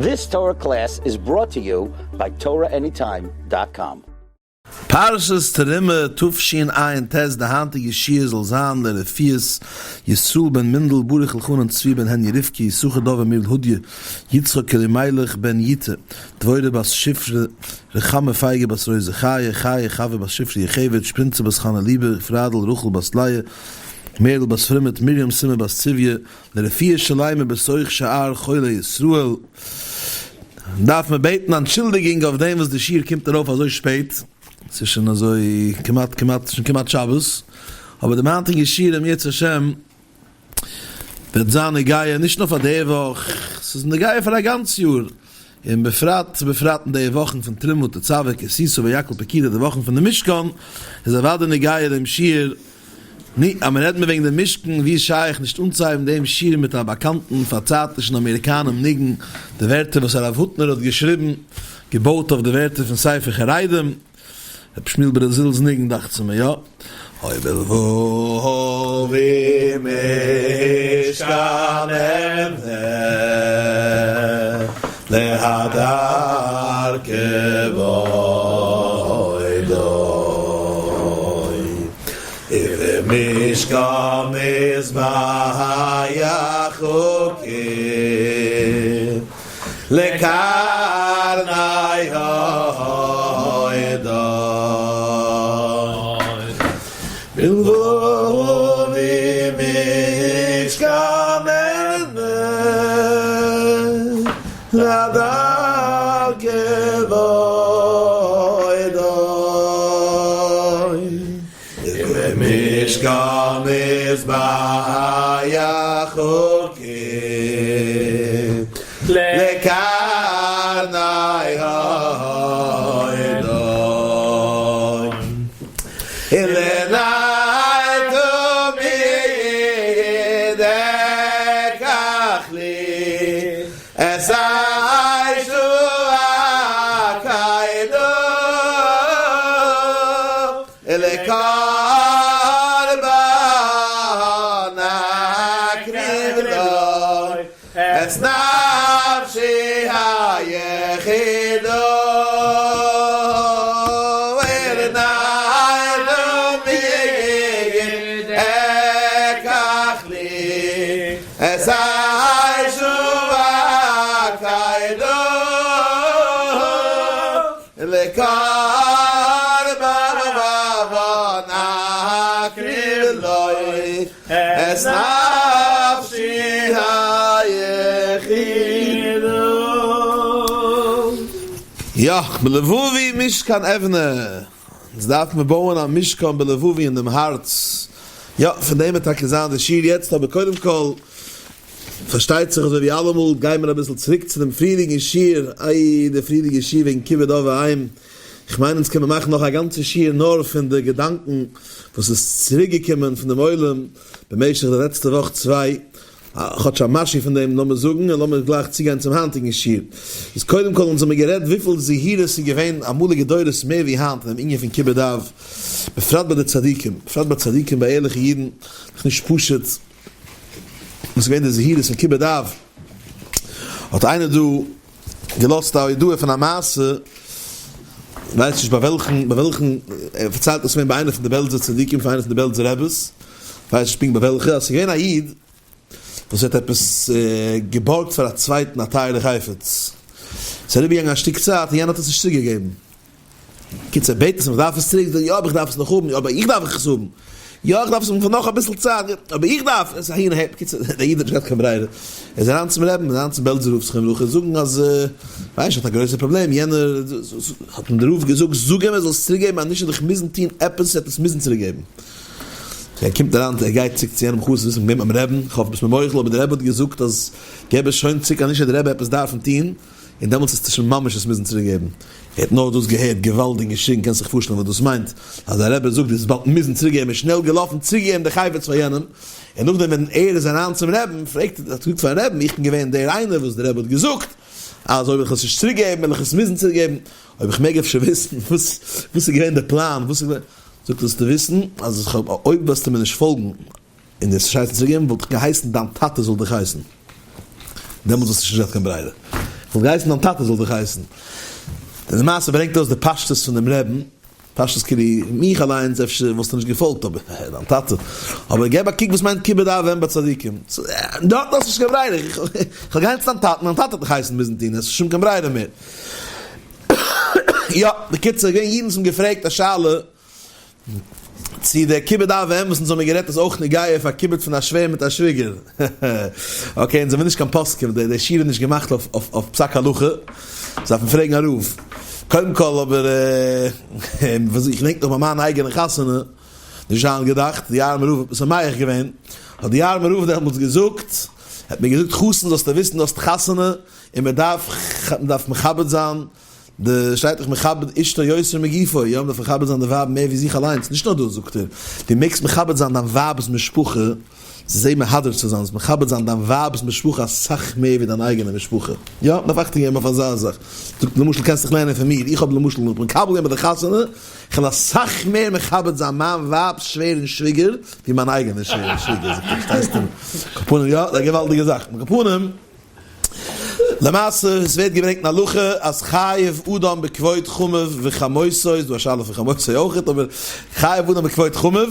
This Torah class is brought to you by TorahAnytime dot com. פרשת תרומה תשע"ט די היינטיגע שיעור זאל זיין לרפואת ישראל בן מינדל ברוך אלחנן צבי בן העניא רבקה יששכר דוב אמירל הודיה יצחק אלימלך בן יוטא דבורה בת שפרה רחמה פייגא בת רויזא חיה חיה חוה בת שפרה יוכבד שפרינצא בת חנה ליבע פראדל רחל בת לאה מערל בת פרימית מרים סימא בת צביה לרפואה שלימה בתוך שאר חולי ישראל, דארף מען בעטן אנטשולדיגונג אויף דעם וואס די שיעור קומט ארויף אזוי שפעט, ס'איז שוין אזוי כמעט כמעט שוין כמעט שבת, אבער דעם היינטיגן שיעור אם ירצה השם וועט זיין נוגע נישט נאר פאר די וואך, ס'איז נוגע פאר א גאנץ יאר, און בפרט בפרט אין די וואכן פון תרומה תצוה כי תשא ויקהל פקודי די וואכן פון די משכן, איז אוודאי נוגע דעם שיעור. נו, אז מען רעדט מיר וועגן דעם משכן, ווי איז שייך נישט אנצוהייבן דעם שיר מיט א באקאנטן פארצייטישן אמעריקאנעם ניגון, די ווערטער וואס הרב הוטנער האט געשריבן, געבויט אויף די ווערטער פון ספר חרדים, ר' שמואל בראזיל'ס ניגון דאכט זיך מיר, יא? אוי בלבבי משכן אבנה להדר כבודו. ובמשכן מזבח חוקים לקרני העדה בלבבי משכן אבנה להדר כבודו ובמשכן מזבח חוקים לקרני העדה ולנאי תמיד אקח לי את הישועה כאילו ולקרבן אקריב לו את נפשי היחידה ולנער תמיד אקח לי את הישועה כאילו לקרבן אקריב לו את נפשי היחידה. יא, בלבבי משכן אבנה, אונז דארף מיר בויען א משכן בלבבי אין דעם הארץ, יא, פון דעם וועט טאקע זיין די שיעור יעצט, אבער קודם כל, פארשטייט זיך אזוי ווי אלעמאל גייען מיר אביסל צוריק צו דעם פריערדיגן שיעור, איי די פריערדיגע שיעור וועגן כיבוד אב ואם, איך מיין אונז קען מען מאכן נאך א גאנצע שיעור נאר פון די געדאנקן וואס איז צוריק געקומען פון דעם עולם במשך די לעצטע וואך צוויי, כאטש א משהו פון דעם לאמיר זאגן און לאמיר גלייך צוגיין צום היינטיגן שיעור. איז קודם כל אונז האמיר גערעדט וויפיל זהירות איז געווען אמאליגע דורות מער ווי היינט אין דעם ענין פון כיבוד אב, בפרט ביי די צדיקים, בפרט ביי צדיקים ביי ערליכע אידן, נישט פשוט. וואס איז געווען די זהירות פון כיבוד אב, האט איינער דא געלאזט א הודעה פון א מעשה, ווייס נישט ביי וועלכן, ביי וועלכן, ער פארציילט עס געווען ביי איינער פון די בעלזער צדיקים, פון איינער פון די בעלזער רעבעס, ווייס נישט פונקט ביי וועלכע, אז ס'איז געווען א איד וואס האט עפעס געבארגט פאר א צווייטן א טייערע חפץ, ס'איז אריבערגעגאנגען א שטיק צייט און יענער האט עס נישט צוריקגעגעבן. קיצור בעט עס אים איך דארף עס צוריק, זאגט ער יא אבער איך דארף עס נאך האבן, יא אבער איך דארף עס האבן, יא איך דארף עס האבן פאר נאך אביסל צייט, אבער איך דארף עס אהין אהער, בקיצור דער איד האט נישט געהאט קיין ברירה, ער איז אריין צום רעבן, אריין צום בעלזער רב זכרונו לברכה זאגן אז ווייסט האט א גרויסע פראבלעם, יענער האט אים דער רב געזאגט זאג אים ער זאל עס צוריק געבן אז נישט וועל איך מוזן טון עפעס ער וועט עס מוזן צוריק געבן. ער קומט אריין ער גייט צוריק צו יענעם חסיד וואס איז געווען ביים רעבן, איך האף ביסט מיר מוחל אבער דער רבי האט געזאגט אז געב עס שוין צוריק אז נישט וועט דער רבי עפעס דארפן טון, און דעמאלטס וועסטו שוין ממש עס מוזן צוריק געבן. ער האט נאר דאס געהערט, געוואלד און געשריגן, קענסט זיך פארשטעלן וואס דאס מיינט, אז דער רבי זאגט דו וועסט באלד מוזן צוריק געבן, איז שנעל געלאפן צוריק געגעבן די חפץ פאר יענעם, און נאכדעם ווען ער איז אריין צום רעבן, פרעגט ער, האט געזאגט פארן רעבן, איך בין געווען דער איינער וואס דער רבי האט געזאגט, אז אויב איך וועל עס נישט צוריק געבן, וועל איך עס מוזן צוריק געבן, אויב איך מעג אפשר וויסן, וואס וואס איז געווען דער פלאן, וואס איז געווען, זאגט ער, זאלסטו וויסן, אז איך האב, אויב וועסטו מיר נישט פאלגן, און דאס נישט הייסן צוריק געבן, וואלט איך געהייסן דיין טאטע זאל דיך הייסן. דעמאלטס וואלסטו שוין נישט געהאט קיין ברירה. איך וואלט געהייסן דיין טאטע זאל דיך הייסן. די מעשה ברענגט אויס די פשטות פון דעם רעבן, פשטות כאילו מיך אליינס אפשר וואלסטו נישט געפאלגט אבער דיין טאטע, אבער געב א קוק וואס מיינט כיבוד אב ואם ביי צדיקים, דארט האסטו נישט קיין ברירה, איך וועל גיין צו דיין טאטן, דיין טאטע וועט דיך הייסן מוזן טון, עס איז שוין קיין ברירה מער. יא, בקיצור, געווען אידן וואס האבן געפרעגט א שאלה צו דער כיבוד אב ואם וואס אונז האמיר גערעדט איז אויך נוגע פאר כיבוד פון א שווער מיט א שוויגער. okay, אונז זעמיר נישט קיין פוסקים, דער שיעור איז נישט געמאכט אויף פסק הלכה, דארף מען פרעגן א רב. קודם כל אבער, איך געדענק נאך ביי מיין אייגענע חתונה, נישט היינט געדאכט, די יארמער רב האט משמח געווען, האט די יארמער רב דעמאלטס געזאגט, האט מיר געזאגט חתן זאלסטו וויסן דו האסט חתונה און מען דארף מכבד זיין די שטייט דאך מכבד אשתו יותר מגופו, יא מ'דארף מכבד זיין די ווייב מער ווי זיך אליינס, נישט נאר דאס זאגט ער, דו מעגסט מכבד זיין דיין ווייב'ס משפחה, זע מהדר צו זיין, זאלסט מכבד זיין דיין ווייב'ס משפחה אסאך מער ווי דיין אייגענע משפחה, יא מ'דארף אכטונג געבן אויף אזא זאך, זאגט למשל קענסט דיך לערנען פון מיר, איך האב למשל נאך מקבל געווען ביי די חתונה, איך וועל אסאך מער מכבד זיין מיין ווייב'ס שווער און שוויגער ווי מיין אייגענע שווער און שוויגער, זאגט ער, פארשטייסט? על כל פנים יא, ס'איז א געוואלדיגע זאך, על כל פנים. למעשה עס ווערט געברענגט אין הלכה אז חייב אדם בכבוד חמיו וחמותו, איז דא א שאלה פון חמותו אויכעט, אבער חייב אדם בכבוד חמיו,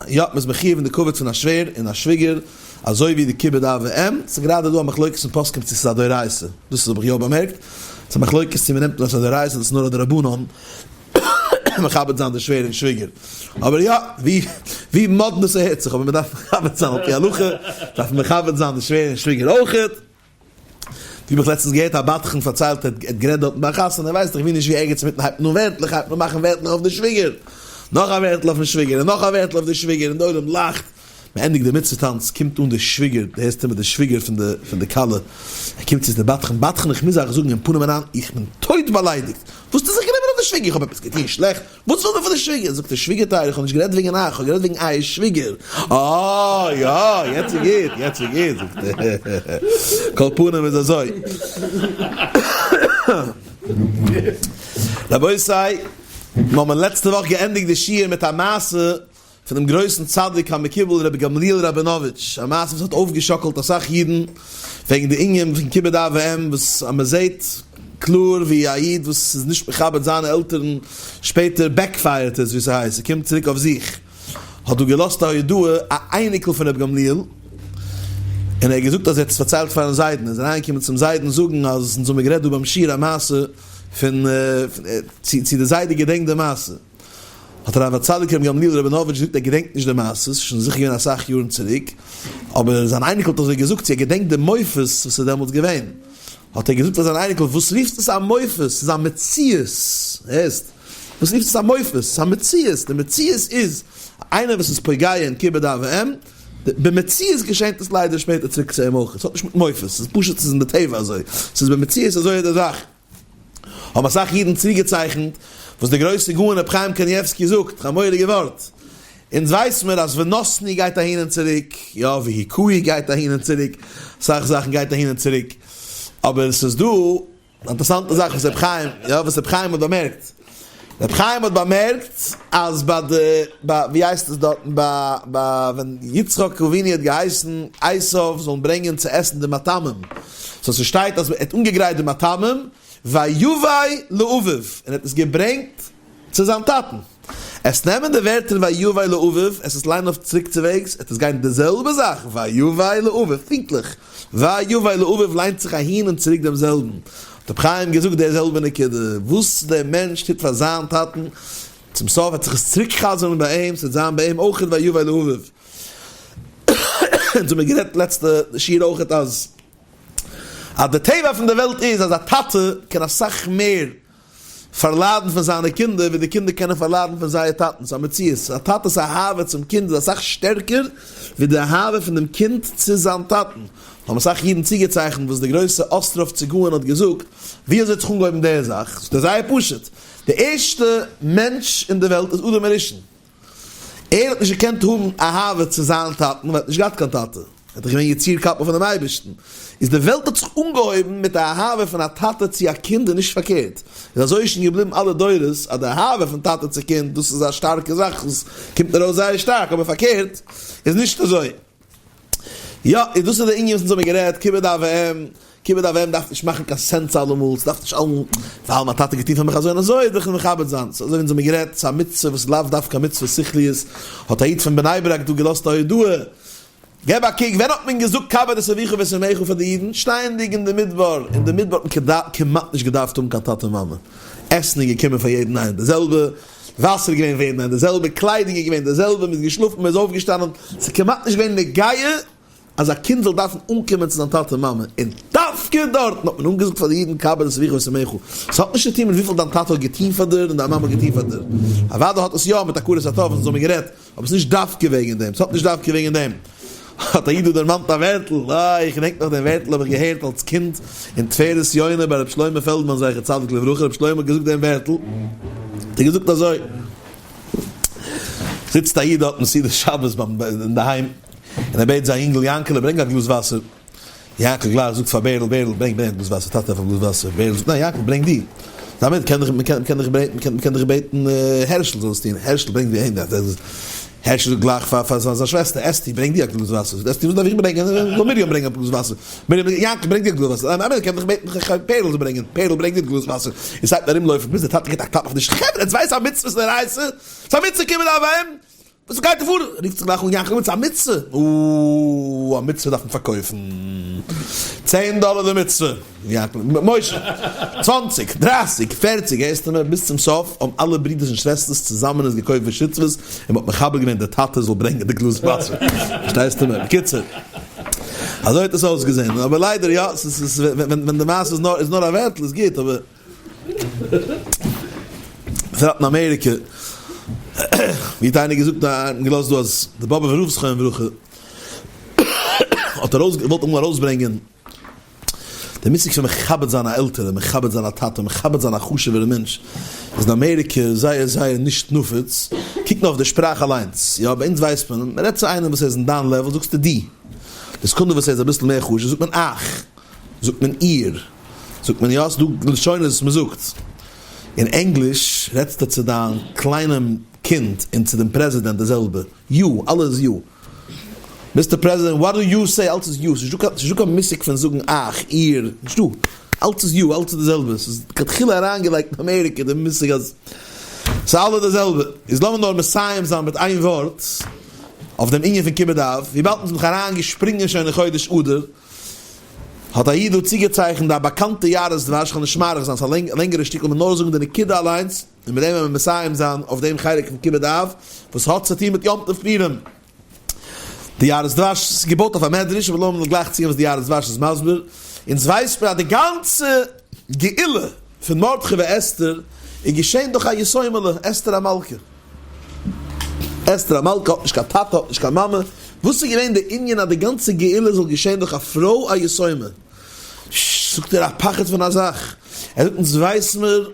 יא מען איז מחיוב אין די כבוד פון א שווער און א שוויגער אזוי ווי די כיבוד אב ואם, ס'איז גראדע דא א מחלוקת אין פוסקים צו ס'איז א דאורייתא, דאס האב איך יא באמערקט, ס'איז א מחלוקת צו מען נעמט אן אז ס'איז א דאורייתא אדער ס'איז נאר א דרבנן מכבד זיין די שווער און שוויגער, אבער יא, ווי מאדנע ס'הערט זיך, אבער מ'דארף מכבד זיין על פי הלכה, דארף מען מכבד זיין די שווער און שוויגער אויכעט. ווי האב איך לעצטנס געהערט א בדחן פארציילט, ער האט גערעדט דארטן ביי א חתונה, ווייסט דאך ווי נישט ווי ערגעץ אינמיטן הייבט מען אן ווערטלעך, הייבט מען מאכן ווערטלעך אויף די שוויגער, נאך א ווערטל אויפן שוויגער, און נאך א ווערטל אויף די שוויגער, און די עולם לאכט, מען ענדיגט די מצוה טאנץ, קומט אן די שוויגער, די הערסט אימער די שוויגער פון די פון די כלה, ער קומט צו צו די בדחן, בדחן איך מוז אייך זאגן אין פנים אריין, איך בין טויט באליידיגט, וואס האט איר זיך גענומען אויף די שוויגער, איך האב עפעס געטון שלעכט, וואס וויל מען פון די שוויגער, זאגט ער, שוויגער טייער איך האב נישט גערעדט וועגן אייך, איך האב גערעדט וועגן אייער שוויגער, אה יא יעצט איז גוט, יעצט איז גוט, זאגט ער, כל פנים איז אזוי. רבותי, מיר האבן לעצטע וואך געענדיגט די שיעור מיט א מעשה פונעם גרויסן צדיק המקובל רבי גמליאל ראבינאוויטש, א מעשה וואס האט אויפגעשאקלט אסאך אידן וועגן די ענין פון כיבוד אב ואם, וואס אז מען זעט קלאר ווי א איד וואס איז נישט מכבד זיינע עלטערן שפעטער backfire ט עס ווי ס'הייסט, ס'קומט צוריק אויף זיך, האט דא געלאזט א הודעה א אייניקל פון רבי גמליאל, און ער האט געזאגט אז ער האט עס פארציילט פארן זיידן, ער איז אריינגעקומען צום זיידן זאגן אז אונז האמיר גערעדט דא ביים שיעור א מעשה פון צו די זיידע געדענקט די מעשה. האט הרב הצדיק רבי גמליאל ראבינאוויטש געזאגט ער געדענקט נישט די מעשה, ס'איז שוין זיכער געווען אסאך יארן צוריק, אבער זיין אייניקל האט אזוי געזאגט צו ער געדענקט די מופת וואס איז דעמאלטס געווען, האט ער געזאגט פאר זיין אייניקל וואס רופסט עס א מופת, ס'איז א מציאות, הערסט? וואס רופסט עס א מופת, ס'איז א מציאות, די מציאות איז איינער וואס איז פוגע אין כיבוד אב ואם, במציאות געשענט עס ליידער שפעטער צוריק צו אים אויך, עס האט נישט מיט מופת, ס'איז פשוט ס'איז אין די טבע אזוי, ס'איז במציאות אזוי איז די זאך. האבן אסאך אידן צוגעצייכנט וואס דער גרויסער גאון רבי חיים קניבסקי זאגט, א מורא'דיגע ווארט, אונז ווייס מיר אז ונתנו גייט אהין און צוריק, יא והכהו גייט אהין און צוריק, אסאך זאכן גייט אהין און צוריק, אבער עס איז דא אן אינטערעסאנטע זאך וואס רבי חיים, יא וואס רבי חיים האט באמערקט, רבי חיים האט באמערקט אז ביי די, ביי ווי הייסט עס דארטן, ביי ביי ווען יצחק אבינו האט געהייסן עשיו זאלן ברענגען צו עסן די מטעמים, so ס'שטייט אז ער האט אנגעגרייט די מטעמים, ויבא לאביו, און ער האט עס געברענגט צו זיין טאטן. עס נעמען די ווערטער ויבא לאביו, עס איז ליינען אויף צוריקצוועגס, עט עס גיין די זעלבע זאך, ויבא לאביו, פונקטליך, ויבא לאביו ליינט זיך אהין און צוריק דעם זעלבן. האט רבי חיים געזאגט די זעלבע נקודה, וואס דער מענטש טוט פאר זיין טאטן, צום סוף וועט זיך עס צוריק חזר'ן ביי אים, ס'וועט זיין ביי אים אויכעט ויבא לאביו. אונז האמיר גערעדט לעצטע שיעור אויכעט אז אז די טבע פון די וועלט איז אז א טאטע קען אסאך מער פארליידן פון זיינע קינדער ווי די קינדער קענען פארליידן פון זייער טאטן, ס'איז א מציאות, א טאטע'ס אהבה צום קינד איז אסאך שטערקער ווי די אהבה פון דעם קינד צו זיין טאטן, האבן אסאך אידן צוגעצייכנט וואס די גרויסע אסטראווצער גאון האט געזאגט, ווי אזוי האט זיך אנגעהויבן די זאך? זאגט ער זייער פשוט, די ערשטע מענטש אין די וועלט איז אדם הראשון, ער האט נישט געקענט האבן אהבה צו זיין טאטן ווייל ער האט נישט געהאט קיין טאטע, ער איז דאך געווען יציר כפו פונעם אייבערשטן, איז די וועלט האט זיך אנגעהויבן מיט א אהבה פון א טאטע צו א קינד און נישט פארקערט, איז אזוי איז שוין געבליבן אלע דורות אז די אהבה פון טאטע צו קינד דאס איז א שטארקע זאך וואס קומט ארויס זייער שטארק, אבער פארקערט איז נישט אזוי. יא, איז דאס איז די ענין וואס אונז האבן גערעדט, כיבוד אב ואם. כיבוד אב ואם דארף נישט מאכן קיין sense אלעמאל, ס'דארף נישט אלעמאל, ווייל מיין טאטע האט געטון פאר מיך אזוי און אזוי, דארף איך אים מכבד זיין. ס'איז אזוי ווי אונז האבן גערעדט, ס'איז א מצוה וואס איז לאו דווקא מצוה שכליות, האט א איד פון בני ברק דא געלאזט א הודעה, געב א קוק, ווען האט מען געזאגט כבד את אביך ואת אמך פאר די אידן? שטייענדיג אין די מדבר, אין די מדבר האט מען כמעט נישט געדארפט האבן קיין טאטע מאמע, עסן איז געקומען פאר יעדן איינעם די זעלבע, וואסער איז געווען פאר יעדן איינעם די זעלבע, קליידונג איז געווען די זעלבע, מען איז געשלאפן, מען איז אויפגעשטאנען, ס'איז כמעט נישט געווען נוגע אז א קינד זאל דארפן אנקומען צו זיין טאטע מאמע, און דווקא דארטן האט מען אנגעזאגט פאר די אידן כבד את אביך ואת אמך, ס'האט נישט צו טון מיט וויפיל דיין טאטע האט געטון פאר דיר און דיין מאמע האט געטון פאר דיר, אוודאי האט עס יא מיט הכרת הטוב וואס אונז האבן גערעדט, אבער ס'איז נישט דווקא וועגן דעם, ס'האט נישט דווקא וועגן דעם. האט א איד דא דערמאנט א ווערטל, איי איך געדענק נאך דעם ווערטל האב איך געהערט אלס קינד אין תפארת יונה ביי ר' שלמה פעלדמאן זכר צדיק לברכה, ר' שלמה האט געזאגט דעם ווערטל, האט ער געזאגט אזוי, זיצט א איד דארט אין סעודת שבת ביים אינדערהיים, און ער בעט זיין יונגל יענקעלע ברענג א גלאז וואסער, יענקל גלייך זאגט פאר בערל, בערל ברענג ברענג א גלאז וואסער, טאטע דארף א גלאז וואסער, בערל זאגט ניין יענקל ברענג דו, דאמעט קען דאך מען קען דאך בעטן מען קען דאך בעטן הערשל זאל עס טון, הערשל ברענג דו אים, הערשל זאגט גלייך פאר פאר זיין שוועסטער אסתי ברענג דו א גלאז וואסער, זאגט אסתי וואס דארף איך ברענגען, זאל מרים ברענגען א גלאז וואסער, מרים זאגט יענקל ברענג דו א גלאז וואסער, ניין מען קען דאך בעטן פערל זאל ברענגען, פערל ברענג דו א גלאז וואסער, און ס'הייבט ארום לויפן ביז דער טאטע גיבט א קלאפ אויפן טיש, חברה עטס ווייסט א מצוה איז דאורייתא, ס'איז א מצוה כיבוד אב ואם, וואס גייט דא פאר? רופט זיך גלייך אן יענקל מיט א מצוה! אוה, א מצוה דארף מען פארקויפן! צען דאלער די מצוה! יענקל, משה, צוואנציג, דרייסיג, פערציג, הערסטו מיר? ביז צום סוף האבן אלע ברידערס און שוועסטערס צוזאמען עס געקויפט בשותפות, און מ'האט מכבד געווען די טאטע זאל ברענגען די גלאז וואסער. פארשטייסטו מיר? בקיצור, אזוי האט עס אויסגעזען. אבער ליידער יא, ס'איז ווען די מעשה איז נאר א ווערטל איז גוט, אבער. בפרט אין אמעריקע, ווי האט איינער געזאגט, האט מען געלאזט דא אז די באבובער רב זכרונו לברכה האט ארויס געוואלט אמאל ארויסברענגען די מושג פון מכבד זיין א עלטערע, מכבד זיין א טאטע, מכבד זיין א חשובערע מענטש, איז אין אמעריקע זייער זייער נישט נפוץ, קוק נאר אויף די שפראך אליינס, יא ביי אונז ווייסט מען, מען רעדט צו איינעם וואס ער איז אין דיין level זאגסטו דו, די סעקונדע וואס ער איז אביסל מער חשוב זאגט מען אייך. זאגט מען איר, זאגט מען יא, ס'דא לשונות וואס מ'זאגט. אין ענגליש רעדסטו צו דיין קליינעם קינד און צו דעם פרעזידענט די זעלבע, you, אלעס איז you. Mister President, what do you say, אלעס איז you, ס'נישטא קיין ס'נישטא קיין מושג פון זאגן אייך, איר, נישטא. אלעס איז you, אלעס איז די זעלבע. ס'איז לכתחילה אריינגעלייגט אין אמעריקע די מושג אז ס'איז אלע די זעלבע. איז לאמיר נאר מסיים זיין מיט איין ווארט אויף דעם ענין פון כיבוד אב, וויבאלד אונז זענען דאך אריינגעשפרינגען שוין אין חודש אדר, האט א איד דא צוגעצייכנט א באקאנטע יערות דבש, כ'וועל נישט מאריך זיין, ס'איז א לענגערע שטיקל, כ'וועל נאר זאגן די נקודה אליינס, און מיט דעם וועלן מיר מסיים זיין אויף דעם חלק פון כיבוד אב, וואס האט צו טון מיט יום טוב פורים. די יערות דבש איז געבויט אויף א מדרש, אבער לאמיר גלייך צוגיין וואס די יערות דבש איז מסביר. אונז ווייסט מען אז די גאנצע גאולה פון מרדכי ואסתר איז געשען דורך א יתומה'לע, אסתר המלכה. אסתר המלכה האט נישט קיין טאטע האט נישט קיין מאמע, וואס איז געווען די ענין אז די גאנצע גאולה זאל געשען דורך א פרוי א יתומה? זאגט ער א פחד פון א זאך, ער זאגט אונז ווייס מיר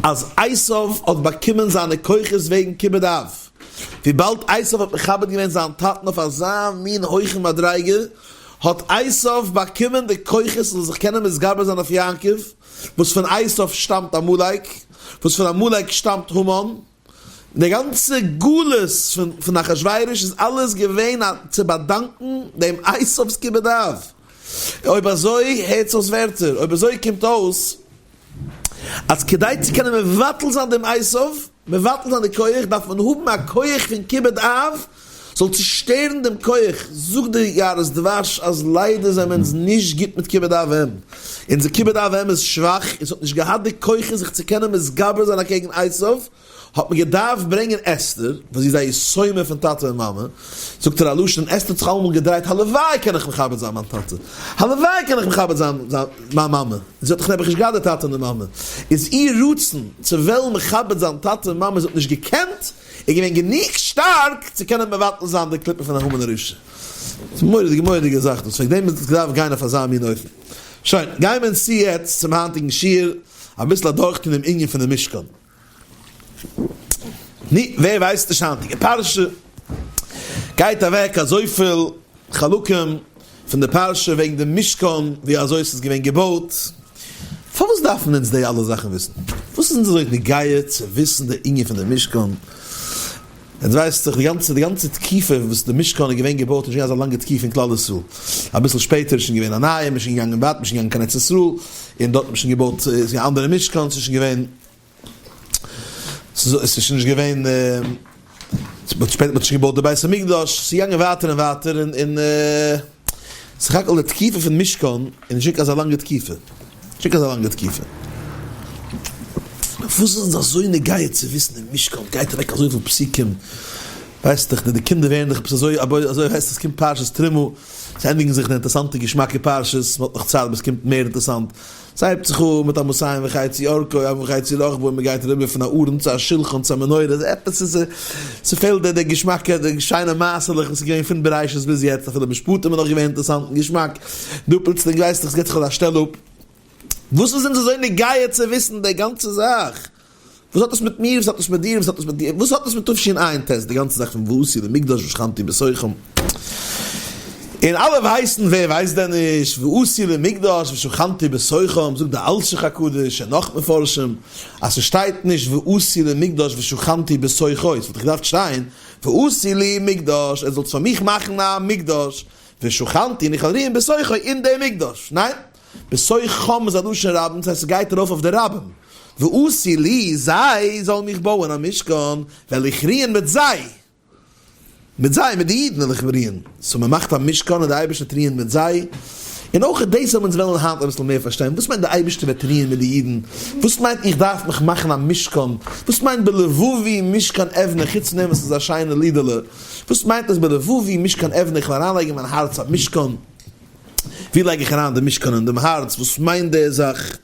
אז עשיו האט באקומען זיינע כוחות וועגן כיבוד אב, וויבאלד עשיו האט מכבד געווען זיין טאטן אויף אזא מין הויכן מדריגה, האט עשיו באקומען די כוחות ער זאל זיך קענען מתגבר זיין אויף יעקב, וואס פון עשיו שטאמט עמלק, וואס פון עמלק שטאמט המן, די גאנצע גלות פון אחשורוש איז אלעס געווען צו באדאנקן דעם עשיו'ס כיבוד אב. אויב אזוי הערטס אויס ווערטער, אויב אזוי קומט אויס אז כדי צו קענען מבטל זיין דעם עשיו, מבטל זיין די כח, דארף מען האבן א כח פון כיבוד אב, זאל צושטערן דעם כח, זאגט די יערות דבש אז ליידער זענען אונז נישט גוט מיט כיבוד אב ואם, אונזער כיבוד אב ואם איז שוואך און ס'האט נישט געהאט די כוחות זיך צו קענען מתגבר זיין אקעגן עשיו, האט מען געדארפט ברענגען אסתר, וואס זי איז א יתומה פון טאטע און מאמע, זאגט ער א לשון, אסתר האט זיך אלעמאל געדרייט הלוואי קען איך מכבד זיין מיין טאטע, הלוואי קען איך מכבד זיין מיין מאמע, זי האט דאך נעבעך נישט געהאט די טאטע און די מאמע, איז איר רצון צו וועלן מכבד זיין טאטע און מאמע זי האט נישט געקענט, איז געווען גענוג שטארק צו קענען מבטל זיין די קליפה פון המן הרשע. ס'איז מורא'דיגע מורא'דיגע זאך דאס, וועגן דעם האט עס געדארפט גיין אויף אזא מין אופן. שוין, גייען מיר אונז צו יעצט צום היינטיגן שיעור, אביסל אדורכטון דעם ענין פון די משכן. נו, ווער ווייסט נישט היינטיגע פרשה גייט אוועק אזויפיל חלקים פון די פרשה וועגן די משכן ווי אזוי ס'איז געווען געבויט, פארוואס דארפן אונז די אלע זאכן וויסן? וואס איז אונז אזוי נוגע צו וויסן די ענין פון די משכן? יעצט ווייסט זיך די גאנצע די גאנצע תקופה וואס די משכן איז געווען געבויט איז נישט געווען אזא לאנגע תקופה אין כלל ישראל, אביסל שפעטער איז שוין געווען א נייע, מ'איז שוין געגאנגען ווייט, מ'איז שוין געגאנגען קיין ארץ ישראל, און דארט האט מען שוין געבויט איז געווען אנדערע משכן, ס'איז שוין געווען ס'איז שוין נישט געווען שפעטער האט מען שוין געבויט די בית המקדש, ס'איז געגאנגען ווייטער און ווייטער און און סך הכל די תקופה פון משכן איז נישט געווען אזא לאנגע תקופה, נישט אזא לאנגע תקופה. וואס איז אונז אזוי נוגע צו וויסן די משכן גייט אוועק אזויפיל פסוקים, ווייסט דאך די קינדער ווערן דאך עפעס אזוי אזוי הייסט עס קומט פרשת תרומה, ס'ענדיגן זיך די אינטערסאנטע געשמאקע פרשות, מ'האט נאך צייט ביז ס'קומט מער אינטערסאנט. ס'הייבט זיך אן מיט אמתים וחצי ארכו אמה וחצי רחבו און מ'גייט אריבער פון א ארון צו א שולחן צו א מנורה, עפעס איז ס'פעלט די געשמאקע די שיינע מעשה'לעך וואס איז געווען פון בראשית ביז יעצט, אפילו משפטים איז נאך געווען אינטערסאנט און געשמאק, דא פלוצלינג ווייסט איך ס'געט זיך אזא שטעל אפ. וואס איז אונז אזוי נוגע צו וויסן די גאנצע זאך? וואס האט עס מיט מיר? וואס האט עס מיט דיר? וואס האט עס מיט דיר? וואס האט עס מיט תשע"ט? די גאנצע זאך פון ועשו לי מקדש ושכנתי בתוכם. און אלע ווייסן, ווער ווייסט דען נישט, ועשו לי מקדש ושכנתי בתוכם, זאגט די אלשיך הקדוש און נאך מפרשים, אז ס'שטייט נישט ועשו לי מקדש ושכנתי בתוכו, ס'וואלט דאך געדארפט שטיין ועשו לי מקדש, ער זאל פאר מיך מאכן א מקדש, ושכנתי און איך וועל רוען בתוכו אין דעם מקדש. ניין? בתוכם איז א לשון רבים, דאס הייסט ס'גייט ארויף אויף די רבים. ועשו לי, זיי זאלן מיך בויען א משכן, וועל איך רוען מיט זיי. מיט זיי, מיט די אידן וועל איך רוען. so מ'מאכט א משכן און די אייבערשטער וועט רוען מיט זיי. און אויך דאס וועלן אונז וועלן היינט אביסל מער פארשטיין, וואס מיינט די אייבערשטער וועט רוען מיט די אידן? וואס מיינט איך דארף מיך מאכן א משכן? וואס מיינט בלבבי משכן אבנה, חוץ פון דעם וואס ס'איז א שיינע לידעלע, וואס מיינט עס בלבבי משכן אבנה, איך וועל אריינלייגן אין מיין הארץ א משכן? ווי לייג איך אריין די משכן אין דעם הארץ? וואס מיינט די זאך?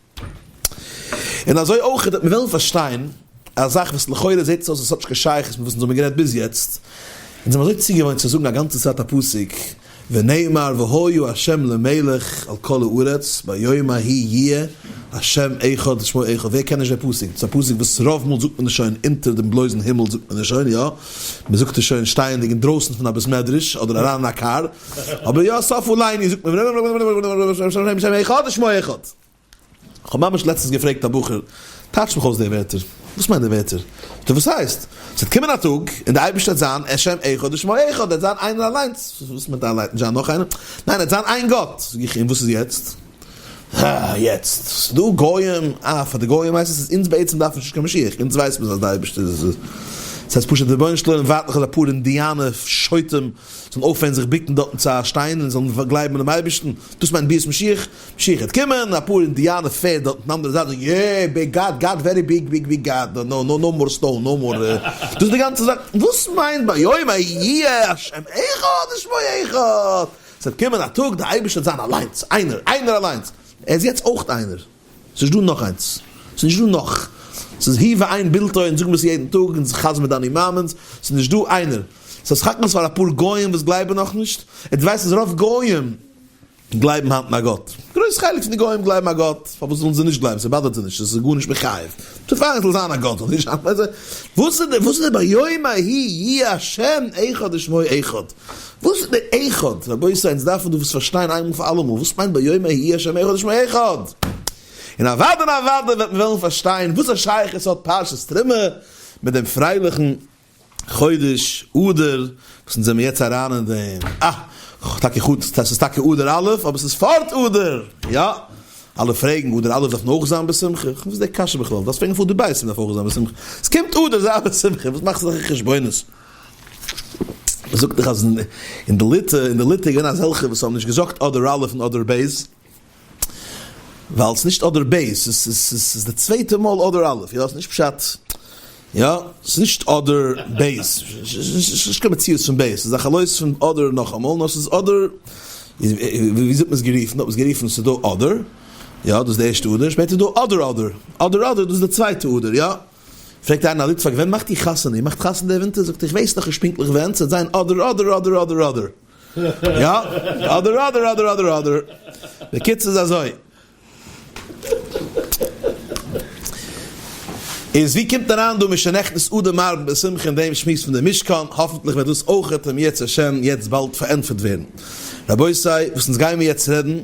און אזוי אויך וועט מען וועלן פארשטיין א זאך וואס לכאורה זעט עס אויס עס האט נישט קיין שייכות מיט וואס אונז האבן גערעדט ביז יעצט, אונז זענען אזוי צוגעוואוינט צו זאגן א גאנצע צייט א פסוק ונאמר והיה ה' למלך על כל הארץ ביום ההוא יהיה ה' אחד ושמו אחד, ווער קען נישט די פסוק? דאס איז א פסוק וואס רוב מאל זאגט מען עס שוין אונטער דעם בלויזן הימל זאגט מען עס שוין, יא, מען זאגט עס שוין שטייענדיג אינדרויסן פון א בית מדרש אדער אריין אין א קאר, אבער יא סוף עלינו זאגט מען אחד ושמו אחד. כ'האב ממש לעצטנס געפרעגט א בחור, טייטש מיך אויס די ווערטער, וואס מיינט די ווערטער? זאגט ער, וואס הייסט? ס'וועט קומען א טאג און די אייבערשטער וועט זיין השם אחד ושמו אחד, ער וועט זיין איינער אליינס, וואס מיינט אליינס? נישט זיין נאך איינער? ניין ער וועט זיין איין גאט, זאג איך, און וואס איז יעצט? אה, יעצט, ס'איז דא גוים, אה, פאר די גוים הייסט עס אז אונז בעצם דארפן נישט קיין משיח, אונז ווייסן מיר אז די אייבערשטער איז, ס'הייסט פשוט די רבונו של עולם ווארט נאך אז אפאר אינדיאנע שוטים זאלן אויפהערן זיך בוקן דארטן צו א שטיין און זאלן גלייבן אינעם אייבערשטן, דאס מיינט ביאת משיח, משיח וועט קומען, אפאר אינדיאנע פערד דארט אין אנדערע זייט זאגן yeah big God God very big big big God no no no more stone no more דאס איז די גאנצע זאך, וואס מיינט ביום ההוא יהיה השם אחד ושמו אחד, ס'וועט קומען א טאג די אייבערשטער וועט זיין אליינס, איינער, איינער אליינס, ער איז יעצט אויך איינער, ס'איז נישט דא נאך איינס, ס'איז נישט דא נאך, ס'איז הוא ואין בלתו, אונז זאגן עס יעדן טאג, אונז חזר'ן מיט די אני מאמינ'ס, ס'איז נישט דא איינער, ס'איז סך הכל פאר אפאר גוים וואס גלייבן נאכנישט, און דו ווייסט אז רוב גוים גלייבן היינט אין א גאט, גרויס חלק פון די גוים גלייבן א גאט, פארוואס זאלן זיי נישט גלייבן, ס'באדערט זיי נישט, עס איז גארנישט מחייב, ס'איז פיין עס זאל זיין א גאט, זאל נישט זיין, וואס איז די, וואס איז די ביום ההוא יהיה השם אחד ושמו אחד, וואס איז די אחד, רבותי אונז דארפן דא וואס פארשטיין איינמאל פאר אלעמאל, וואס מיינט ביום ההוא יהיה השם אחד ושמו אחד, און אוודאי און אוודאי וועט מען וועלן פארשטיין וואס א שייכות האט פרשת תרומה מיט דעם פרייליכן חודש אדר, וואס אונז זעמיר יעצט אריין אין דעם, אה, טאקע חו, ס'איז טאקע אדר א', אבער ס'איז פארט אדר, יא, אלע פרעגן, אדר א' דארף מען אויך זיין בשמחה? וואס איז די קשיא בכלל? דארפסט פרעגן אויף אדר ב' צו מ'דארף אויך זיין בשמחה, ס'קומט אדר זיי בשמחה, וואס מאכסטו אזעלכע חשבונות? מ'זאגט דאך אז אין די ליטע, אין די ליטע איז געווען אזעלכע וואס האבן נישט געזאגט אדר א' און אדר ב', ווייל ס'איז נישט אדר ב', ס'איז די צווייטע מאל אדר א', יא, ס'איז נישט פשט, יא, ס'איז נישט אדר ב', ס'איז נישט קיין מציאות פון ב', ס'איז א חלות פון אדר נאכאמאל, נאר ס'איז אדר, ווי אזוי האט מען עס גערופן? האט מען עס גערופן ס'איז דא אדר, יא, דאס איז די ערשטע אדר, שפעטער איז דא אדר אדר, אדר אדר דאס איז די צווייטע אדר, יא. פרעגט איינער א ליטוואק ווען מאכט איר חתונה? איר מאכט חתונה די ווינטער? זאגט ער איך ווייס נאכנישט פונקטליך ווען, ס'וועט זיין אדר אדר אדר אדר אדר. יא, אדער אדער אדער אדער אדער. בקיצור איז אזוי. איז ווי קומט אריין דא משנכנס אדר מרבין בשמחה אין דעם שמועס פון די משכן, האפנטליך וועט דאס אויכעט אם ירצה השם יעצט באלד פארענטפערט ווערן. רבותי, וואס אונז גיימיר יעצט רעדן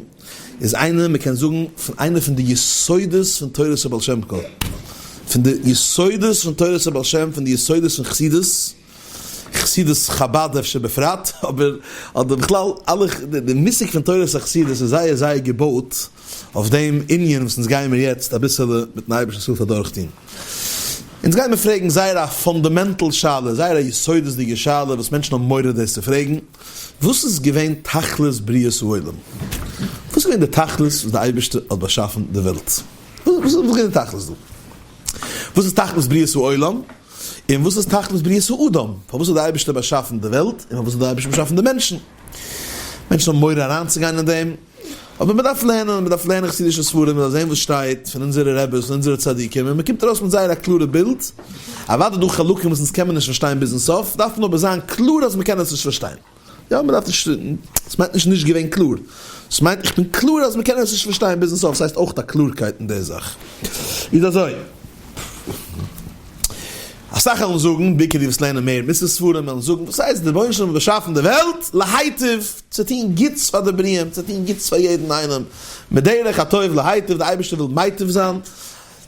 איז איינע, מען קען זאגן, פון איינע פון די יסודות פון תורת הבעל שם טוב, פון די יסודות פון תורת הבעל שם, פון די יסודות פון חסידות. חסידות חבד אפשר בפרט, אבער אדער בכלל אלע, די מושג פון תורת החסידות איז זייער זייער געבויט אויף דעם ענין וואס אונז גייען מיר יעצט אביסעלע מיטן אייבערשטנ'ס הילף אדורכטון. אונז גייען מיר פרעגן זייער א fundamental שאלה, זייער א יסודות'דיגע שאלה וואס מענטשן האבן מורא דאס צו פרעגן, וואס איז געווען תכלית בריאת העולם? וואס איז געווען די תכלית וואס די אייבערשטער האט באשאפן די וועלט? וואס איז געווען די תכלית דא? וואס איז תכלית בריאת העולם? און וואס איז תכלית בריאת האדם? פארוואס האט די אייבערשטער באשאפן די וועלט? און פארוואס האט די אייבערשטער באשאפן די מענטשן? מענטשן האבן מורא אריינצוגיין אין דעם, אבער מען דארף לערנען, מען דארף לערנען חסידישע ספרים, מען דארף זען וואס שטייט פון אונזערע רעבעס, פון אונזערע צדיקים, און מען קומט ארויס מיט זייער א קלארע בילד. אוודאי דא חלקים וואס אונז קען מען נישט פארשטיין ביזן סוף, דארף מען אבער זיין קלאר אז מען קען עס נישט פארשטיין. יא, מען דארף נישט, עס מיינט נישט נישט געווען קלאר, עס מיינט איך בין קלאר אז מען קען עס נישט פארשטיין ביזן סוף, עס הייסט אויך א קלארקייט אין די זאך. איז אזוי. אסאך וועלן זאגן, בעיקר די וואס לערנען מער מוסר ספרים וועלן זאגן, וואס הייסט דער רבונו של עולם האט באשאפן די וועלט להיטיב, צו טון גוטס פאר די בריאים, צו טון גוטס פאר יעדן איינעם, מדרך הטוב להיטיב, דער אייבערשטער וויל מיטיב זיין,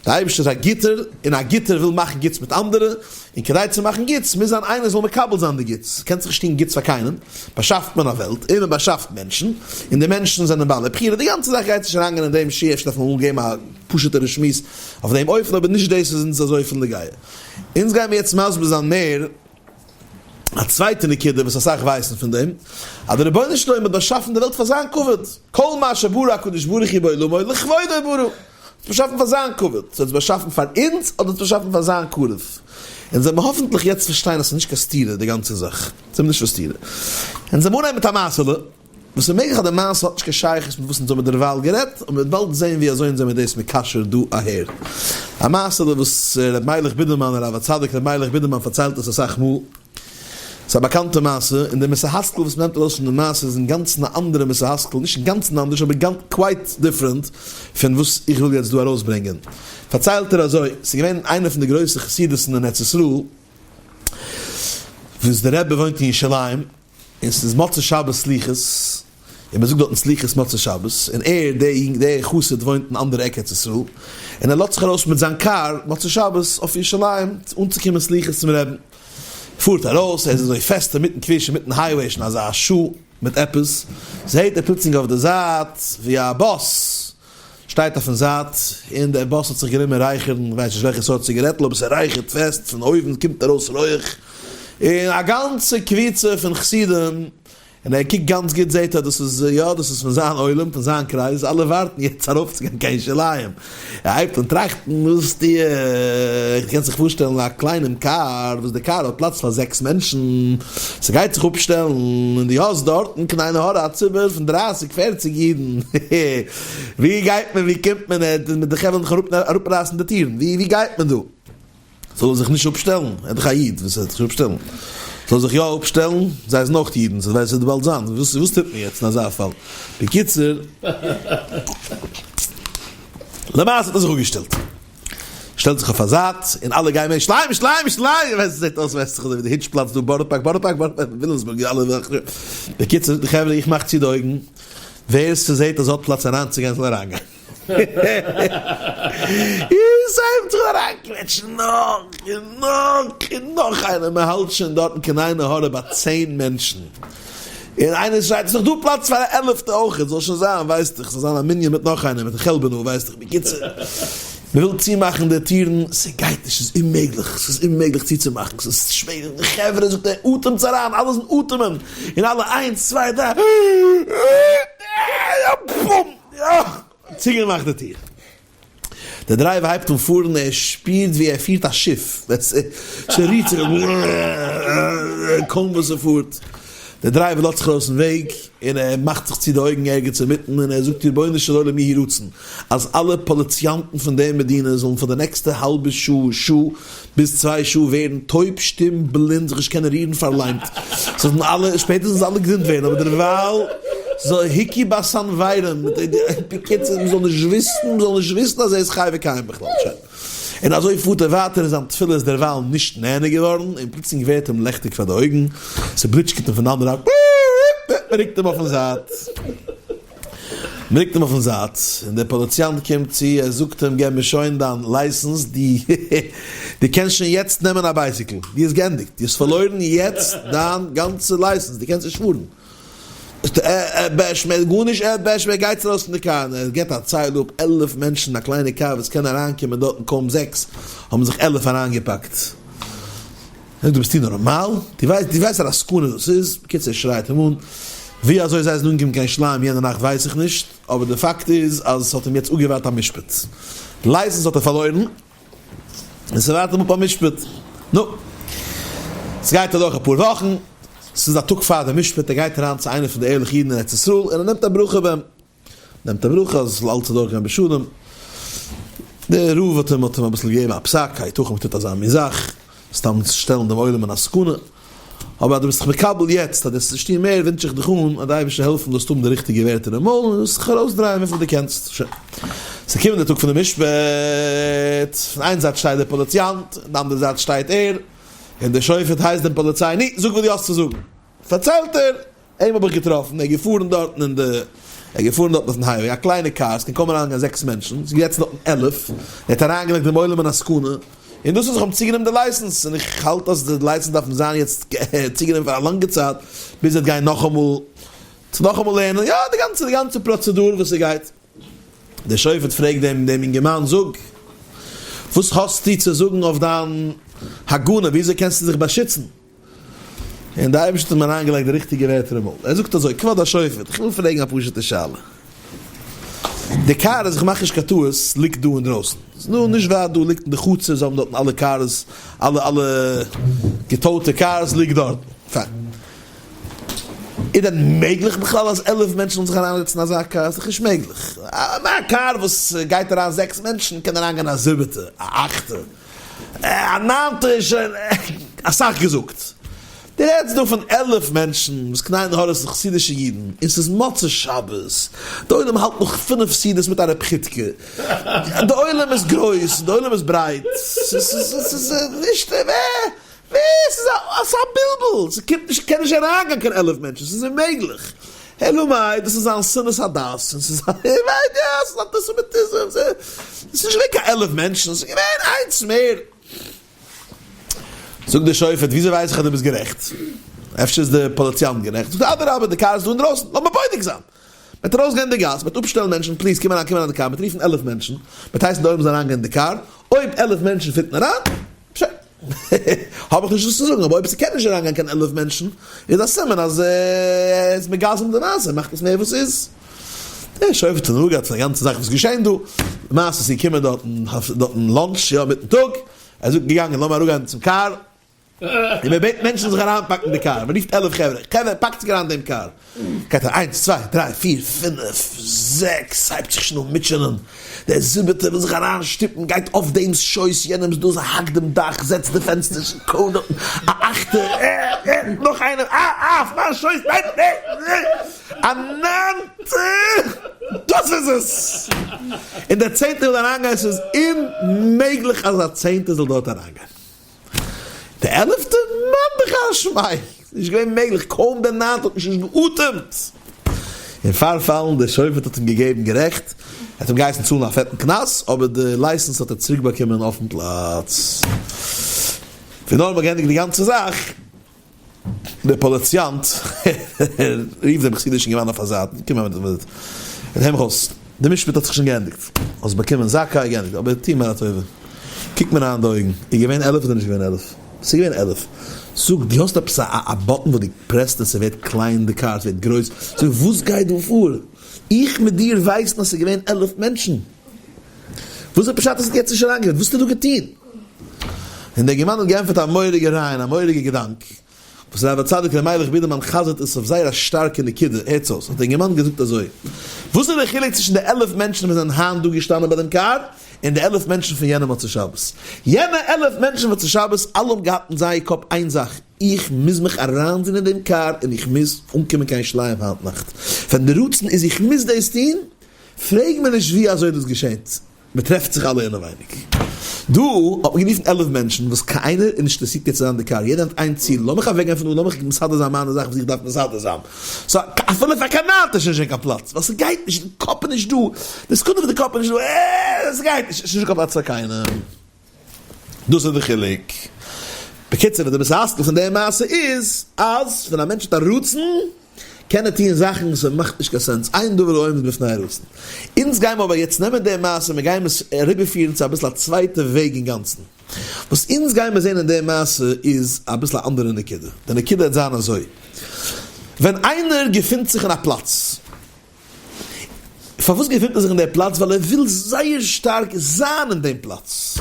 דער אייבערשטער איז א גוטער, און א גוטער וויל מאכן גוטס מיט אנדערע, און כדי צו מאכן גוטס מוז זיין איינער זאל מקבל זיין די גוטס, קענסט זיך נישט טון גוטס פאר קיינעם, באשאפט מען א וועלט, און מען באשאפט מענטשן, און די מענטשן זענען בעלי בחירה, די גאנצע זאך גייט נישט אריינגיין אין דעם שיעור, אפשר דארף מען אמאל געבן א פשוט'ערע שמועס אויף דעם אופן, אבער נישט דאס איז אונז אזויפיל נוגע. אונז גיימיר יעצט מסביר זיין מער א צווייטע נקודה וואס אסאך ווייסן פון דעם, אז דער רבונו של עולם האט באשאפן די וועלט פאר זיין כבוד, כל מה שברא הקדוש ברוך הוא בעולמו לכבודו ברא, האט עס באשאפן פאר זיין כבוד, ס'האט עס באשאפן פאר אונז אדער האט עס באשאפן פאר זיין קרוב? אונז זעמיר האפנטליך יעצט פארשטיין אז ס'איז נישט קיין סתירה די גאנצע זאך, ס'איז נישט קיין סתירה. אונז זעמיר אנהייבן מיט א מעשה'לע. וואס איז מעגליך אז די מעשה האט נישט קיין שייכות מיט וואס אונז האבן דערווייל גערעדט, אבער מ'וועט באלד זעהן ווי אזוי אונז זעמיר דאס מקשר דא אהער. א מעשה'לע וואס ר' מיילעך בידערמאן, הרב הצדיק ר' מיילעך בידערמאן פארציילט עס אסאך מאל. ס'איז א באקאנטע מעשה, און די מוסר השכל וואס מ'נעמט ארויס פון די מעשה איז אינגאנצן א אנדערע מוסר השכל, נישט אינגאנצן אנדערש אבער quite different פון וואס איך וויל יעצט דא ארויסברענגען. פארציילט ער אזוי, ס'איז געווען איינע פון די גרויסע חסידות'ן אין ארץ ישראל, וואס די רבי וואוינט אין ירושלים, און ס'איז מוצאי שבת סליחות, און מ'זאגט דארטן סליחות מוצאי שבת, און ער, דער יונג, דער חסיד וואוינט אין אנדערע עק ארץ ישראל, און ער לאזט זיך ארויס מיט זיין קאר מוצאי שבת אויף ירושלים אנצוקומען סליחות צום רעבן. פארט ארויס, ער איז אזוי פעסט אינמיטן כביש, אינמיטן highway שוין אזא שעה מיט עפעס, זעהט ער פלוצלינג אויף די זייט ווי א באס שטייט אויפן זייט, און דער באס האט זיך גענומען רייכערן, כ'ווייס נישט וועלכע סארט ציגערעטל, אבער ס'רייכערט פעסט, פון אויבן קומט ארויס רויעך, און א גאנצע קבוצה פון חסידים, און ער קוקט גאנץ גוט זעהט ער דאס איז יא דאס איז פון זיין עולם, פון זיין קרייז, אלע ווארטן יעצט ארויפצוגיין קיין ירושלים, ער הייבט אן טראכטן וואס טו איך, דו קענסט זיך פארשטעלן א קליינעם קאר וואס די קאר האט פלאץ פאר זעקס מענטשן, ס'גייט זיך אפשטעלן און דו האסט דארטן קיין עין הרע א ציבור פון דרייסיג פערציג אידן, ווי גייט מען ווי קומט מען, מיט די חברה וועלן דאך אראפרייסן די טירן, ווי גייט מען דא? זאל ער זיך נישט אפשטעלן? ער איז דאך א איד, וואס ער זיך אפשטעלן? זאל זיך יא אפשטעלן? זיי זענען אויך אידן, ס'וועט וועט באלד זיין, וואס וואס טוט מען יעצט אין אזא פאל? בקיצור, למעשה האט ער זיך אפגעשטעלט, שטעלט זיך אויף א זייט, און אלע גייען מער שליים שליים שליים, ווער ס'זעט אויס ווייסט זיך אזוי ווי די היטש פלאץ דא בארא פארק בארא פארק בארא פארק וויליאמסבורג אלע בקיצור די חברה איך מאך צו די אויגן, ווער ס'זעט אז האט פלאץ אריינצוגיין זאל אריינגיין. און ס'הייבט זיך אריינקוועטשן נאך און נאך און נאך איינער, מען האלט שוין דארטן קיין עין הרע ביי צען מענטשן, און איינער שרייט ס'איז נאך דא פלאץ פאר א עלעפטע אויכעט, זאל שוין זיין ווייסט איך, ס'זאל זיין א מנין מיט נאך איינער מיט חלבנה ווייסט איך, בקיצור מען וויל צומאכן די טירן, ס'גייט נישט, ס'איז אוממעגליך, ס'איז אוממעגליך צוצומאכן, ס'איז שווער, די חברה זאגט ער אטעמטס אריין, אלע זענען אטעמען, און אלע איינס צוויי דריי, בום! צוגעמאכט די טיר. דער driver הייבט אן פארן, ער שפירט ווי ער פירט א שיף, ס'רירט זיך קוים וואס ס'פארט. דער driver לאזט זיך ארויס פון וועג, און ער מאכט זיך צו די אויגן ערגעץ אינמיטן, און ער זאגט רבונו של עולם יהי רצון אז אלע פאליציאנטן פון דער מדינה זאלן פאר די נעקסטע האלבע שעה, שעה, ביז צוויי שעה ווערן טויב שטום בלינד זיך נישט קענען רירן פארליימט זאלן אלע שפעטער זאלן זיי אלע געזונט ווערן אבער דערווייל זאל היקי בסנוורים בקיצור מ'זאל נישט וויסן מ'זאל נישט וויסן אז ער איז חי וקיים בכלל שוין און אזוי פארט ער ווייטער און זיין תפילה איז דערווייל נישט נענה געווארן און פלוצלינג ווערט אים לעכטיג פאר די אויגן ס'בליטשקעט אים פון די אנדערע מ'רוקט אים אויפן זייט. מ'רוקט אים אויפן זייט, און דער פאליציאנט קומט צו, ער זאגט אים, געב מיר שוין דיין license, דו קענסט שוין יעצט נעמען א בייסיקל, דו האסט גענדיגט, דו האסט פארלוירן יעצט דיין גאנצע license, דו קענסט נישט פארן. ער בעש מער גארנישט, ער בעש מער, גייטס ארויס פון די קאר, און ער געבט א צייל אפ 11 מענטשן אין א קליינע קאר וואס קען אריינקומען דארטן קוים זעקס, האבן זיך 11 אריינגעפאקט. זאג דו ביסטו נארמאל? דו ווייסט דו ווייסט וואס א סכנה דאס איז? בקיצור ער שרייט אים אן, ווי אזוי זיי זענען אנגעקומען קיין ירושלים יענע נאכט ווייס איך נישט, אבער די פאקט איז אז עס האט אים יעצט אפגעווארט א משפט. license האט ער פארלוירן, און ס'ווארט אים אפ א משפט. נו. ס'גייט אדורך אפאר וואכן, ס'איז א טאג פאר די משפט, ער גייט אריין צו איינער פון די ערליכע אידן אין ארץ ישראל און ער נעמט א ברכה ביי אים. נעמט א ברכה אז עס זאל אלץ אדורכגיין בשלום. דער רב האט אים האט אים אביסל געגעבן א פסק, היתכן מען טוט אזא מין זאך, סתם שטעלן דעם עולם אין א סכנה. אבער אז דו ביסט זיך מקבל יעצט אז דו וועסט נישט טון מער, ווינטש איך דיך אן אז די אייבערשטער זאל העלפן זאלסט האבן די ריכטיגע ווערטער אין מויל און זאלסט זיך ארויסדרייען וויפיל דו קענסט. שוין. ס'איז געקומען דער טאג פון די משפט. פון איין זייט שטייט דער פאליציאנט, און די אנדערע זייט שטייט ער, און דער שופט הייסט דעם פאליציי, נו, זאג וואס דו האסט צו זאגן. פארציילט ער, אים האב איך געטראפן, ער איז געפארן דארטן אין די, ער איז געפארן דארטן אויפן highway, א קליינע קאר, עס קען קוים אריינגיין זעקס מענטשן, עס איז געזעצן דארטן 11, ער האט אריינגעלייגט דעם עולם אין א סכנה, און דאס איז איך האב צוגענומען די license, און איך האלט אז די license דארף זיין יעצט צוגענומען פאר א לאנגע צייט, ביז ער וועט גיין נאכאמאל, צו נאכאמאל לערנען, יא די גאנצע די גאנצע פראצעדור וואס ס'גייט. דער שופט פרעגט דעם דעם אינגערמאן, זאג, וואס האסטו צו זאגן אויף דיין הגנה, וויאזוי קענסטו זיך באשיצן? און דער אייבערשטער האט אים אריינגעלייגט די ריכטיגע ווערטער אין מויל. ער זאגט אזוי, כבוד השופט, איך וויל פרעגן א פשוט'ע שאלה. די קאר, אז איך מאך נישט קיין טעות, ליגט דא אינדרויסן. ס'איז דא נישט ווייט דא, ליגט אין די חצר, זיי האבן דארטן אלע קארס, אלע אלע געטויטע קארס ליגט דארטן. פיין. איז דען מעגליך בכלל אז 11 מענטשן זאלן זיך אריינזעצן אין אזא קאר? ס'איז דאך נישט מעגליך. א קאר וואס גייט אריין זעקס מענטשן קען אריינגיין א זיבעטע, א אכטע. א ניינטע איז שוין אסאך געזאגט. דו רעדסט דא פון 11 מענטשן וואס קיין עין הרע ס'איז חסידישע אידן און ס'איז מוצאי שבת, די עולם האלט נאך פינף סעודות מיט א רב חידקא, די עולם איז גרויס, די עולם איז ברייט, ס'איז נישט ווער ס'איז א בלבול, ס'קומט נישט קען נישט אריינגיין קיין 11 מענטשן, ס'איז אוממעגליך, אלא מאי דאס איז זיין שנאת הדת און ס'איז יא ס'איז אנטיסעמיטיזם, ס'איז נישט געווען קיין 11 מענטשן, ס'איז געווען איינס מער. זאגט דער שופט, וויאזוי ווייס איך אז דו ביסט גערעכט? אפשר איז דער פאליציאנט גערעכט? זאגט ער, אדרבה, די קאר איז דא אינדרויסן, לאמיר בודק זיין. מ'וועט ארויסגיין אין די גאס, מ'וועט אפשטעלן מענטשן, please קום אריין, קום אריין אין די קאר, מ'וועט רופן 11 מענטשן, מ'וועט הייסן די עולם זאל אריינגיין אין די קאר, אויב 11 מענטשן פיטן אריין, שוין. האב איך נישט וואס צו זאגן, אבער אויב ס'קען נישט אריינגיין קיין 11 מענטשן, איז א סימן אז ער איז מגזם די מעשה, מאכט עס מער וואס ס'איז. דער שופט האט הנאה געהאט פון די גאנצע זאך וואס איז געשען דא, למעשה איז געקומען דארטן דארטן lunch, יא מיטן טאג, ער זאגט געגאנגען לאמיר אראפגיין צום קאר, און מען בעט מענטשן זיך אריינפאקן די קאר, מען רופט 11 חברה, חברה פאקט זיך אריין דעם קאר, גייט ער איינס צוויי דריי פיר פינף זעקס, הייבט זיך שוין אן מוטשענען, דער זיבעטער וויל זיך אריין שטופן, גייט אויף דעם'ס שויס, יענעמ'ס דאס, האקט דעם דאך, זעצט די פענסטער, קוים דארטן, א אכטער, אה אה, נאך איינער, אה אה, אויף מיין שויס, ניין ניין ניין, א ניינטער, דאס איז עס! און דער צענטער וויל אריינגיין, ס'איז אוממעגליך אז א צענטער זאל דארט אריינגיין. די עלעפטע? מאן דכר שמיה! ס'איז נישט געווען מעגליך, קוים דער ניינטע האט נישט נישט געאטעמט! און פארפאלן, דער שופט האט אים געגעבן גערעכט, ער האט אים געהייסן צאלן א פעטן קנס, אבער די license האט ער צוריק באקומען אויפן פלאץ. ווי נאר מ'האט געענדיגט די גאנצע זאך, דער פאליציאנט רופט דעם חסידישן אינגערמאן אויף א זייט, קום אהער מיט הער מיך אויס, די משפט האט זיך שוין געענדיגט, האסט באקומען זכאי, געענדיגט, אבער טו מיר א טובה, קוק מיר אריין אין די אויגן, איז געווען 11 אדער נישט געווען 11? ס'איז געווען 11. זאג, דו האסט עפעס א button וואס דו פרעסט און ס'ווערט קליין די קאר, ס'ווערט גרויס, זאג, וואס גייט דא פאר? איך מיט דיר ווייסן אז ס'איז געווען 11 מענטשן. וואס איז פשט אז ס'האט יעצט נישט אריינגערעדט? וואס האסטו דא געטון? און דער אינגערמאן האט געענטפערט א מורא'דיגע רעיון, א מורא'דיגע געדאנק, וואס הרב הצדיק ר' מיילעך בידערמאן חזר'ט עס אויף זייער א שטארקע נקודה, הערטס אויס, האט דער אינגערמאן געזאגט אזוי, וואס איז דער חילוק צווישן די 11 מענטשן וואס זענען היינט דא געשטאנען ביי דעם קאר, און די 11 מענטשן פון יענע מוצאי שבת? יענע 11 מענטשן מוצאי שבת, אלע האבן געהאט אין זייער קאפ איין זאך, איך מוז מיך אריינזען אין דעם קאר און איך מוז אנקומען קיין ירושלים היינט נאכט. ווען די רצון איז איך מוז דאס טון, פרעג מיר נישט ווי אזוי דאס געשעט, מען טרעפט זיך אלע אינעווייניג. דא האט מען גערופן 11 מענטשן וואס קיינער איז נישט אינטערעסירט יעצט צו זיין אין די קאר, יעדער האט איין ציל, לאמיך אוועקגיין פון דא, לאמיך מסדר זיין מיינע זאכן וואס איך דארף מסדר זיין. so אפילו פאר קיין נאט איז שוין נישט קיין פלאץ, ווייל ס'גייט נישט, די קאפ איז נישט דא, די סעקונדע וואס די קאפ איז נישט דא, אה, ס'גייט נישט, ס'איז נישט דא קיין פלאץ פאר קיינעם. דאס איז די חילוק. בקיצור, וואס די מושכל פון די מעשה איז, אז ווען א מענטש האט א רצון, קען ער טוען זאכן וואס מאכט נישט קיין sense, אין דבר העומד בפני הרצון. אונז גיימער אבער יעצט נעמען די מעשה און מיר גייען עס אריבערפירן צו אביסל א צווייטע וועג אינגאנצן. וואס אונז גיימער זען אין די מעשה איז אביסל א אנדערע נקודה. די נקודה וועט זיין אזוי, ווען איינער געפינט זיך אין א פלאץ, פארוואס געפינט ער זיך אין די פלאץ? ווייל ער וויל זייער שטארק זיין אין דעם פלאץ.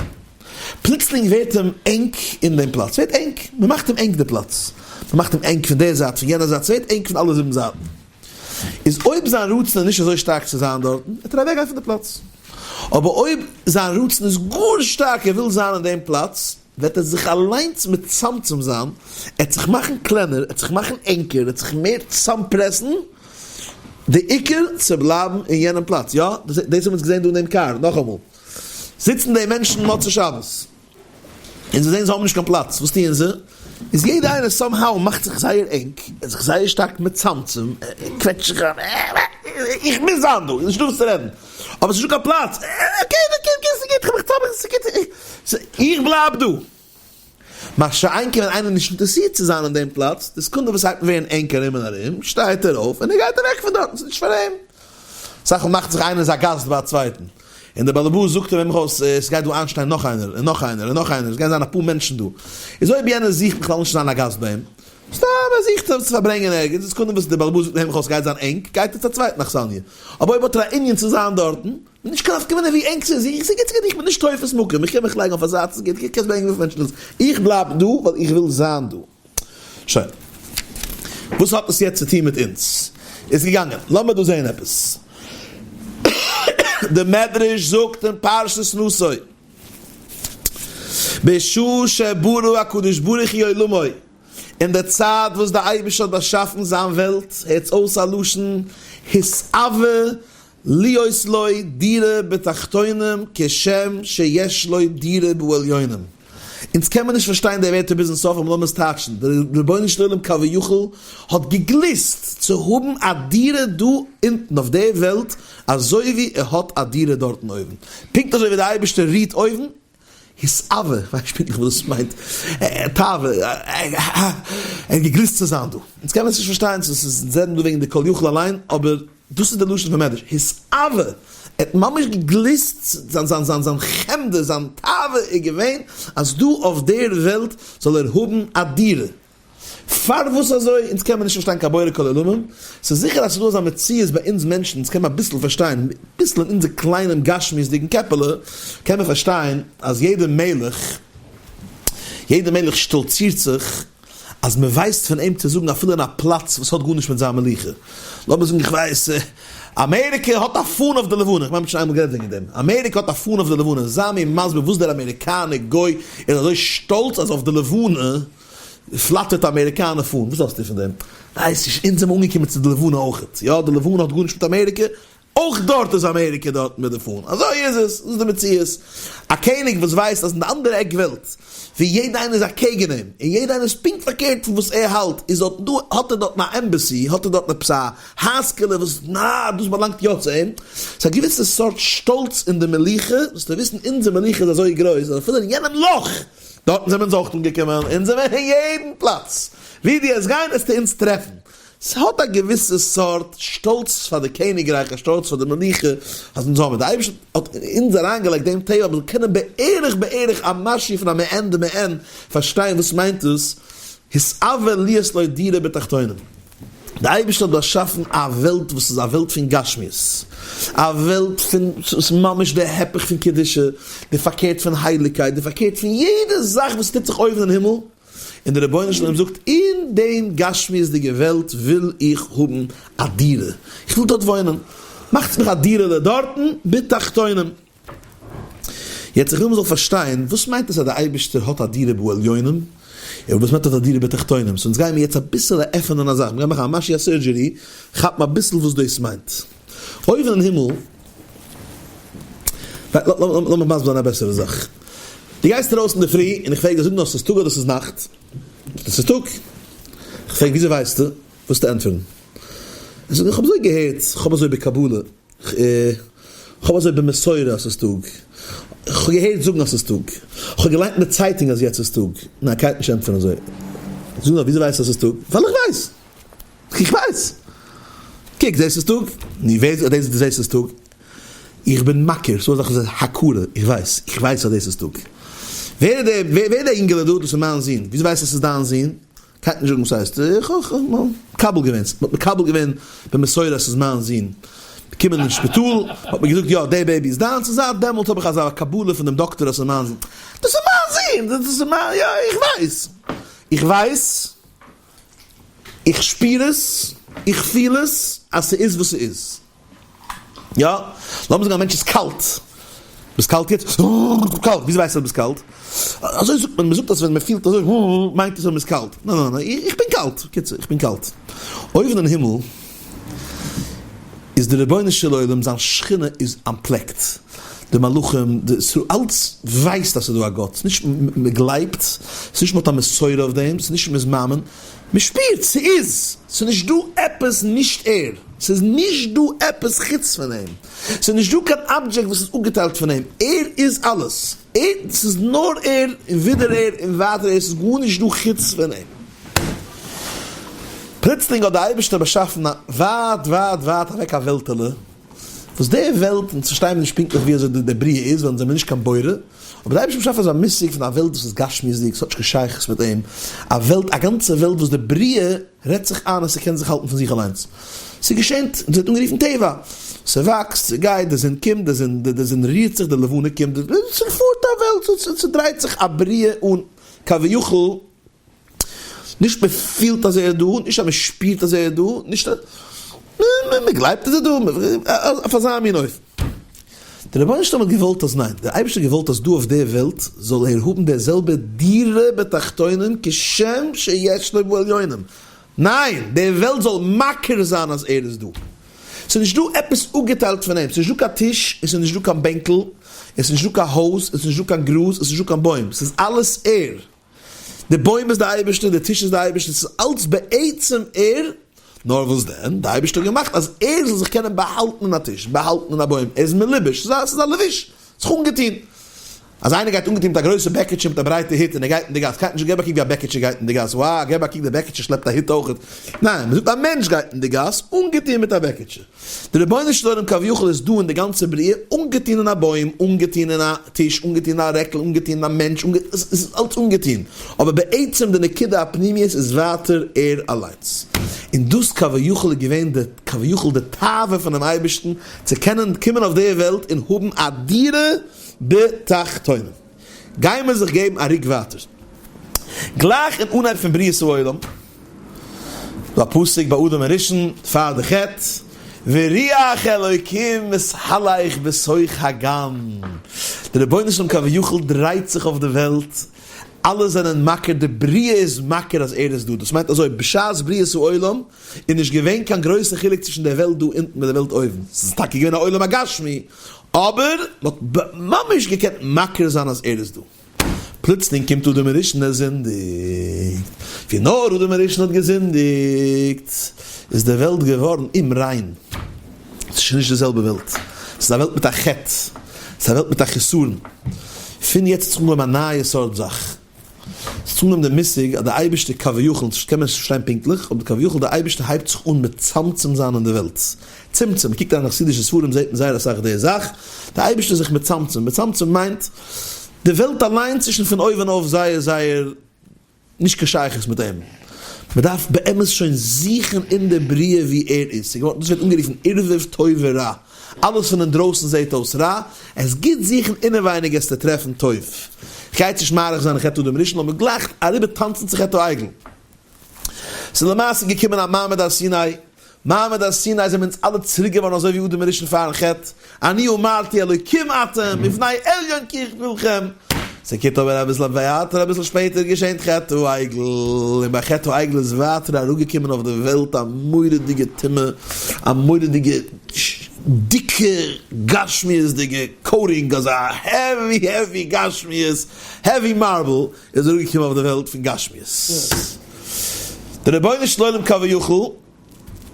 פלוצלינג ווערט אים ענג אין דעם פלאץ, ס'ווערט ענג, מ'מאכט אים ענג די פלאץ, מ'מאכט אים ענג פון די זייט, פון יענע זייט, ס'ווערט ענג פון אלע זיבן זייטן. איז אויב זיין רצון איז נישט אזוי שטארק צו זיין דארטן, וועט ער אוועקגיין פון די פלאץ. אבער אויב זיין רצון איז גאר שטארק ער וויל זיין אין דעם פלאץ, וועט ער זיך אליינס מצמצם זיין, ער וועט זיך מאכן קלענער, ער וועט זיך מאכן ענגער, ער וועט זיך מער צאמפרעסן, די עיקר צו בלייבן אין יענעם פלאץ. יא, דאס האבן אונז געזען דא אין דעם קאר, נאכאמאל, זיצן די מענטשן מוצאי שבת, און זיי זעען זיי האבן נישט קיין פלאץ, וואס טוען זיי? איז יעדער איינער סאם האו מאכט זיך זייער ענג, ער איז זיך זייער שטארק מצמצם, ער קוועטשט זיך אריין, איך מוז זיין דא, איז נישטא וואס צו רעדן, אבער ס'איז נישטא קיין פלאץ, okay okay okay ס'גוט, כ'האב מיך צאם, ס'גוט, איך בלייב דא. מה שאין כן ווען איינער איז נישט אינטערעסירט צו זיין אין דעם פלאץ, די סעקונדע וואס ס'הייבט ווערן ענג ארום און ארום, שטייט ער אויף און ער גייט אוועק פון דארטן, ס'איז נישט פאר אים. אסאך מאל מאכט זיך איינער איז א גאסט ביי א צווייטן, און דער באלעבאס זאגט אים הער מיך אויס, עס גייט דא איינשטיין נאך איינער, און נאך איינער, און נאך איינער, עס גייען זיין אפאר מענטשן דא. איז אויב יענער זוכט בכלל נישט צו זיין א גאסט ביי אים, סתם ער זוכט צו פארברענגען ערגעץ, די סעקונדע וואס דער באלעבאס זאגט אים הער מיך אויס, ס'גייט זיין ענג, גייט ער צו א צווייטן אכסניא. אבער אויב האט ער א ענין צו זיין דארטן, נישט קיין נפקא מינה ווי ענג ס'איז, איך ס'גוט ס'גוט איך בין נישט תופס מקום, איך קען מיך לייגן אויף א זייט ס'איז גוט, קענסט ברענגען וויפיל מענטשן דו ווילסט, איך בלייב דא ווייל איך וויל זיין דא. שוין. וואס האט עס יעצט צו טון מיט אונז? איז געגאנגען. לאמיר דא זעהן עפעס. די מדרש זאגט אין פרשת נשא, בשעה שברא הקדוש ברוך הוא עולמו, אין די צייט וואס די אייבערשטער האט באשאפן זיין וועלט, הערטס אויס א לשון התאווה להיות לו דירה בתחתונים כשם שיש לו דירה בעליונים. אונז קען מען נישט פארשטיין די ווערטער ביזן סוף אבער לאמיר עס טייטשן, דער רבונו של עולם כביכול האט געגליסט צו האבן א דירה דא אונטן אויף די וועלט אזוי ווי ער האט א דירה דארטן אויבן. פונקט אזוי ווי דער אייבערשטער רוהט אויבן, התאווה, כ'ווייס נישט פונקטליך וואס דאס מיינט, תאווה, ער האט געגליסט צו זיין דא. אונז קען מען עס נישט פארשטיין, ס'איז רעדן דא וועגן די כל יכול אליין, אבער דאס איז די לשון פון מדרש, התאווה, ער האט ממש געגליסט, זיין זיין זיין זיין חמדה, זיין תאווה איז געווען אז דא אויף דער וועלט זאל ער האבן א דירה. פארוואס אזוי? אונז קען מען נישט פארשטיין קיין בורא כל עולמים, ס'איז זיכער אז ס'איז דא אזא מציאות ביי אונז מענטשן, אונז קען מען אביסל פארשטיין, אביסל אין אונזער קליינעם גשמיות'דיגן קעפעלע, קען מען פארשטיין אז יעדער מלך, יעדער מלך שטאלצירט זיך אז מען ווייסט פון אים צו זאגן אפילו אין א פלאץ וואס האט גארנישט מיט זיין מלוכה. לאמיר זאגן איך ווייס, אמעריקע האט א פאן אויף די לבנה, איך מיין מ'האט שוין איינמאל גערעדט וועגן דעם, אמעריקע האט א פאן אויף די לבנה, זיי מיר מסביר וואס דער אמעריקאנער גוי איז אזוי שטאלץ אז אויף די לבנה פלאטערט א אמעריקאנער פאן, וואס האסטו פון דעם? ווייס נישט, אונז זעמיר אנגעקומען צו די לבנה אויכעט, יא די לבנה האט גארנישט מיט אמעריקע, אויך דארט איז אמעריקע דארט מיט די פאן, אזוי איז עס, דאס איז די מציאות, א קעניג וואס ווייסט אז אין די אנדערע עק וועלט ווי יעדע איינער איז אקעגן אים, און יעדע איינער איז פונקט פארקערט פון וואס ער האלט, איז דארט דא, האט ער דארטן א embassy, האט ער דארטן עפעס א הייזקעלע וואס נא, דאס באלאנגט יא צו אים, ס'איז א געוויסע סארט שטאלץ אין די מלוכה, זאלסטו וויסן אונזער מלוכה איז אזוי גרויס אז אפילו אין יענעם לאך דארטן זעמיר אונז אויך אנגעקומען, אונז זעמיר אין יעדן פלאץ, ווי דו וועסט גיין וועסטו אונז טרעפן, ס'האט א געוויסע סארט שטאלץ פאר די קעניגרייך, א שטאלץ פאר די מלוכה, אז אונז האבן, די אייבערשטער האט אין אונז אריינגעלייגט דעם טבע אז מ'זאל קענען בערך בערך א משהו פון א מעין דמעין פארשטיין וואס מיינט דאס התאווה להיות לו דירה בתחתונים. די אייבערשטער האט באשאפן א וועלט וואס איז א וועלט פון גשמיות, א וועלט פון ס'איז ממש די הפך פון קדושה, די פארקערט פון הייליגקייט, די פארקערט פון יעדע זאך וואס טוט זיך אויבן אין הימל, און דער רבונו של עולם זאגט, אין דעם גשמיות'דיגע וועלט וויל איך האבן א דירה, איך וויל דארט וואוינען, מאכטס מיך א דירה'לע דארטן בתחתונים. יעצט איך וויל מ'זאל פארשטיין, וואס מיינט עס אז דער אייבערשטער האט א דירה בעליונים, און וואס מיינט האט א דירה בתחתונים, so אונז גייען מיר יעצט אביסעלע עפענען א זאך, מיר גייען מאכן א משי א surgery, כאפן אביסל וואס דאס מיינט. אויבן אין הימל, לאמיך מסביר זיין א בעסערע זאך. דו גייסט ארויס אינדערפרי און איך פרעג דיר, זאג נאר, ס'איז טאג אדער ס'איז נאכט? זאגסטו ס'איז טאג. איך פרעג וויאזוי ווייסטו? וועסטו ענטפערן? איך זאג איך האב אזוי געהערט, איך האב אזוי בקבלה, איך האב אזוי במסורה אז ס'איז טאג, איך האב געהערט זאגן אז ס'איז טאג, איך האב געליינט אין די צייטונג אז יעצט איז טאג. ניין, קייט נישט ענטפערן אזוי. זאג נאר, וויאזוי ווייסטו אז ס'איז טאג? ווייל איך ווייס! איך ווייס! קוק, זעסט ס'איז טאג? נו, ווער זאגט אז דו זעסט ס'איז טאג? איך בין מכיר, ס'דא אזאך וואס הייסט הכרה, איך ווייס, איך ווייס אז דאס איז טאג. ווער איז דער, ווער איז דער אינגעלע דא? דאס איז מיין זון. וויאזוי ווייסטו אז ס'איז דיין זון? קען נישט זאגן וואס הייסט, איך האב מקבל געווען, מ'האט מקבל געווען במסורה אז ס'איז מיין זון. געקומען אין שפיטאל, האט מען געזאגט יא, דער baby איז דיינס, און זייט דעמאלט האב איך אזא קבלה פון דעם דאקטער אז ס'איז מיין זון. דאס איז מיין זון! דאס איז מיין, יא, איך ווייס. איך ווייס. איך שפיר עס, איך פיל עס, אז ס'איז וואס ס'איז. יא, לאמיר זאגן א מענטש איז קאלט. ביסט קאלט יעצט? קאלט! וויאזוי ווייסטו אז ביסט קאלט? אזוי זאגט מען, מ'זאגט אז ווען מ'פילט אזוי מיינט עס אז מ'איז קאלט. ניין ניין ניין, איך בין קאלט. קיצור, איך בין קאלט. אויבן אין הימל איז דער רבונו של עולם, זיין שכינה איז אנטפלעקט. די מלאכים, די ישראל, אלץ ווייסט אז ס'איז דא א גאט. ס'איז נישט מ'גלייבט, ס'איז נישט מ'האט א מסורה אויף דעם, ס'איז נישט מ'איז מאמין. מ'שפירט, ס'איז! ס'איז נישט דא עפעס נישט ער. ס'איז נישט דא עפעס חוץ פון אים. ס'איז נישט דא קיין אבדזשעקט וואס איז אפגעטיילט פון אים. ער איז אלעס. ער, ס'איז נאר ער, און ווידער ער, און ווייטער ער, ס'איז גארנישט דא חוץ פון אים. פלוצלינג האט דער אייבערשטער באשאפן א ווייט ווייט ווייט אוועק א וועלטעלע, וואס די וועלט, אונז פארשטייען מיר נישט פונקטליך ווי אזוי די בריאה איז, ווייל אונז זעמיר נישט קיין בורא, אבער דער אייבערשטער האט באשאפן אזא מושג פון א וועלט וואס איז גשמיות'דיג, ס'האט נישט קיין שייכות מיט אים, א וועלט, א גאנצע וועלט וואס די בריאה רעדט זיך איין אז ס'קען זיך האלטן פון זיך אליינס. ס'געשענט, און ס'ווערט אנגערופן טבע. ס'וואקסט, ס'גייט, די זון קומט, די זון, די זון רירט זיך, די לבנה קומט, ס'פארט א וועלט, ס'דרייט זיך א בריאה אן כביכול. נישט מען פילט אז ער איז דא, נישט אז מען שפירט אז ער איז דא, נישט אז מען גלייבט אז ער איז דא, אויף אזא מין אופן. דער רבונו של עולם האט געוואלט אז ניין, דער אייבערשטער האט געוואלט אז דא אויף דער וועלט זאל ער האבן דער זעלבע דירה בתחתונים כשם שיש לו בעליונים, ניין, די וועלט זאל מכיר זיין אז ער איז דא. ס'איז נישט דא עפעס אפגעטיילט פון אים, ס'איז נישט דא קיין טיש, און ס'איז נישט דא קיין בענקל, און ס'איז נישט דא קיין הויז, און ס'איז נישט דא קיין גראז, און ס'איז נישט דא קיין בוים, ס'איז אלעס ער. די בוים איז די אייבערשטער, די טיש איז די אייבערשטער, ס'איז אלץ בעצם ער, נאר וואס דען, די אייבערשטער האט געמאכט אז ער זאל זיך קענען באהאלטן אין א טיש, באהאלטן אין א בוים, ער איז מלובש, ס'איז א לבוש, זיך אנגעטון. אז איינער גייט אנגעטון מיט א גרויסע בעקיטשע מיט א ברייטע הוט און ער גייט אין די גאס, קייט נישט געב א קוק ווי א בעקיטשע גייט אין די גאס, wow געב א קוק די בעקיטשע שלעפט א הוט אויכעט, ניין, מ'זאגט א מענטש גייט אין די גאס אנגעטון מיט א בעקיטשע. די רבונו של עולם כביכול איז דא אין די גאנצע בריאה, אנגעטון אין א בוים, אנגעטון אין א טיש, אנגעטון אין א רעקל, אנגעטון אין א מענטש, עס איז אלץ אנגעטון, אבער בעצם די נקודה הפנימיות איז ווייטער ער אליינס. און דאס כביכול איז געווען די כביכול די תאווה פונעם אייבערשטן צו קענען קומען אויף די וועלט און האבן א דירה בתחתונים. גיימער זיך געבן א רוק ווייטער. גלייך אין אנהייב פון בריאת העולם, דא א פסוק ביי אדם הראשון פאר די חטא, ורוח אלוקים מתהלך בתוך הגן, די רבונו של עולם כביכול דרייט זיך אויף די וועלט, אלע זענען מכיר, די בריאה איז מכיר אז ער איז דא, דאס מיינט אזוי, בשעת בריאת העולם איז נישט געווען קיין גרויסע חילוק צווישן די וועלט דא אונטן מיט די וועלט אויבן, ס'איז טאקע געווען א עולם הגשמי, אבער מ'האט ממש געקענט מכיר זיין אז ער איז דא. פלוצלינג קומט אדם הראשון ער זינדיגט. ווי נאר אדם הראשון האט געזינדיגט איז די וועלט געווארן אומריין. ס'איז שוין נישט די זעלבע וועלט. ס'איז א וועלט מיט א חטא. ס'איז א וועלט מיט א חסרון. פון יעצט האט זיך אנגעהויבן א נייע סארט זאך. ס'איז אנגעהויבן די מושג אז די אייבערשטער כביכול, נישט קען מען נישט פארשטיין פונקטליך, אבער כביכול די אייבערשטער הייבט זיך אן מצמצם זיין אין די וועלט. צמצום, מ'קוקט אריין אין חסידישע ספרים זעט מען זייער אסאך די זאך, די אייבערשטער איז זיך מצמצם, מצמצם מיינט די וועלט אליינס איז שוין פון אויבן אויף זייער זייער נישט קיין שייכות מיט אים, מ'דארף באמת שוין זוכן אין די בריאה ווי ער איז, ס'איז געווארן, דאס ווערט אנגערופן ערבוב טוב ורע, אלעס פון אינדרויסן זעט אויס רע, עס גוט זוכן אינעווייניג עס צו טרעפן טוב. כ'גיי יעצט נישט מאריך זיין אין חטא אדם הראשון, לאמיר גלייך אריבער טאנצן צו חטא העגל. ס'איז למעשה געקומען א מעמד הר סיני, מעמד הר סיני זענען אונז אלע צוריק געווארן אזוי ווי אדם הראשון פארן חטא, אני אמרתי אלוקים אתם מפני עליון כי כולכם, ס'קומט אבער אביסל ווייטער אביסל שפעטער געשענט חטא העגל, און ביי חטא העגל איז ווייטער אראפגעקומען אויף די וועלט א מורא'דיגע טומאה, א מורא'דיגע. דיקע גשמיות'דיגע coating, אזא heavy heavy גשמיות, heavy marble איז אראפגעקומען אויף די וועלט פון גשמיות. דער רבונו של עולם כביכול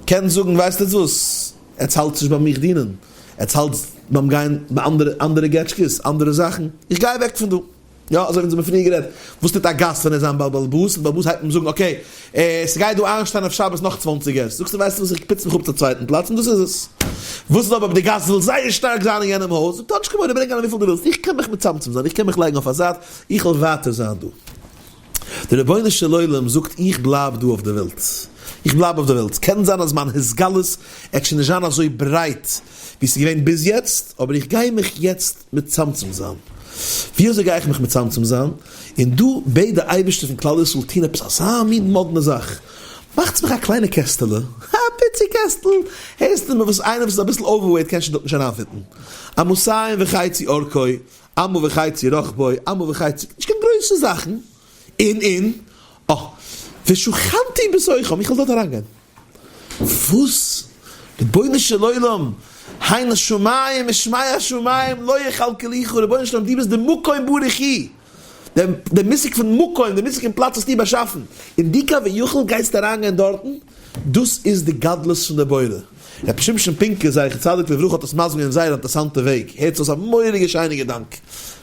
קען זאגן ווייסט עטס וואס, עטס האלטס נישט ביי מיך דינען, עטס האלטס ביים גיין ביי אנדערע אנדערע געטשקעס, אנדערע זאכן, איך גיי אוועק פון דא. יא, אזוי ווי אונז האבן פריער גערעדט, וואס טוט א גאסט ווען ער איז זיין בעל באלעבאס, און בעל באס הייבט אן זאגן okay, ס'גייט דא איינשטיין אויף שבת נאך צוואנציג געסט, זאגסטו ווייסטו וואס איך פוץ מיך אפ צו א צווייטן פלאץ און דאס איז עס. וואס איז אבער אויב די גאסט וויל זייער שטארק זיין אין יענעם הויז, זאגט כאטש כמוני ברענג אריין וויפיל דו ווילסט, איך קען מיך מצמצם זיין, איך קען מיך לייגן אויף א זייט, איך וועל ווייטער זיין דא. דער רבונו של עולם זאגט איך בלייב דא אויף די וועלט, איך בלייב אויף די וועלט, ס'קען זיין אז מיין התגלות עט שוין נישט זיין אזוי ברייט ווי ס'איז געווען ביז יעצט, אבער איך גיי מיך יעצט מצמצם זיין. ווי אזוי גיי איך מיך מצמצם זיין? און דא בעט די אייבערשטער פון כלל ישראל טון עפעס אזא מין מאדנע זאך, מאכטס מיך א קליינע קעסטעלע, א פיצי קעסטל, הערסטו מיר וואס איינער וואס איז אביסל overweight קען שוין דארט נישט אריינפיטן, אמתים וחצי אורכו, אמה וחצי רחבו, אמה וחצי, נישט קיין גרויסע זאכן, און און, אה, ושכנתי בתוכם, איך וועל דארט אריינגיין. וואס? רבונו של עולם, הן השמים ושמי השמים לא יכלכלוך, רבונו של עולם דו ביסט די מקום ברוך הוא, די מושג פון מקום, די מושג פון פלאץ האסטו באשאפן, און דו כביכול גייסט אריינגיין דארטן, דאס איז די גדלות פון די בורא. רבי שמשון פינקוס זכר צדיק לברכה האט עס מסביר געווען אין זייער אינטערסאנטע וועג, הערטס אויס א מורא'דיגע שיינע געדאנק,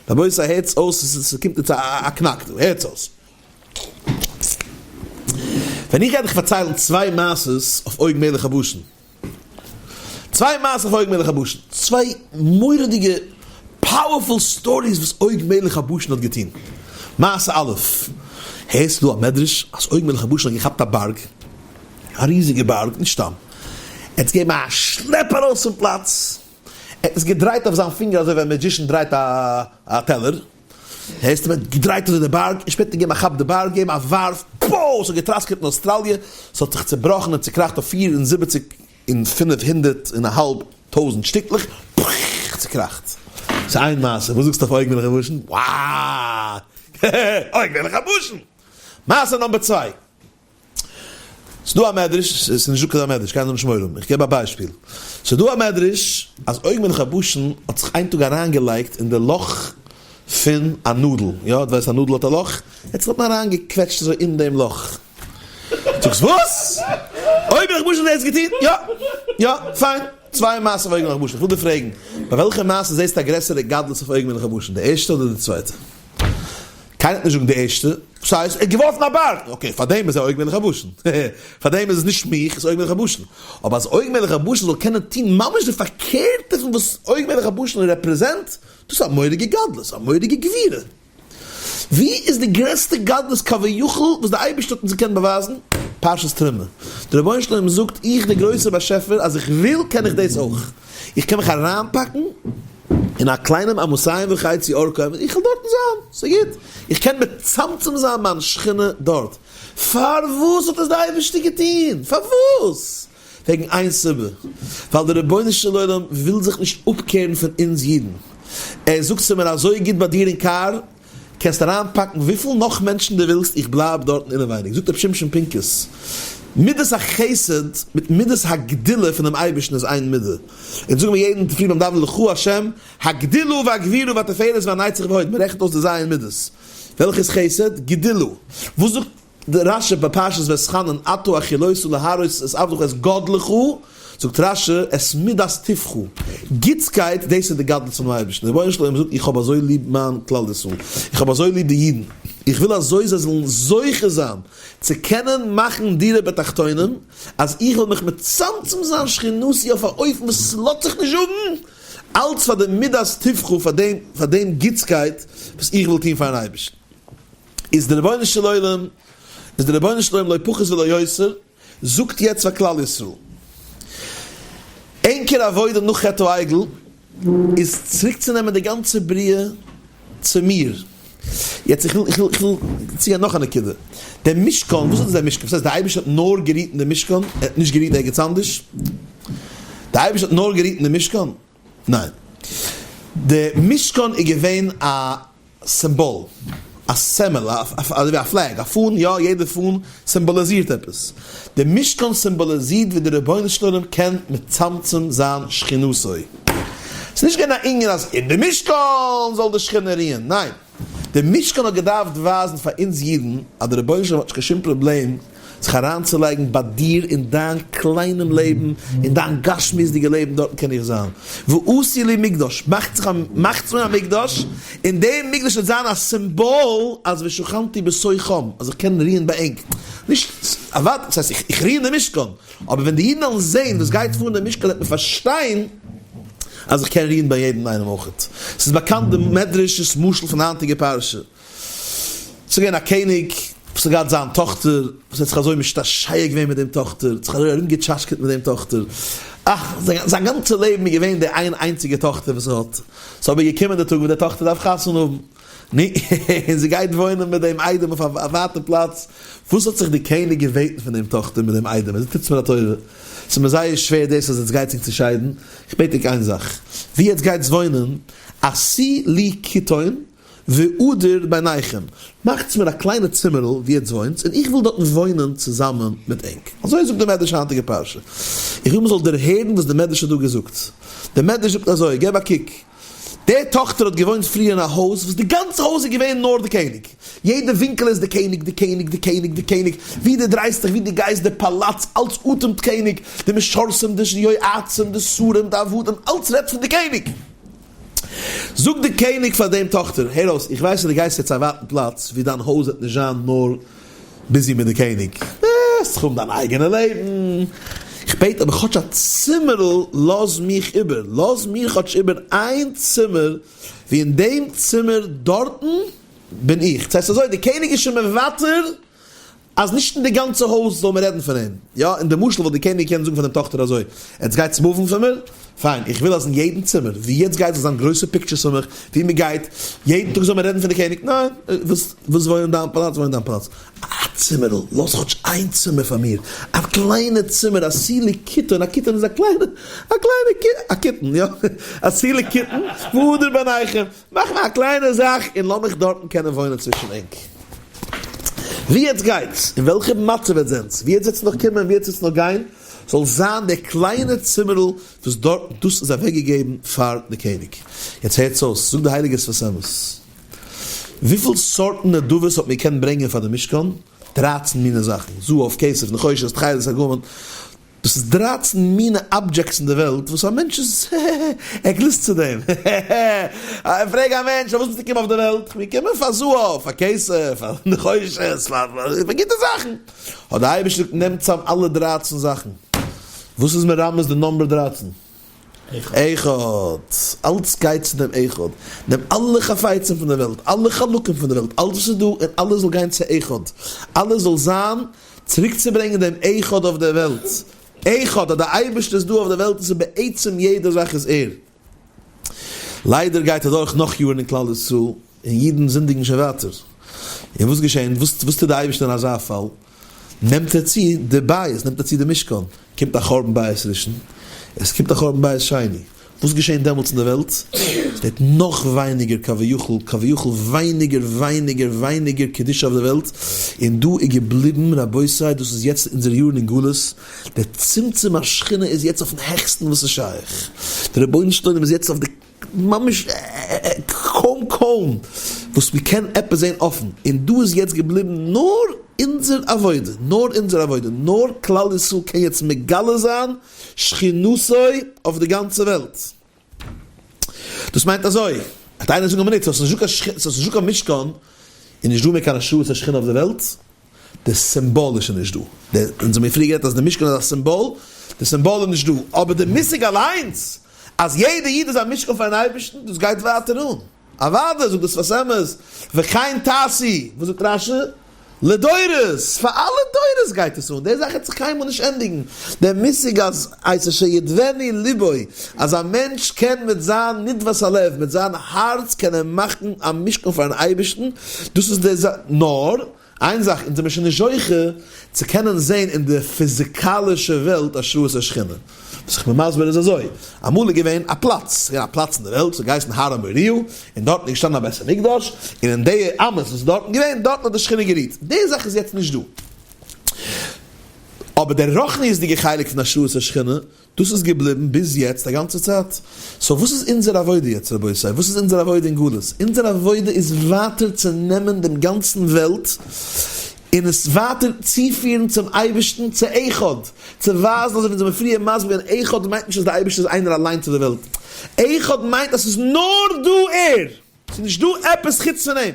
רבותי הערטס אויס, ס'קומט יעצט א קנאק דא, הערטס אויס. ווען איך גיי דיך פארציילן צוויי מעשות אויף עוג מלך הבשן, צוויי מעשות אויף עוג מלך הבשן, צוויי מורא'דיגע powerful stories וואס עוג מלך הבשן האט געטון. מעשה א', הערסט דא א מדרש אז עוג מלך הבשן האט געכאפט א בארג, א ריזיגע בארג, נישט סתם, ער האט עס געגעבן א שלעפ ארויס פון פלאץ, ער האט עס געדרייט אויף זיין פינגער אזוי ווי א magician דרייט א טעלער, הערסט אים, ער האט געדרייט אזוי די בארג, און שפעטער געגעבן א כאפ די בארג, געגעבן א ווארף, פאו! ס'האט געטראסקעט אין אויסטראליע, ס'האט זיך צעבראכן און צעקראכט אויף 74 און 500 און א האלב טויזנט שטיקלעך, פחח! צעקראכט. ס'איז איין מעשה, וואס זאגסטו אויף עוג מלך הבשן? וואו! עוג מלך הבשן! מעשה number צוויי. ס'דא א מדרש, ס'איז נישט דוקא א מדרש, קיינער זאל נישט מורא האבן, איך געב א ביישפיל. ס'איז דא א מדרש אז עוג מלך הבשן האט זיך איין טאג אריינגעלייגט אין די לאך פון א נאדל, יא, דו ווייסט א נאדל האט א לאך? ער האט זיך דארטן אריינגעקוועטשט אזוי אין דעם לאך. זאגסט וואס? עוג מלך הבשן האט דאס געטון? יא, יא, פיין. צוויי מעשים אויף עוג מלך הבשן. איך וויל דיר פרעגן, ביי וועלכע מעשה זעסטו א גרעסערע גדלות אויף עוג מלך הבשן, די ערשטע אדער די צווייטע? קיינער וועט נישט זאגן די ערשטע, וואס הייסט? ער האט געווארפן א בארג! okay, פאר דעם איז ער עוג מלך הבשן, פאר דעם איז עס נישט מיך, עס איז עוג מלך הבשן. אבער אז עוג מלך הבשן זאל קענען טון ממש די פארקערטע פון וואס עוג מלך הבשן represent, דאס איז א מורא'דיגע גדלות, א מורא'דיגע גבורה. ווי איז די גרעסטע גדלות כביכול וואס די אייבערשטער האט אונז געקענט באווייזן? פרשת תרומה. דער רבונו של עולם זאגט, איך דער גרויסער באשעפער, אז איך וויל קען איך דאס אויך. איך קען מיך אריינפאקן אין א קליינעם אמתים וחצי אורכו, איך וועל דארטן זיין, ס'גוט, איך קען מצמצם זיין מיין שכינה דארט. פארוואס האט עס די אייבערשטער געטון? פארוואס? וועגן איין סיבה, ווייל דער רבונו של עולם וויל זיך נישט אפקערן פון אונז אידן. ער זאגט ס'איז מיר אזוי גוט ביי דיר אין קאר, קענסט אריינפאקן וויפיל נאך מענטשן דו ווילסט, איך בלייב דארטן אינעווייניג. זאגט רבי שמשון פינקוס, מידת החסד מיט מידת הגדולה פונעם אייבערשטן איז איין מידה. אונז זאגן מיר יעדן צופרי ביים דאווענען לך השם הגדולה והגבורה והתפארת והנצח והוד, מען רעכנט אויס די ז' מידות. וועלכע איז חסד? גדולה. וואס זאגט רשי בפרשת ואתחנן אתה החלות להראות את עבדך את גדלך, זאגט רשי את מידת טובך, גוטסקייט, דאס איז די גדלות פונעם אייבערשטן, דער רבונו של עולם זאגט איך האב אזוי ליב מיין כלל ישראל, איך האב אזוי ליב די אידן, איך וויל אזוי זיי זאלן זוכה זיין צו קענען מאכן דירה בתחתונים, אז איך וועל מיך מצמצם זיין שכינותי אויף א אופן וואס עס לאזט זיך נישט זאגן, אלץ פאר די מידת טובך, פאר דעם גוטסקייט וואס איך וויל טון פארן אייבערשטן. איז דער רבונו של עולם, איז דער רבונו של עולם לא פחות ולא יותר, זאגט יעצט פאר כלל ישראל, ענקער עבודה נאך חטא העגל איז צוריק צו נעמען די גאנצע בריאה צו מיר. יעצט איך וויל, איך וויל, איך וויל צוגיין נאך א נקודה. דער משכן, וואס איז דער משכן? וואס הייסט דער אייבערשטער האט נאר גערוהט אין דעם משכן, ער האט נישט גערוהט ערגעץ אנדערש? דער אייבערשטער האט נאר גערוהט אין דעם משכן? ניין. די משכן איז געווען א סימבאל. א סמל, אזוי ווי א flag, א פאן, יא, יעדע פאן סימבאליזירט עפעס. די משכן סימבאליזירט ווי דער רבונו של עולם קען מצמצם זיין שכינותו. ס'איז נישט געווען א ענין אז אין די משכן זאל די שכינה רוען, ניין, די משכן האט געדארפט ווייזן פאר אונז אידן אז דער רבונו של עולם האט נישט קיין שום פראבלעם זיך אריינצולייגן ביי דיר אין דיין קליינעם לעבן, אין דיין גשמיות'דיגע לעבן, דארטן קען איך זיין. ועשו לי מקדש, מאכט זיך א, מאכטס מיר א מקדש, און דער מקדש וועט זיין א סימבאל אז ושכנתי בתוכם, אז איך קען רוען ביי ענק. נישט, אוודאי, דאס הייסט איך רו אין די משכן, אבער ווען די אידן וועלן זען וואס גייט פאר אין די משכן וועט מען פארשטיין אז איך קען רוען ביי יעדן איינעם אויכעט. ס'איז באקאנט די מדרש'ס משל פון היינטיגע פרשה. ס'איז געווען א קעניג וואס האט געהאט זיין טאכטער, וואס האט זיך אזוי משתעשע געווען מיט דעם טאכטער, האט זיך אזוי ארומגעטשאשקעט מיט דעם טאכטער, אך, זיין גאנצע לעבן איז געווען די איין איינציגע טאכטער וואס ער האט. ס'איז אבער געקומען די טאג וואס די טאכטער דארף חתונה האבן, נו, און זי גייט וואוינען מיט דעם איידעם אויף א ווייטע פלאץ. וואס האט זיך די קעניג געבעטן פון דעם טאכטער מיט דעם איידעם? ער זאגט, טוטס מיר א טובה, ס'איז מיר זייער שווער דאס אז עטס גייטס זיך צעשיידן, איך בעט ענק איין זאך, וואו עטס גייטס וואוינען, עשו לי קיטון, ואדור ביניכם, מאכטס מיר א קליינע צימערל וואו עטס וואוינטס, און איך וויל דארטן וואוינען צוזאמען מיט ענק. אזוי זאגט דער מדרש היינטיגע פרשה. איך וויל מ'זאל דערהערן וואס דער מדרש האט דא געזאגט. דער מדרש זאגט אזוי, געב א קוק, די טאכטער האט געוואוינט פריער אין א הויז וואס די גאנצע הויז איז געווען נאר די קעניג. יעדע ווינקעלע איז די קעניג, די קעניג, די קעניג, די קעניג, וואו דו דרייסט דיך, וואו דו גייסט, די פאלאץ, אלץ אטעמט קעניג, די משרתים, די יועצים, די שרים, די עבדים, אלץ רעדט פון די קעניג. זאגט די קעניג פאר דעם טאכטער, הער אויס, איך ווייס אז דו גייסט יעצט צו א ווייטן פלאץ וואו דיין הויז וועט נישט זיין נאר busy מיט די קעניג, וועסט זיך האבן דיין אייגענע לעבן, איך בעט אבער כאטש א צימערל לאז מיך איבער, לאז מיר כאטש איבער איין צימער, וואו אין דעם צימער דארטן בין איך. ס'הייסט אזוי, די קעניג איז שוין מוותר אז נישט אין די גאנצע הויז זאל מען רעדן פון אים, יא, אין די משל וואלט די קעניג געקענט זאגן פאר דעם טאכטער אזוי, עטס גייטס move ן פון מיר? פיין, איך וויל אז אין יעדן צימער ווי יעצט גייט זאל זיין גרויסע pictures פון מיך, ווי מען גייט, יעדן טאג זאל מען רעדן פון די קעניג, ניין, ווילסט וואוינען אין דיין פאלאץ, וואוין אין דיין פאלאץ, א צימערל, לאז כאטש איין צימער פאר מיר, א קליינע צימער, עשו לי קיטון, א קיטון איז א קליינע, א קליינע, א קיטון, יא, עשו לי קיטון, ואדור ביניכם. מאך מיר א קליינע זאך און לאמיך דארטן קענען וואוינען צווישן ענק. ווי עטס גייטס, אין וועלכע מצב עטס זענטס, ווי עטס וועטס נאך קומען, ווי עטס וועטס נאך גיין, זאל זיין דער קליינע צימערל וואס דארט דאס איז אוועקגעגעבן פאר די קעניג. יעצט הערטס אויס, זאגט די הייליגע שפת אמת, וויפיל סארטן נדבות האט מען געקענט ברענגען פאר די משכן? דרייצן מיני זאכן, זהב, כסף, נחושת, תכלת, ארגמן, דאס איז דרייצן מינע objects אין די וועלט וואס א מענטש איז ער גליסט צו דעם. פרעג א מענטש פארוואס ביסטו געקומען אויף די וועלט? כ'בין געקומען פאר זהב, פאר כסף, פאר נחושת, פאר גוטע זאכן. האט די אייבערשטער געזאגט נעם צאם אלע דרייצן זאכן. וואס איז מרמז די number דרייצן? אחד. אלץ גייט צו דעם אחד. נעם אלע חפצים פון די וועלט, אלע חלקים פון די וועלט, אלץ וואס איז דא, און אלעס זאל גיין צו אחד. אלעס זאל זיין צוריקצוברענגען דעם אחד אויף דער וועלט. אחד, אז דער אייבערשטער איז דא אויף דער וועלט און ס'איז בעצם יעדע זאך איז ער. ליידער גייט אדורך נאך יארן אין כלל ישראל און אידן זינדיגן שוין ווייטער. און וואס געשענט? וואס וואס טוט דער אייבערשטער אין אזא פאל? נעמט ער צו די בית, נעמט ער צו די משכן, קומט א חורבן בית ראשון, עס קומט א חורבן בית שני. וואס געשענט דעמאלטס אין די וועלט? עס ווערט נאך ווייניגער כביכול, כביכול ווייניגער ווייניגער ווייניגער קדושה אויף די וועלט, און דא איז געבליבן, רבותי, דאס איז יעצט אונזערע יארן אין גלות, דער צמצום השכינה איז יעצט אויפן העכסטן וואס איז שייך, דער רבונו של עולם איז יעצט אויף די ממש קוים קוים וואס מען קען עפעס זען אפן, און דא איז יעצט געבליבן נאר אונזער עבודה, נאר אונזער עבודה, נאר כלל ישראל קען יעצט מגלה זיין שכינותו אויף די גאנצע וועלט. דאס מיינט אזוי, וועט איינער זאגן א מינוט, ס'איז נישטא קיין משכן, איז נישטא מער קיין השראת השכינה אויף די וועלט, די סימבאל איז שוין נישט דא. אונז האבן מיר פריער גערעדט אז די משכן איז א סימבאל, די סימבאל איז נישט דא, אבער די מושג אליינס אז יעדע איד איז א משכן פארן אייבערשטן, דאס גייט ווייטער אן. אוודאי זאגט דער שפת אמת, וכן תעשו, וואס זאגט רשי? לדורות, פאר אלע דורות גייט עס אן, די זאך וועט זיך קיינמאל נישט ענדיגן, דער מושג אז את אשר ידבנו לבו, אז א מענטש קען מיט זיין נדבת הלב, מיט זיין הארץ קען ער מאכן א משכן פארן אייבערשטן, דאס איז די זאך, נאר. איין זאך, אונז זעמיר שוין נישט זוכה צו קענען זען אין די פיזיקאלישע וועלט השראת השכינה. וואס איך בין מסביר איז אזוי, אמאל איז געווען א פלאץ, ס'איז געווען א פלאץ אין די וועלט, ס'האט געהייסן הר המוריה, און דארטן איז געשטאנען א בית המקדש, און אין די אמות וואס איז דארטן געווען, דארטן האט די שכינה גערוהט. די זאך איז יעצט נישט דא. אבער דער רוחניות'דיגער חלק פון השראת השכינה, דאס איז געבליבן ביז יעצט א גאנצע צייט. so וואס איז אונזער עבודה יעצט רבותי? וואס איז אונזער עבודה אין גלות? אונזער עבודה איז ווייטער צו נעמען דעם גאנצן וועלט און עס ווייטער צופירן צום אייבערשטן צו אחד, צו ווייזן אזוי ווי אונז האבן פריער מסביר געווען אחד מיינט נישט אז דער אייבערשטער איז איינער אליינס אויף די וועלט, אחד מיינט אז ס'איז נאר דא ער! ס'איז נישט דא עפעס חוץ פון אים,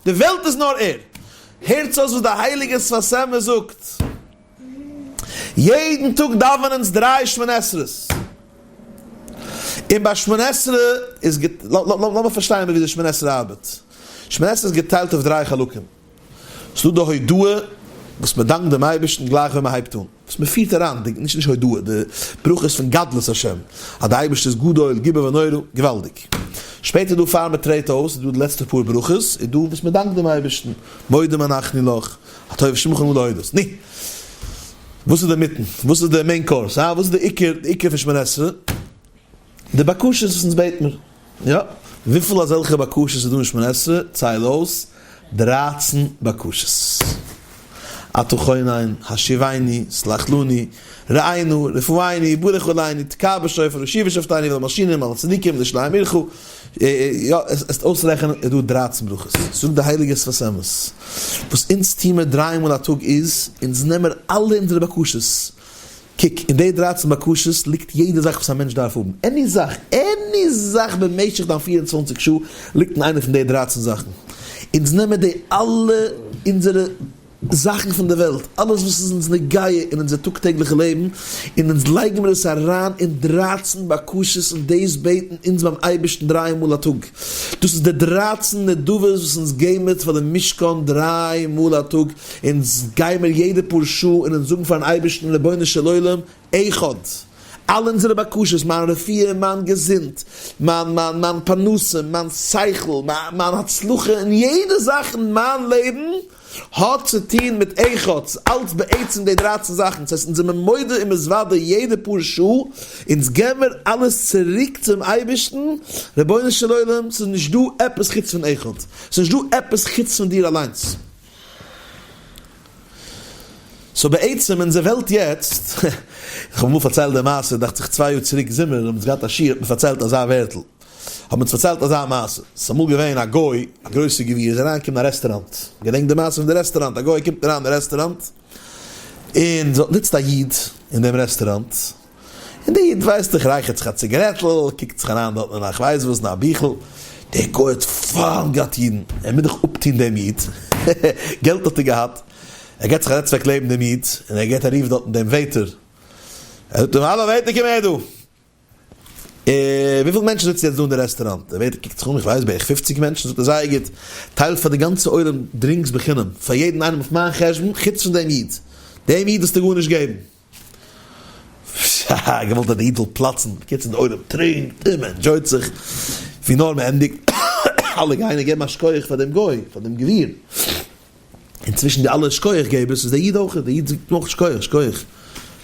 די וועלט איז נאר ער. הערטס אויס וואס די הייליגע שפת אמת זאגט, יעדן טאג דאווענען אונז דריי שמונה עשרה'ס, און ביי שמונה עשרה איז, לאמיר פארשטיין ווי די שמונה עשרה ארבעט, שמונה עשרה איז געטיילט אויף דריי חלקים, ס'איז דא די הודאה וואס מען דאנקט דעם אייבערשטן גלייך ווען מען הייבט אן, וואס מען פירט אריין, די, נישט נישט הודאה, די ברכות פון גדלות השם, אז די אייבערשטער איז גדול, גיבור ונורא, געוואלדיג. שפעטער דא פאר מען טרעט אויס איז דא די לעצטע פאר ברכות, איז דא וואס מען דאנקט דעם אייבערשטן, מודים אנחנו לך, הטוב שמך לנו להודות. נו, וואס איז די מיטן? וואס איז די main course? הא? וואס איז די עיקר, די עיקר פון שמונה עשרה? די בקשות וואס אונז בעט מיר. יא, וויפיל אזעלכע בקשות איז דא אין שמונה עשרה? צייל אויס, דרייצן בקשות. אתה חונן, השיבנו, סלח לנו, ראה נא, רפאנו, ברך עלינו, תקע בשופר, השיבה שופטינו ולמלשינים, על הצדיקים, לישנא עמירך. יא, עס אויסרעכענען איז דא דרייצן ברכות. זאגט די הייליגע שפת אמת, וואס אונז טוהן מיר דריי מאל א טאג איז, אונז נעמער אלע אונזערע בקשות, קוק, אין די דרייצן בקשות ליגט יעדע זאך וואס א מענטש דארף האבן. any זאך, any זאך במשך דיין 24 שעה ליגט אין איינע פון די דרייצן זאכן. אונז נעמען די אלע אונזערע זאכן פון די וועלט, אלעס וואס איז אונז נוגע אין אונזער טאג טעגליכע לעבן, און אונז לייגן מיר עס אריין אין דרייצן בקשות און דאס בעטן אונז ביים אייבערשטן דריי מאל א טאג. דאס איז די דרייצן נדבות וואס אונז געבן מיר פאר די משכן דריי מאל א טאג. אונז גיימער יעדע פאר שעה און אונז זאגן פארן אייבערשטן רבונו של עולם, אחד, אלע אונזערע בקשות, מיין רפואה, מיין געזונט, מיין מיין מיין פרנסה, מיין שכל, מיין הצלחה אין יעדע זאך אין מיין לעבן האט צו טון מיט אחד, ס'איז אלץ בעצם די דרייצן זאכן, ס'הייסט אונז זעמער מודה און מתוודה יעדע פאר שעה, אונז געבן מיר אלעס צוריק צום אייבערשטן, רבונו של עולם, ס'איז נישט דא עפעס חוץ פון אחד, ס'איז נישט דא עפעס חוץ פון דיר אליינס. so בעצם אונזער וועלט יעצט, איך האב אמאל פארציילט די מעשה, דאכט זיך צוויי יאר צוריק זומער האבן אונז געהאט א שיעור האט מען פארציילט אזא ווערטל, האט מען אונז פארציילט אזא מעשה, ס'איז אמאל געווען א גוי, א גרויסע גביר איז אריינגעקומען אין א רעסטוראנט, געדענקט די מעשה פון די רעסטוראנט, א גוי קומט אריין אין רעסטוראנט, און זיצט א איד אין דעם רעסטוראנט, און דער איד ווייסט דאך רייכערט זיך א ציגערעטל, קוקט זיך אריין דארטן אין א כ'ווייס וואס, אין א ביכל, דער גוי האט פיינט געהאט אידן, ער מוז דאך אפטון דעם איד, געלט האט ער געהאט, ער געט זיך א זעץ אוועק לעבן דעם איד, און ער געט א רוף דארטן דעם waiter, ער זאגט אים, האלא waiter קום אהער דא, וויפיל מענטשן זיצן יעצט דא אין די רעסטוראנט? דער waiter קוקט זיך אום, איך ווייס בערך פופציג מענטשן, זאגט ער זייער גוט, טיילט פאר די גאנצע עולם drinks בחינם, פאר יעדן איינעם אויף מיין חשבון, חוץ פון דעם איד, דעם איד וועסטו גארנישט געבן. פששש, געוואלט אז די איד זאל פלאצן, בקיצור די עולם טרינקט און מען enjoy ט זיך, ווי נאר מען ענדיגט אלע גייען און געבן א שכוח פאר דעם גוי, פאר דעם גביר, און צווישן די אלע שכוח געבערס איז דער איד אויך, דער איד זאגט נאך שכוח, שכוח,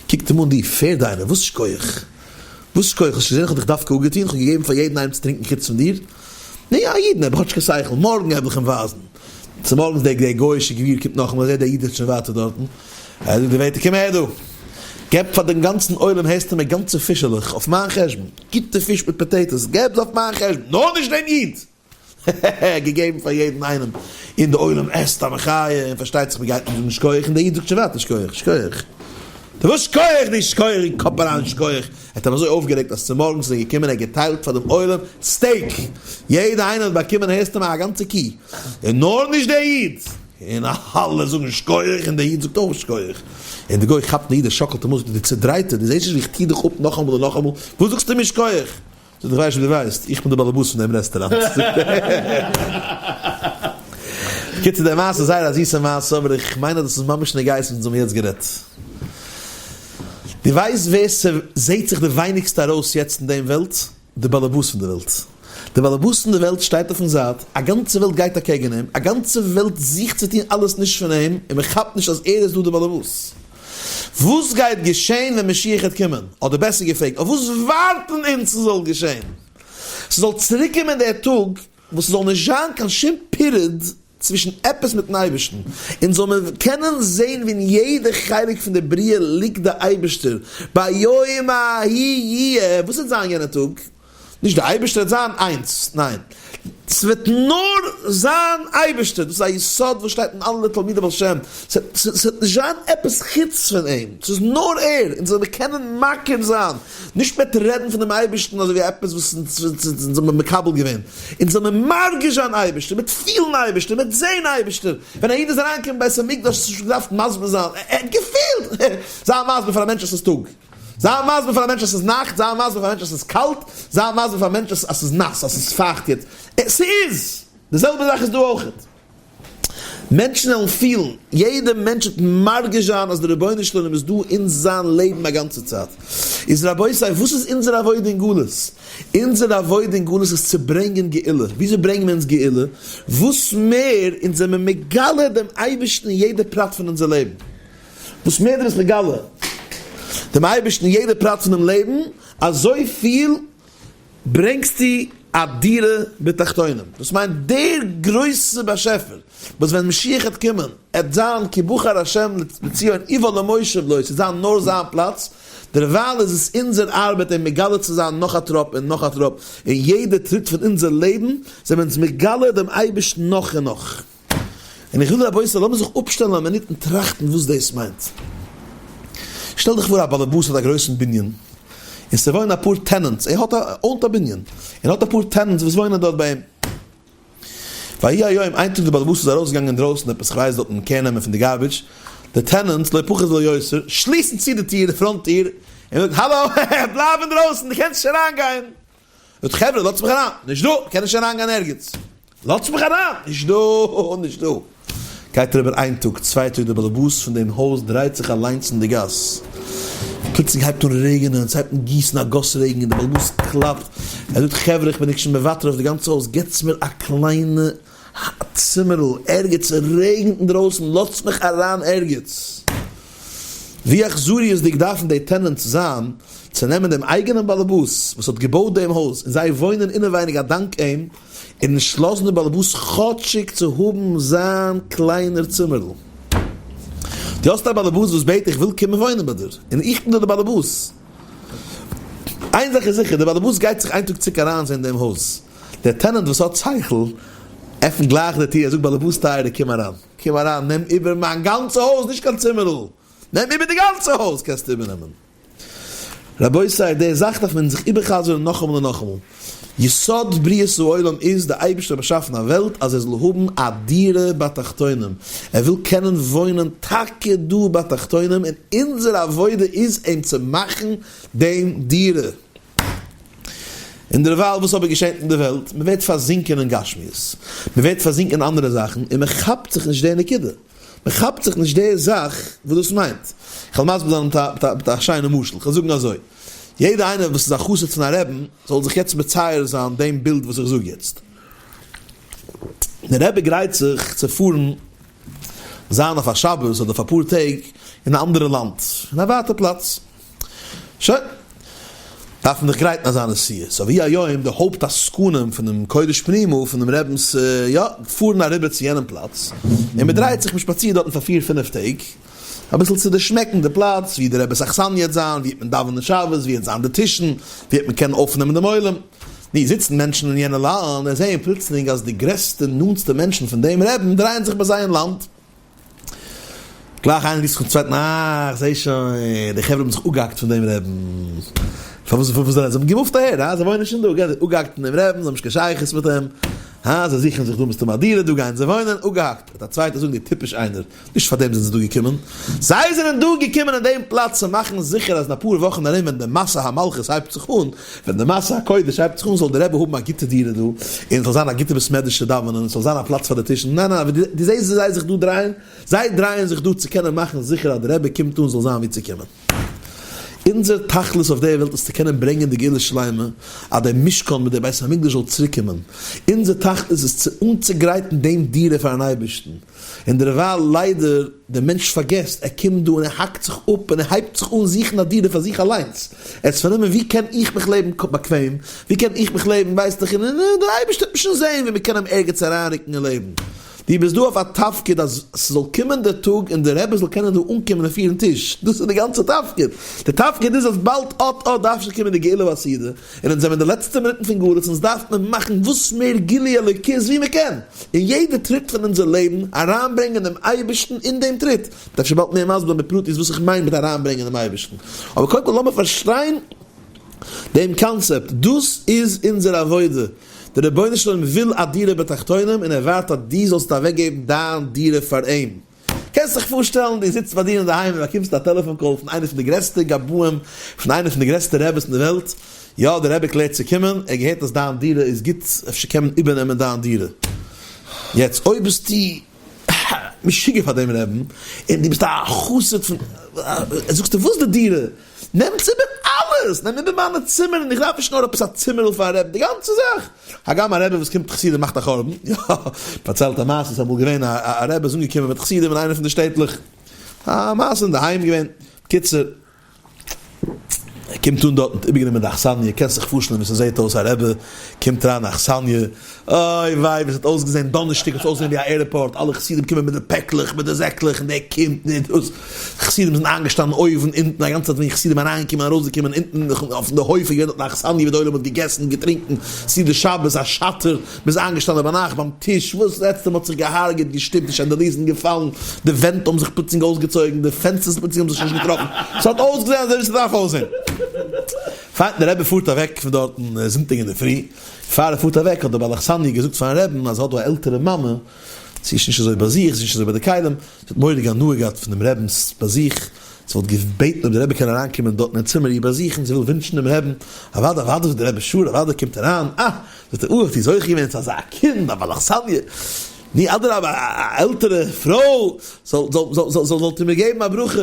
קוקט אים אן די פערד איינער, וואס שכוח? וואס שכוח? האסט געזען איך האב דיך דווקא אפגעטון, איך האב געגעבן פאר יעדן איינעם צו טרינקען חוץ פון דיר? נו א איד נעבעך האט נישט קיין שכל, מארגן וועל איך אים ווייזן. צומארגנס דער דער גוי'אישע גביר קומט נאכאמאל, ער זעט דער איד זיצט שוין ווייטער דארטן, ער זאגט די waiter קום אהער דא, געב פאר דעם גאנצן עולם הערסטו מיר גאנצע פישעלעך אויף מיין חשבון, גוטע פיש מיט potatoes, געב זיי אויף מיין חשבון, נאר נישט דעם איד! העהעהע, געגעבן פאר יעדן איינעם, און די עולם עסט א מחיה, און פארשטייט זיך מ'גייט נישט זאגן שכוח, און דער איד זאגט שוין ווייטער שכוח, שכוח. די וואס שכוח די שכוח אין קאפ אריין שכוח, ער האט אים אזוי אויפגערעגט אז צומארגנס איז ער געקומען ער האט געטיילט פאר דעם עולם steak, יעדע איינער האט באקומען הערסטו מיר א גאנצע קי, און נאר נישט דער איד, און אלע זאגן שכוח און דער איד זאגט אויך שכוח, און די גוי כאפט די איד ער שאקלט אים אויס דו צודרייטער דו זעסט נישט ווי איך טוה דיך אפ נאכאמאל און נאכאמאל, וואס זאגסטו מיר שכוח? זאגט איך ווייס נישט ווי דו ווייסט, איך בין דער באלעבאס פון דעם רעסטוראנט. בקיצור די מעשה איז זייער א זיסע מעשה אבער איך מיין אז דאס איז ממש נוגע צו וואס אונז האבן יעצט גערעדט. דו ווייסט ווער ס'זעהט זיך די ווייניגסטע ארויס יעצט אין דעם וועלט? די באלעבאס פון די וועלט. דער באלעבאס פון די וועלט שטייט אויפן זייט, א גאנצע וועלט גייט אקעגן אים, א גאנצע וועלט זוכט צו טון אלעס נישט פון אים, און מען כאפט נישט אז ער איז דא דער באלעבאס. וואס גייט געשען ווען משיח העט קומען? אדער בעסער געפרעגט, אויף וואס ווארטן אונז ס'זאל געשען? ס'זאל צוריקקומען דער טאג וואס ס'זאל נישט זיין קיין שום פירוד צווישן עפעס מיטן אייבערשטן, אונז זאל מען קענען זען ווי אין יעדע חלק פון די בריאה ליגט די אייבערשטער, ביום ההוא יהיה, וואס וועט זיין יענע טאג? נישט די אייבערשטער וועט זיין איינס, ניין, ס'וועט נאר זיין אייבערשטער, דאס איז א יסוד וואס שטייט אין אלע תלמידי בעל שם, ס'וועט נישט זיין עפעס חוץ פון אים, ס'איז נאר ער, אונז זאל מיר קענען מכיר זיין, נישט מיט רעדן פון דעם אייבערשטן אזוי ווי עפעס וואס אונז האבן מקבל געווען, אונז זאל מיר מרגיש זיין אייבערשטער, מיט פילן אייבערשטער, מיט זען אייבערשטער, ווען א איד איז אריינגעקומען אין בית המקדש האט נישט געדארפט מסביר זיין, ער האט געפילט! זיי מסביר פאר א מענטש אז ס'איז טאג, זיי מסביר פאר א מענטש אז ס'איז נאכט, זיי מסביר פאר א מענטש אז ס'איז קאלט, זיי מסביר פאר א מענטש אז ס'איז נאס, אז ס'איז פייכט יעצט, ס'איז! די זעלבע זאך איז דא אויכעט. מענטשן וועלן פילן, יעדער מענטש וועט מרגיש זיין אז דער רבונו של עולם איז דא אין זיין לעבן א גאנצע צייט. איז רבותי, וואס איז אונזער עבודה אין גלות? אונזער עבודה אין גלות איז צו ברענגען גאולה. וויאזוי ברענגען מיר אונז גאולה? וואס מער אונז זעמיר מגלה דעם אייבערשטן אין יעדע פרט פון אונזער לעבן. וואס מער דו ביסט מגלה דעם אייבערשטן אין יעדע פרט פונעם לעבן, אזויפיל ברענגסטו א דירה בתחתונים, דאס מיינט דער גרויסע באשעפער וואס ווען משיח העט קומען עט זיין כי בחר ה' לציון ובא למושב לו, ס'עט זיין נאר זיין פלאץ, דערווייל איז עס אונזער ארבעט אים מגלה צו זיין נאך א טראפ און נאך א טראפ, אין יעדע טריט פון אונזער לעבן זעמיר אונז מגלה דעם אייבערשטן נאך און נאך. און איך וויל רבותי לאמיר זיך אפשטעלן א מינוט און טראכטן וואס דאס מיינט. שטעל דיך פאר א באלעבאס האט א גרויסן בנין און ס'וואוינען אפאר tenants, ער האט א own ט א בנין און האט אפאר tenants וואס וואוינען דארט ביי אים. ויהי היום איין טאג די באלעבאס איז ארויסגעגאנגען אינדרויסן עפעס כ'ווייס דארטן care נעמען פון די garbage, די tenants לא פחות ולא יותר שליסן צו די טיר די front טיר און זאגט האלא בלייב אינדרויסן דו קענסט נישט אריינגיין. זאגט חברה לאזטס מיך אריין, נישט דא, מ'קען נישט אריין גיין ערגעץ, לאזטס מיך אריין, נישט דא, נישט דא. גייט אריבער איין טאג, צוויי טאג, דער באלעבאס פון דעם הויז דרייט זיך אליינס אין די גאס, פלוצלינג הייבט אן רעגענען, ס'הייבט אן גיסן א גאס רעגן, און דער באלעבאס קלאפט, ער זאגט חברה איך בין נישט מוותר אויף די גאנצע הויז, געטס מיר א קליינע צימערל ערגעץ, ס'רעגנט אינדרויסן, לאזטס מיך אריין ערגעץ. ווי אכזריות'דיג דארפן די tenants זיין צו נעמען דעם אייגענעם באלעבאס וואס האט געבויט דעם הויז און זיי וואוינען אינעווייניג א דאנק אים, און נישט לאזן דעם באלעבאס כאטשיג צו האבן זיין קליינער צימערל. דו האסט א באלעבאס וואס בעט איך וויל קומען וואוינען ביי דיר, און איך בין דא דער באלעבאס. איין זאך איז זיכער, דער באלעבאס גייט זיך איין טאג צוריק אריינזען אין דעם הויז. דער tenant וואס האט שכל עפנט גלייך די טיר, ער זאגט באלעבאס טייערער קום אריין. קום אריין נעם איבער מיין גאנצע הויז נישט קיין צימערל, נעם איבער די גאנצע הויז קענסטו איבערנעמען. רבותי די זאך דארף מען זיך איבערחזר'ן נאכאמאל און נאכאמאל, יסוד בריאת העולם איז די אייבערשטער האט באשאפן א וועלט אז ער זאל האבן א דירה בתחתונים, ער וויל קענען וואוינען טאקע דא בתחתונים און אונזער עבודה איז אים צו מאכן דעם דירה. און דערווייל וואס אבער געשענט אין די וועלט? מען ווערט פארזינקען אין גשמיות, מען ווערט פארזינקען אין אנדערע זאכן, און מען כאפט זיך נישט די נקודה, מען כאפט זיך נישט די זאך וואס דאס מיינט. איך וועל מסביר זיין מיט א שיינע משל, איך וועל זאגן אזוי, יעדער איינער וואס איז א חסיד פון א רעבין זאל זיך יעצט מצייר זיין דעם בילד וואס איך זאג יעצט. דער רבי גרייט זיך צו פארן זיין אויף א שבת אדער אויף אפאר טעג אין א אנדערע לאנד, אין א ווייטע פלאץ. שוין, דארף מען זיך גרייטן אזא נסיעה. so ויהי היום די הויפט עסקנים פונעם קודש פנימה, פונעם רבינ'ס, יא, פארן אריבער צו יענעם פלאץ, און מען דרייט זיך, מען שפאצירט דארטן פאר פיר פינף טעג, אביסל צו דערשמעקן די פלאץ, ווי די רבי'ס אכסניא וועט זיין, ווי וועט מען דאווענען שבת, ווי וועט זיין די טישן, ווי וועט מען קענען אויפנעמען דעם עולם. נו, זיצן מענטשן אין יענע לאנד און זעען פלוצלינג אז די גרעסטע נאנטסטע מענטשן פון דעם רעבן דרייען זיך ביי זיי אין לאנד. גלייך איינער רופט זיך צום צווייטן, אה, איך זעה שוין, די חברה האבן זיך אפגעהאקט פון דעם רעבן. פארוואס פארוואס זיי האבן געמופט אהער, הא? זיי וואוינען שוין דא, געדער, אפגעהאקט פון דעם רעבן, זיי האבן נישט קיין שייכות מיט אים, הא? זיי זוכן זיך דא מסתמא א דירה, דא גייען זיי וואוינען, אפגעהאקט. וועט א צווייטער זאגן, דו טיפש איינער, נישט פאר דעם זענען זיי דא געקומען, זיי זענען דא געקומען אין דעם פלאץ צו מאכן זיכער אז אין אפאר וואכן ארום ווען די מסע המלכות הייבט זיך אן, ווען די מסע הקודש הייבט זיך אן זאל די רבי האבן א גוטע דירה דא, און עס זאל זיין א גוטע בית מדרש צו דאווענען, און עס זאל זיין א פלאץ פאר די טישן, ניין ניין, דו זעסט ווי זיי זיך דא דרייען? זיי דרייען זיך דא צו קענען מאכן זיכער אז די רבי קומט אן זאל זיין וואו צו קומען. אונזער תכלית אויף דער וועלט איז צו קענען ברענגען די גאולה שלימה, אז דער משכן מיט דער בית המקדש זאל צוריק קומען. אונזער תכלית איז צו אנצוגרייטן דעם דירה פארן אייבערשטן. און דערווייל ליידער, דער מענטש פארגעסט, ער קומט דא און ער האקט זיך אפ און ער הייבט זיך אן זוכן א דירה פאר זיך אליינס. ער איז פארנומען ווי קען איך מיך לעבן באקוועם, ווי קען איך מיך לעבן ווייסט איך, און דער אייבערשטער וועט שוין זען ווי מען קען אים ערגעץ אריינרוקן אין לעבן. דו ביסט דא אויף א תפקיד אז ס'זאל קומען דער טאג און דער רבי זאל קענען דא אנקומען און פירן טיש, דאס איז די גאנצע תפקיד, די תפקיד איז אז באלד אט אט דארף שוין קומען די גאולה העתידה, און אונז זעמיר אין די לעצטע מינוטן פון גלות, אונז דארף מען מאכן וואס מער גילוי אלוקות ווי מען קען, אין יעדע טריט פון אונזער לעבן אריינברענגען דעם אייבערשטן אין דעם טריט, מ'דארף שוין באלד מער מסביר זיין בפרטיות וואס איך מיין מיט אריינברענגען דעם אייבערשטן, אבער קודם כל לאמיר פארשטיין דעם קאנצעפט, דאס איז אונזער עבודה, דער רבונו של עולם וויל א דירה בתחתונים און ער ווארט אז דו זאלסט אוועקגעבן דיין דירה פאר אים. קענסט זיך פארשטעלן דו זיצט ביי דיר אינדערהיים און באקומסט א טעלעפאן call פון איינער פון די גרעסטע גבאים, פון איינער פון די גרעסטע רעבעס אין די וועלט, יא דער רבי קלערט צו קומען, ער האט געהערט אז דיין דירה איז גוט, אפשר קען מען איבערנעמען דיין דירה. יעצט אויב ביסטו משוגע פאר דעם רעבן, און דו ביסט א חסיד פון, זאגסטו וואס די דירה? נעמטס איבער אלעס! נעם איבער מיינע צימערן, איך דארף נישט נאר עפעס א צימערל פאר א רעבן, די גאנצע זאך! הגם א רבי וואס קומט חסידים מאכט א חורבן, יא, פארציילט א מעשה, ס'איז אמאל געווען א א רבי איז אנגעקומען מיט חסידים אין איינע פון די שטעטלעך, א מעשה אינדערהיים געווען, בקיצור, ער קומט אן דארט און האט איבערגענומען די אכסניא, קענסט זיך פארשטעלן ווי ס'זעהט אויס א רבי קומט אריין אין אכסניא, אוי וויי ווי ס'האט אויסגעזען דאנערשטאג האט עס אויסגעזען ווי א עירפארט, אלע חסידים קומען מיט די פעקלעך מיט די זעקלעך און דער קומט מיט דאס, חסידים זענען איינגעשטאנען אויבן אונטן א גאנצע צייט ווען חסידים אריינגעקומען ארויסגעקומען אונטן אויפן די הויף איז געווען דארט אן אכסניא ווי די עולם האט געגעסן געטרינקן סעודת שבת א שאטער, מ'איז איינגעשטאנען ביינאכט ביים טיש, וואס רעדסטו מ'האט זיך געהארגעט געשטופט די chandeliers זענען געפאלן די ווענט האבן זיך פלוצלינג אויסגעצויגן די פענסטערס פלוצלינג האבן זיך נישט געטראפן, ס'האט אויסגעזען אזוי ווי ס'דארף אויסזען. פיין דער רבי פארט אוועק פון דארטן זונטאג אינדערפרי. פאר ער פארט אוועק האט דער בעל אכסניא געזאגט פארן רעבן אז ער האט דא א עלטערע מאמע, זי איז נישט אזוי ביי זיך, זי איז נישט אזוי ביי די כלים, זי האט מורא'דיג הנאה געהאט פון דעם רעבנ'ס באזוך, זי וואלט געבעטן אויב דער רבי קען אריינקומען דארטן אין צימער איר באזוכן, זי וויל ווינטשן דעם רעבן, אוודאי אוודאי זאגט דער רבי sure אוודאי קומט אריין, אה! זאגט ער, אוי האט איר זוכה געווען צו אזא קינד, א בעל אכסניא, נו אדרבה א עלטערע פרוי זאל זאל זאל זאלט איר מיר געבן א ברכה,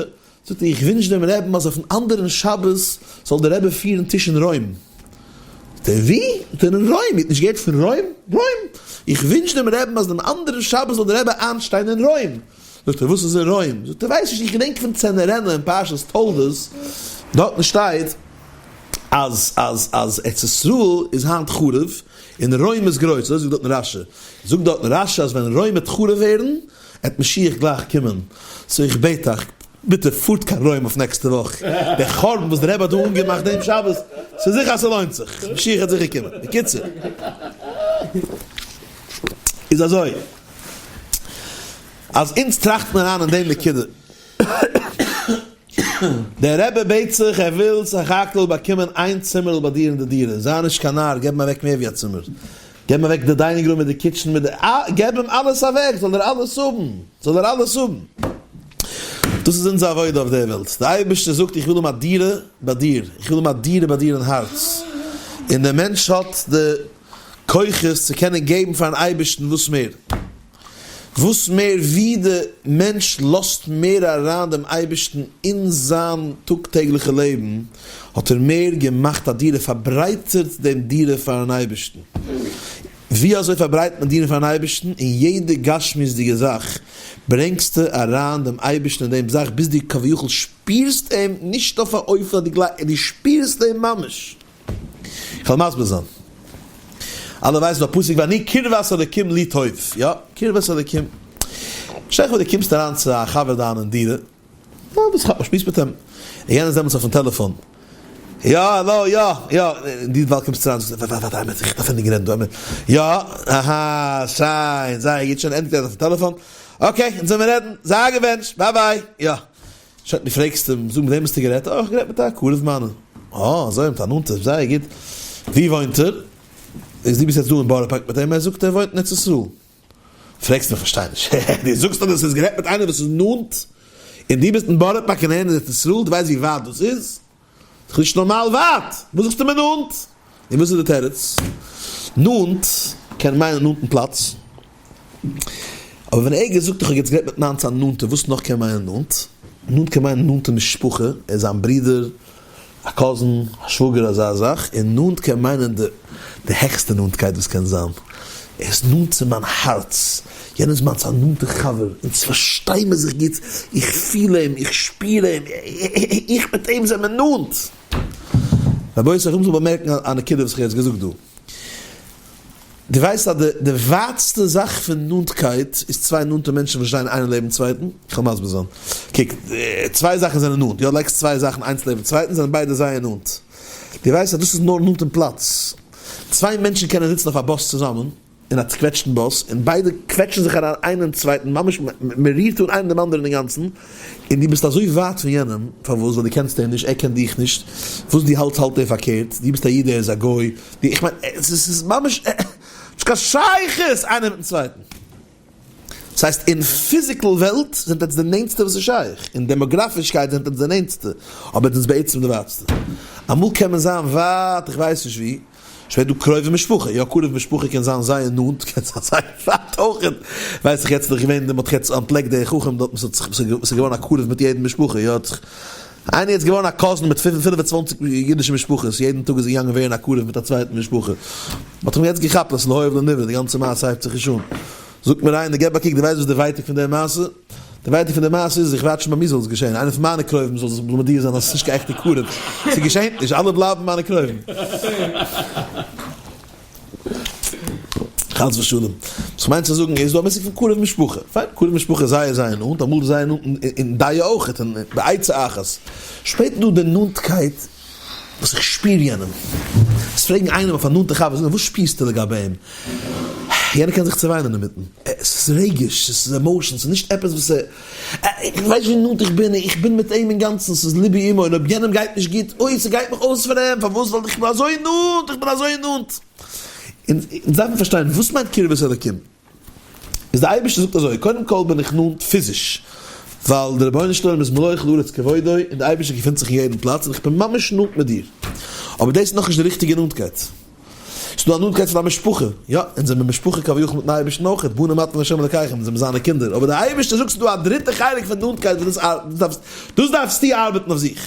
זאגט ער, איך ווינטש דעם רעבן אז אויפן אנדערן שבת זאל דער רבי פירן טיש אין רוים. זאגט ער, ווי? זאגט ער, אין רוים, איר האט נישט געהערט פון רוים? רוים! איך ווינטש דעם רעבן אז דעם אנדערן שבת זאל דער רבי איינשטיין אין רוים. זאגט ער, וואס איז אין רוים? זאגט ער, ווייס נישט, איך געדענק פון צענערענע אין פרשת תולדות, דארטן שטייט אז אז אז ארץ ישראל איז היינט חרוב און רוים איז גרויס, אזוי זאגט דארטן רשי, זאגט דארטן רשי אז ווען רוים וועט חרוב ווערן, עט משיח גלייך קומען, so איך בעט אייך, ביטע פארט קיין רוים אויף נעקסטע וואך, דער חורבן וואס דער רבי האט דא אנגעמאכט דעם שבת, ס'איז זיכער אז ס'לוינט זיך, משיח וועט זיכער קומען. בקיצור, איז אזוי, אז אונז טראכט מען אריין אין דעם נקודה, דער רבי בעט זיך ער וויל סך הכל באקומען איין צימערל ביי דיר אין די דירה, זיי נישט קיין נאר, געב אים אוועק מער ווי א צימער, געב אים אוועק די dining room מיט די kitchen מיט די א, געב אים אלעס אוועק, זאל ער אלעס האבן, זאל ער אלעס האבן. דאס איז אונזער עבודה אויף דער וועלט, דער אייבערשטער זאגט איך וויל האבן א דירה ביי דיר, איך וויל האבן א דירה ביי דיר אין הארץ, און דער מענטש האט די כוחות צו קענען געבן פארן אייבערשטן וואס מער. וואס מער ווי די מענטש לאזט מער אריין דעם אייבערשטן אין זיין טאג טעגליכע לעבן, האט ער מער געמאכט א דירה, פארברייטערט דעם דירה פארן אייבערשטן. ווי אזוי פארברייטערט מען דירה פארן אייבערשטן? אין יעדע גשמיות'דיגע זאך ברענגסטו אריין דעם אייבערשטן אין דעם זאך ביז דו כביכול שפירסט אים, נישט אויף א אופן אז דו גלייבסט, דו שפירסט אים ממש. כ'וועל מסביר זיין. אלע ווייסן דא פסוק ואני קרבת אלקים לי טוב. יא, קרבת אלקים. שטעל דיך פאר דו קומסט אריין צו א חבר דיינע אין דירה, יא, וואס כאפט מען שמועסט מיט אים, און יענער איז דעמאלטס אויפן טעלעפאן, יא, האלא, יא, יא, און דו דערווייל קומסט אריין, זאגסט, ווארט, ווארט, ווארט, איך דארף ענדיגן רעדן דא, יא, אהא, שיין, זייער גוט, שוין ענדיגט רעדן אויפן טעלעפאן, okay, אונז וועלן רעדן, זיי געבענטשט, bye bye, יא. שוין דו פרעגסט אים, זאג מיט וועם האסטו גערעדט? אה, איך האב גערעדט מיט א קרוב מיינע. אה, אזוי, מיט א נאנטער, זייער גוט. וואו וואוינט ער? איז דו ביסט יעצט דא אין בארא פארק מיט אים? ער זאגט ער וואוינט אין ארץ ישראל. פרעגסט מיך, כ'פארשטיי נישט. דו זאגסט אז דו האסט גערעדט מיט איינער וואס איז נאנט, און דו ביסט אין בארא פארק און ער אין ארץ ישראל, דו ווייסט ווי ווייט דאס איז? ס'איז נישט נארמאל ווייט! וואס זאגסטו מיר נאנט? און וואס איז די תירוץ? נאנט קען מיינען נאנטן פלאץ. אבער ווען ער האט געזאגט איך האב יעצט גערעדט מיט מיינס א נאנטע, וואס נאך קען מיינען נאנט? נאנט קען מיינען נאנטע משפחה, ער איז זיין ברודער. א cousin, א שוואגער אזא זאך, און נאנט קען מיינען די די העכסטע נאנטקייט וואס קען זיין, ער איז נאנט צו מיין הארץ, יענער איז מיינס א נאנטע חבר, אונז פארשטיי מיר זיך גוט, איך פיל אים, איך שפיר אים, איך מיט אים זעמיר נאנט. רבותי איך מוז באמערקן א נקודה וואס איך האב יעצט געזאגט דא. דו ווייסט אז די ווייטסטע זאך פון נאנטקייט איז צוויי נאנטע מענטשן וואס שטייען איינער לעבן צווייטן? איך וועל מסביר זיין. קוק, צוויי זאכן זענען נאנט, יא? לייגסט צוויי זאכן איינס לעבן צווייטן זענען ביידע זייער נאנט. דו ווייסט אז דאס איז נאר נאנט אין פלאץ. צוויי מענטשן קענען זיצן אויף א באס צוזאמען, אין א צוקוועטשטן באס, און ביידע קוועטשן זיך אריין איינער אין צווייטן, ממש מען רירט אן איינער דעם אנדערן אינגאנצן, און דו ביסט אזוי ווייט פון יענעם, פארוואס? ווייל דו קענסט אים נישט, ער קען דיך נישט, וואס דו האלטסט האלט ער פארקערט, דו ביסט א איד ער איז א גוי, דו, איך מיין, עס איז ממש נישט קיין שייכות איינער מיטן צווייטן. ס'הייסט אין physical וועלט זענט עטס די נענטסטע וואס איז שייך, אין דעמאגראפישקייט זענט עטס די נענטסטע, אבער עטס זענטס בעצם די ווייטסטע. אמאל קען מען זיין ווייט איך ווייס נישט ווי, שפעט דא קרובי משפחה, יא קרוב משפחה קען זיין זייער נאנט קען זיין זייער ווייט אויכעט, ווייס איך יעצט איז דאך געווען די מ'האט יעצט אנטפלעקט די חכם דארט וואס האט זיך וואס איז געווארן א קרוב מיט יעדן משפחה יא האט זיך איינער יעצט געווארן א cousin מיט 25 אידישע משפחות יעדן טאג איז ער געגאנגען ווערן א קרוב מיט א צווייטן משפחה מ'האט אים יעצט געכאפט אז ס'איז לא היה ולא נברא די גאנצע מעשה הייבט זיך נישט אן זאגט מיר איינער געב א קוק די ווייסט וואס די ווייטאג פון די מעשה? די ווייטאג פון די מעשה איז, איך ווארט שוין ביי מיר זאל עס געשען, איינער פון מיינע קרובים זאל זיך מודיע זיין אז עס איז נישט קיין עכטע קרוב, ס'געשענט נישט, אלע בלייבן מיינע קרובים. חס ושלום. וואס כ'מיין צו זאגן איז, דא א מושג פון קרוב משפחה. פיין, קרוב משפחה איז זייער זייער נאנט, אמאל איז זייער נאנט אין דעה אויכעט, און בעצה אחת. שפעטער דא די נאנטקייט וואס איך שפיר יענעם. עס פרעגן איינעם אויף א נאנטע חבר, זאגן וואס שפירסטו לגבי אים? יענער קען זיך צעוויינען אינמיטן. עס איז רגש, עס איז emotion, עס איז נישט עפעס וואס ער, איך ווייס נישט ווי נאנט איך בין, איך בין מיט אים אינגאנצן, עס איז לבי עמו, און אויב יענעם גייט נישט גוט, אוי ס'גייט מיך אויס פאר אים, פארוואס? ווייל איך בין אזוי נאנט, איך בין אזוי נאנט. אונז דארפן פארשטיין וואס מיינט קרבת אלוקים. איז די אייבערשטער זאגט אזוי, קודם כל בין איך נאנט פיזיש, ווייל דער רבונו של עולם איז מלא כל הארץ כבודו, און די אייבערשטער געפינט זיך אין יעדן פלאץ, און איך בין ממש נאנט מיט דיר. אבער דאס איז נאכנישט די ריכטיגע נאנטקייט. ס'איז דא א נאנטקייט פון א משפחה, יא, אונז זעמיר משפחה כביכול מיטן אייבערשטן אויך, בנים אתם לה' אלקיכם, אונז זעמיר זיינע קינדער, אבער די אייבערשטער זאגט ס'איז דא א דריטע חלק פון נאנטקייט וואס דאס דאס דארפסטו ארבעטן אויף זיך.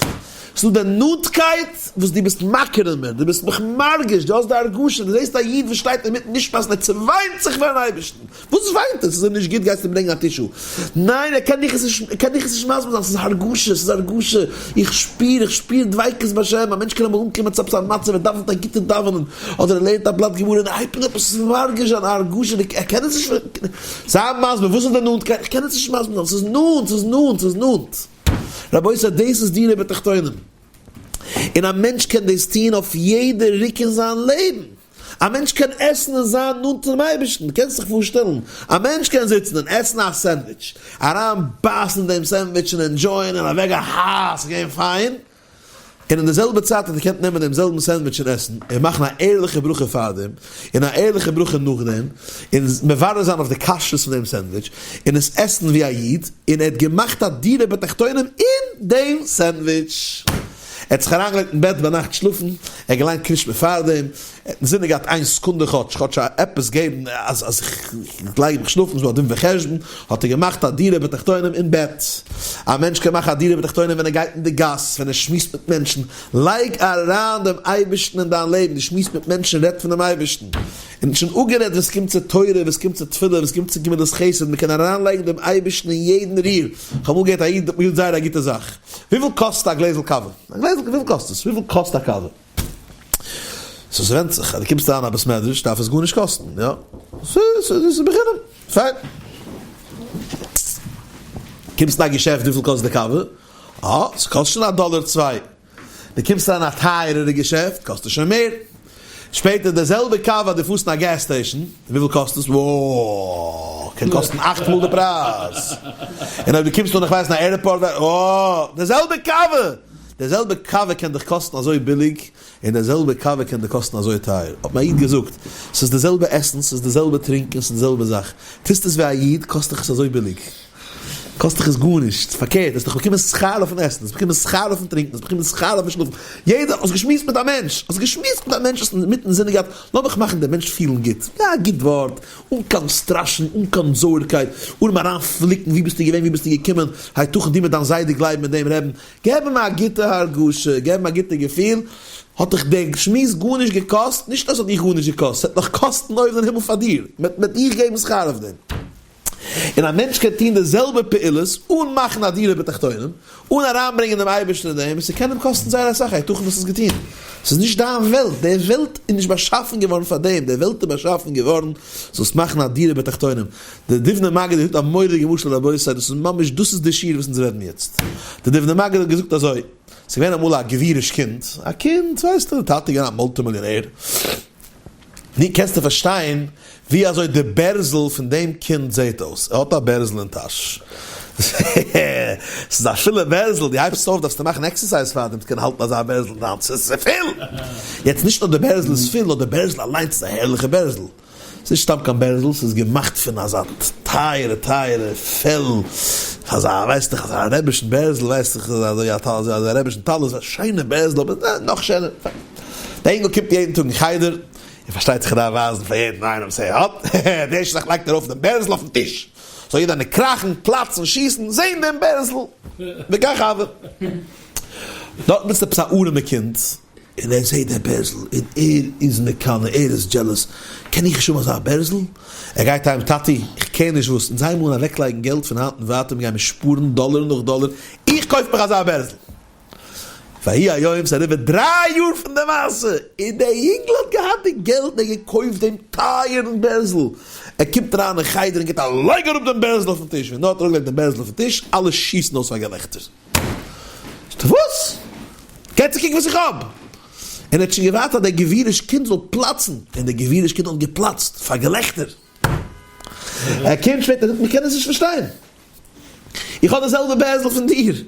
ס'איז דא די נאנטקייט וואס דו ביסט מכיר אין מיר, דו ביסט מיך מרגיש, דו האסט די הרגשה, דו זעסט א איד וואס שטייט אינמיטן נשמת און ער צעוויינט זיך פארן אייבערשטן, וואס וויינט ער? ס'איז אים נישט גוט גייסטו אים ברענגען א tissue? ניין ער קען דיך עס נישט, ער קען דיך עס נישט מסביר זיין, ס'איז הרגשה, ס'איז הרגשה, איך שפיר, איך שפיר דביקות בהשם, א מענטש קען אמאל אנקומען צו עפעס א מצב, ער דאווענט א גוטע דאווענען, אדער ער לערנט א בלאט גמרא און ער הייבט אן עפעס מרגיש זיין א הרגשה, ער קען עס נישט, זיי מסביר וואס איז די נאנטקייט, איך קען עס נישט מסביר זיין, ס'איז נאנט, ס'איז נאנט, ס'איז נאנט. רבותי דאס איז דירה בתחתונים, און א מענטש קען דאס טון אויף יעדע ריק אין זיין לעבן, א מענטש קען עסן און זיין נאנט צום אייבערשטן, קענסט זיך פארשטעלן א מענטש קען זיצן און עסן א סענדוויטש, אריין בייסן אין דעם סענדוויטש און enjoy ען און אוועק גיין הא ס'איז געווען פיין, און אין די זעלבע צייט האט ער געקענט נעמען דעם זעלבן סענדוויטש און עסן, און מאכן א ערליכע ברכה פארדעם, און א ערליכע ברכה נאכדעם, און מברר זיין אויף די כשרות פון דעם סענדוויטש, און עס עסן ווי א איד, און ער האט געמאכט א דירה בתחתונים אין דעם סענדוויטש. ער האט זיך אריינגעלייגט אין בעט ביינאכט שלאפן, ער האט געליינט קרישמע פארדעם, ער האט אינזינען געהאט איין סעקונדע כאטש כאטש א עפעס געבן אז אז איך לייג מיך שלאפן ס'דא א דין וחשבון, האט ער געמאכט א דירה בתחתונים אין בעט. א מענטש קען מאכן א דירה בתחתונים ווען ער גייט אין די גאס, ווען ער שמועסט מיט מענטשן. לייג אריין דעם אייבערשטן אין דיין לעבן, דו שמועסט מיט מענטשן רעד פונעם אייבערשטן. און שוין אפגערעדט ווען ס'קומט צו תורה, ווען ס'קומט צו תפילה, ווען ס'קומט צו גמילות חסד, מ'קען אריינלייגן דעם אייבערשטן אין יעדן ריר. כ'האב אמאל געהערט א איד האט מיר געזאגט זייער א גוטע זאך. וויפיל קאסט א גלעזל קאווע? א גלעזל וויפיל קאסט עס? וויפיל קאסט א קאווע? so ס'ווענדט זיך, אז דו קומסט אריין א בית מדרש דארף עס גארנישט קאסטן, יא? ס'איז בחינם, פיין. קומסט אין א געשעפט וויפיל קאסט די קאווע? אה, ס'קאסט שוין א דאלער צוויי. דו קומסט אריין א טייערערע געשעפט קאסט עס שוין מער. שפעטער די זעלבע קאווע אז דו פארסט אין א gas station, וויפיל קאסט עס? וואו! קען קאסטן אכט מאל די פרייז. און אויב דו קומסט אן איך ווייס אין א airport, אה! די זעלבע קאווע! די זעלבע קאווע קען דיך קאסטן אזוי ביליג, און די זעלבע קאווע קען דיר קאסטן אזוי טייער. האט מיר א איד געזאגט, ס'איז די זעלבע עסן, ס'איז די זעלבע טרינקען, ס'איז די זעלבע זאך. טוסט עס ווי א איד, קאסט דיך עס אזוי ביליג. קאסט דיך עס גארנישט, פארקערט, האסט דאך באקומען שכר אויפן עסן, האסט באקומען שכר אויפן טרינקען, האסט באקומען שכר אויפן שלאפן, יעדער, האסט געשמועסט מיט א מענטש, האסט געשמועסט מיט א מענטש, האסט אינמיטן זינען געהאט, לאמיך מאכן דעם מענטש פילן גוט, יא א גוט ווארט, אן קיין סטראשען, אן קיין זויערקייט, אן אים אריין פליקן, ווי ביסטו געווען, ווי ביסטו געקומען, היתכן דו מיט דיין זיידע גלייבן אין דעם רעבן, געב אים א גוטע הרגשה, געב אים א גוטע געפיל, האט דיך דער שמועס גארנישט געקאסט, נישט אז ס'האט דיך גארנישט געקאסט, ס'וועט נאך קאסטן אויבן אין הימל פאר דיר, מ'וועט דיך געבן שכר אויף דעם. און א מענטש קען טון די זעלבע פעולות אן מאכן א דירה בתחתונים, אן אריינברענגען דעם אייבערשטן אין דעם, און ס'קען אים קאסטן זייער אסאך, היתכן דאס איז געטון? ס'איז נישט דיין וועלט, די וועלט איז נישט באשאפן געווארן פאר דעם, די וועלט איז באשאפן געווארן זאלסט מאכן א דירה בתחתונים. דער דובנער מגיד האט געזאגט א מורא'דיגע משל רבותי, דאס איז ממש דאס איז די שיעור וואס אונז רעדן יעצט. דער דובנער מגיד האט געזאגט אזוי, ס'איז געווען אמאל א גביריש קינד, א קינד, ווייסטו, די טאטע איז געווען א מולטי מיליאנער, נו, קענסטו פארשטיין ווי אזוי די בערזל פון דעם קינד זעהט אויס? ער האט א בערזל אין טאש. ס'איז א פולע בערזל, דו הייבסט אויף דארפסטו מאכן exercise פאר דעם צו קענען האלטן אזא בערזל אין די האנט, ס'איז פול! יעצט נישט נאר די בערזל איז פול, נאר די בערזל אליינס איז א הערליכע בערזל. ס'איז נישט סתם קיין בערזל, ס'איז געמאכט פון אזא טייערע טייערע פעל, אזא ווייסט דאך אזא רעבישן בערזל, ווייסט דאך אזוי אזא רעבישן טלית, א שיינע בערזל אבער נאך שענער. די אינגל קומט יעדן טאג אין חדר, און פארשטייט זיך ער דארף ווייזן פאר יעדן איינעם וואס ער האט, די ערשטע זאך לייגט ער ארויף דעם בערזל אויפן טיש, זאל יעדער איינער קראכן, פלאצן, שיסן, זען דעם בערזל, וכך הוה. דארטן זיצט עפעס א ארעמע קינד, און ער זעט דער בערזל, און ער איז מקנא, ער איז jealous, קען איך נישט האבן אזא בערזל? ער גייט אהיים, טאטי, איך care נישט וואס, אונז הייבן אן אוועקלייגן געלט פון היינט און ווייטער, מיר גייען שפארן דאלער נאך דאלער, איך קויף מיך אזא בערזל! ויהי היום, ס'איז אריבער דריי יאר פון די מעשה, און דער יונגל האט געהאט די געלט און ער האט געקויפט דעם טייערן בערזל, ער קומט אריין אין חדר און גיבט א לייג אראפ דעם בערזל אויפן טיש, ווי נאר האט ער אראפגעלייגט דעם בערזל אויפן טיש, אלע שיסן אויס פאר געלעכטער. זאגט ער, וואס? גיי צו קוק וואס איך האב! און ער האט שוין געווארט אז דער גביריש קינד זאל פלאצן, און דער גביריש קינד האט געפלאצט פאר געלעכטער. ער קומט שפעטער און זאגט, מ'קען עס נישט פארשטיין! איך האב די זעלבע בערזל פון דיר!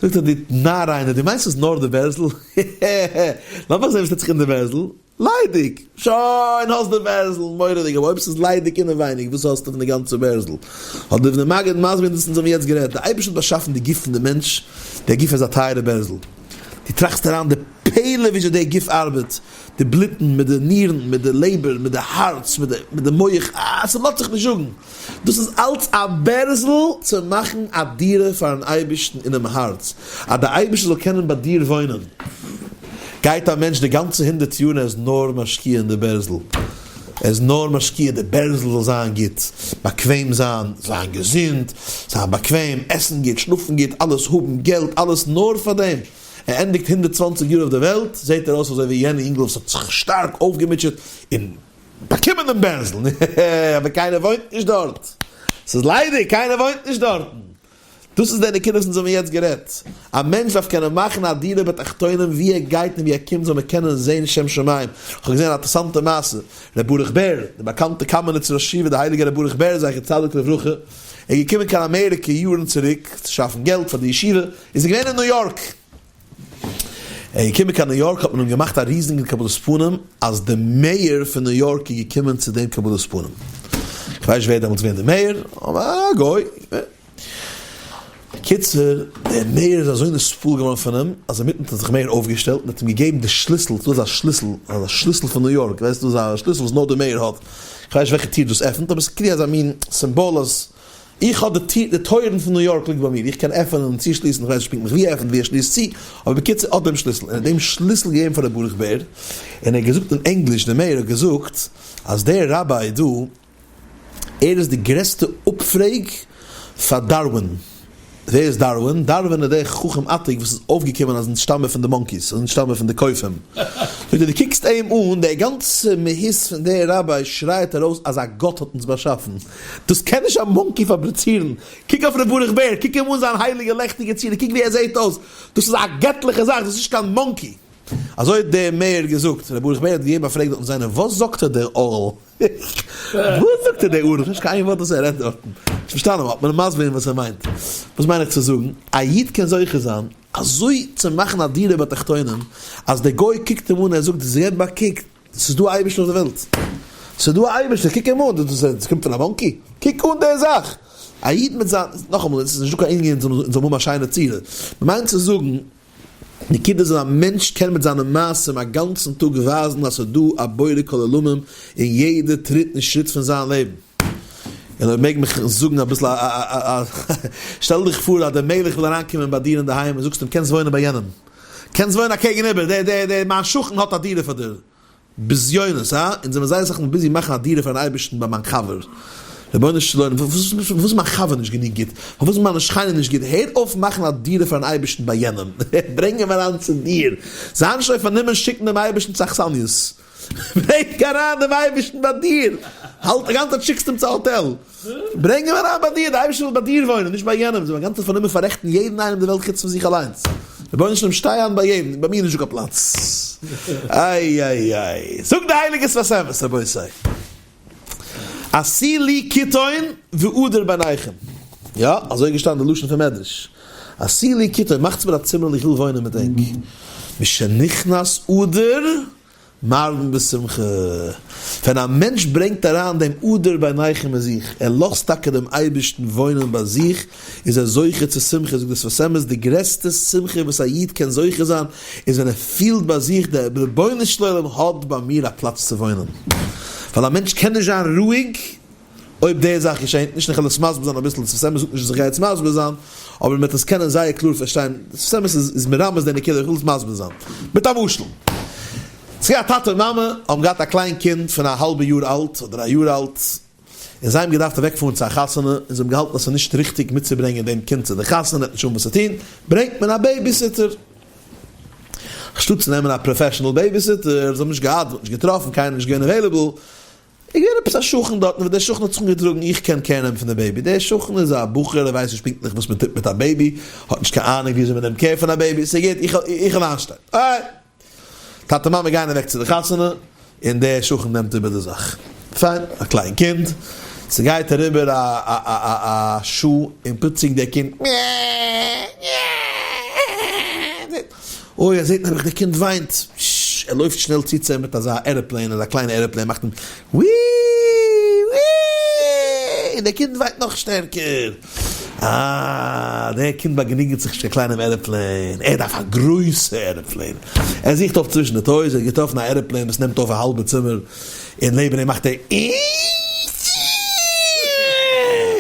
זאגט ער, דו נאר איינער, דו מיינסט ס'איז נאר די בערזל? העהעהע, לאמיך זען וואס טוט זיך אין די בערזל. ליידיג! שוין, האסט די בערזל! מורא'דיג! אבער אויב ס'איז ליידיג אינעווייניג, וואס האסטו פון די גאנצע בערזל? האט דער דובנער מגיד מסביר געווען דאס אונז האבן יעצט גערעדט, די אייבערשטער האט באשאפן די גוף פון די מענטש, דער גוף איז א טייערע בערזל. דו טראכסט אריין די פלא וויאזוי דער גוף ארבעט, די בלוטן מיט די נירן, מיט די לעבער, מיט די הארץ, מיט די מח, אה, ס'לאזט זיך נישט זאגן. דאס איז אלץ א בערזל צו מאכן א דירה פארן אייבערשטן אינעם הארץ, אז דער אייבערשטער זאל קענען ביי דיר וואוינען. גייט א מענטש די גאנצע הונדערט יאר און ער איז נאר משקיע אין די בערזל, ער איז נאר משקיע די בערזל זאל זיין גוט, באקוועם זיין, זיין געזונט, זיין באקוועם, עסן גוט, שלאפן גוט, אלעס האבן, געלט, אלעס נאר פאר דעם. ער ענדיגט 120 יאר אויף די וועלט, זעט ער אויס אזוי ווי יענע אינגל וואס האט זיך שטארק אויפגעמוטשעט און באקומען דעם בערזל, אבער קיינער וואוינט נישט דארט, ס'איז ליידיג, קיינער וואוינט נישט דארטן. דאס איז די נקודה וואס אונז האבן יעצט גערעדט, א מענטש דארף קענען מאכן א דירה בתחתונים ווי ער גייט און ווי ער קומט זאל מען קענען זען שם שמים. איך האב געזען א אינטערעסאנטע מעשה, ר' ברוך בער, דער באקאנטע קאמעניצער ראש ישיבה, דער הייליגער ר' ברוך בער זכר צדיק לברכה, איז געקומען קיין אמעריקע יארן צוריק צו שאפן געלט פאר די ישיבה, איז ער געווען אין ניו יארק, ער איז געקומען קיין ניו יארק האט מען אים געמאכט א ריזיגן קבלת פנים אז די mayor פון ניו יארק איז געקומען צו דעם קבלת פנים, איך ווייס נישט ווער דעמאלטס געווען די mayor, אבער א גוי. בקיצור, דער mayor איז אזוי נתפעל געווארן פון אים, אז אינמיטן האט ער זיך מער אויפגעשטעלט און האט אים געגעבן די שליסל, ס'איז דא אזא שליסל, אזא שליסל פון ניו יארק, ווייסט דא איז א שליסל וואס נאר די mayor האט, איך ווייס נישט וועלכע טיר דאס עפנט, אבער ס'איז כאילו אזא מין סימבאל אז איך האב די טיר, די טויערן פון ניו יארק ליגט ביי מיר, איך קען עפענען און צושליסן, איך ווייס נישט פונקטליך ווי ער עפנט, ווי ער שליסט צו, אבער בקיצור האט דעם שליסל, און ער האט דעם שליסל געגעבן פאר ר' ברוך בער, און ער האט געזאגט אין ענגליש, דער mayor האט געזאגט אז דער ראביי דא, ער איז די גרעסטע אפפרעג פאר דארווין. ווער איז דארווין? דארווין איז דער חכם עתיק וואס איז אויפגעקומען אז אונז שטאמען פון די monkeys, אז אונז שטאמען פון די קופים. זאגט ער, דו קוקסט אים אן, דער גאנצע מהות פון דער ראביי שרייעט ארויס אז א גאט האט אונז באשאפן. דאס קען נישט א monkey פאבריצירן. קוק אויף ר' ברוך בער, קוק אים אן זיין הייליגע לעכטיגע צורה, קוק ווי ער זעט אויס. דאס איז א געטליכע זאך, דאס איז נישט קיין monkey. אזוי האט דער mayor געזאגט. ר' ברוך בער האט געגעבן א פרעג דארטן זיינע, וואס זאגט ער דער ארל? וואס זאגט ער דער ארל? כ'האב נישט קיין איין ווארט וואס ער רעדט דארטן. נישט פארשטאנען, האט מען אים מסביר געווען וואס ער מיינט. וואס מיין איך צו זאגן? א איד קען זוכה זיין אזוי צו מאכן א דירה בתחתונים, אז דער גוי קוקט אים אן און ער זאגט, געב א קוק, ס'איז דא א אייבערשטער אויף די וועלט. ס'איז דא א אייבערשטער, קוק אים אן, דאס קומט פון א monkey? קוק אן די זאך! א איד מיט זיין, נאכאמאל, עס איז נישטא קיין ענין אונז זאלן האבן א שיינע צורה, מ'מיינט צו זאגן, נקודה איז אז א מענטש קען מיט זיינע מעשים א גאנצן טאג ווייזן אז ס'איז דא א בורא כל עולמים אין יעדע טריט און שריט פון זיין לעבן. און אויב מעג מיך זאגן אביסל א א א שטעל דיך פאר אז דער מלך וויל אריינקומען ביי דיר אינדערהיים און זאגסט אים קענסט וואוינען ביי יענעם, קענסט וואוינען אקעגן איבער, דער דער דער מיין שכן האט א דירה פאר דיר. בזיונות, הא? אונז זעמיר זייער אסאך מאל busy מאכן א דירה פארן אייבערשטן ביי מיין חבר. רבונו של עולם, פארוואס איז מיין חבר נישט גענוג גוט? פארוואס איז מיינע שכנים נישט גוט? הער אויף מאכן א דירה פארן אייבערשטן ביי יענעם, ברענג אים אריין צו דיר. זיי נישט אזוי פארנומען שיקן דעם אייבערשטן צו אכסניות. ברענג אריין דעם אייבערשטן ביי דיר. האלט א גאנצע צייט שיקסט אים צו א האטעל. ברענג אים אריין ביי דיר, דער אייבערשטער וויל ביי דיר וואוינען, נישט ביי יענעם, זיי זענען א גאנצע צייט פארנומען פאררעכטן יעדן איינעם אין די וועלט חוץ פון זיך אליינס. רבונו של עולם שטיי איין ביי יעדן, ביי מיר איז נישטא קיין פלאץ. איי איי איי. זאגט די הייליגע שפת אמת, רבותי. עשו לי קיתון ואדור ביניכם. יא, אזוי איז געשטאנען די לשון פון מדרש. עשו לי קיתון, מאכטס מיר א צימערל איך וויל וואוינען מיט ענק. משנכנס אדר מרבין בשמחה, ווען א מענטש ברענגט אריין דעם אדור ביניכם אין זיך, ער לאזט טאקע דעם אייבערשטן וואוינען ביי זיך, איז ער זוכה צו שמחה, זאגט דער שפת אמת, די גרעסטע שמחה וואס א איד קען זוכה זיין, איז ווען ער פילט ביי זיך, דער רבונו של עולם האט ביי מיר א פלאץ צו וואוינען, ווייל א מענטש קען נישט זיין רואיג אויב די זאך געשענט נישט, און כ'וועל עס מסביר זיין אביסל, שפת אמת זאגט נישט אז איך גיי יעצט מסביר זיין, אבער מ'וועט עס קענען זייער קלאר פארשטיין, שפת אמת איז מרמז די נקודה, איך וויל עס מסביר זיין מיט א משל. ס'איז געווען א טאטע און מאמע האבן געהאט א קליין קינד פון א האלבע יאר אלט אדער א יאר אלט, און זיי האבן געדארפט אוועקפארן צו א חתונה, און זיי האבן געהאלטן אז ס'איז נישט ריכטיג מיטצוברענגען דעם קינד צו די חתונה, ער האט נישט אן וואס צו טון, ברענגט מען א babysitter. אנשטאט צו נעמען א professional babysitter, זיי האבן נישט געהאט, מ'האט נישט געטראפן, קיינער איז נישט געווען available, איז געווען עפעס א שכן דארטן וואס דער שכן האט זיך אנגעטראגן איך קען care נעמען פון די baby, דער שכן איז א בחור ער ווייסט נישט פונקטליך וואס מען טוט מיט א baby, האט נישט קיין אהנונג וויאזוי מען נעמט care פון א baby, ס'איז גוט איך איך וועל איינשטיין. alright. טאטע מאמע גייען אוועק צו די חתונה און דער שכן נעמט איבער די זאך. פיין, א קליין קינד, ס'גייט אריבער א א א א שעה און פלוצלינג דער קינד אוי ער זעט נעבעך די קינד וויינט, ששש, ער לויפט שנעל צו צו אים מיט אזא airplane, אזא קליינע airplane, מאכט אים ווי ווי, און די קינד וויינט נאך שטערקער, אה, דער קינד באגענוגנט זיך נישט קיין קליינעם airplane, ער דארף א גרויסע airplane, ער זוכט אויף צווישן די toys, ער האט געטראפן א airplane וואס נעמט אויף א האלבע צימער, און לעבן אים מאכט ער אי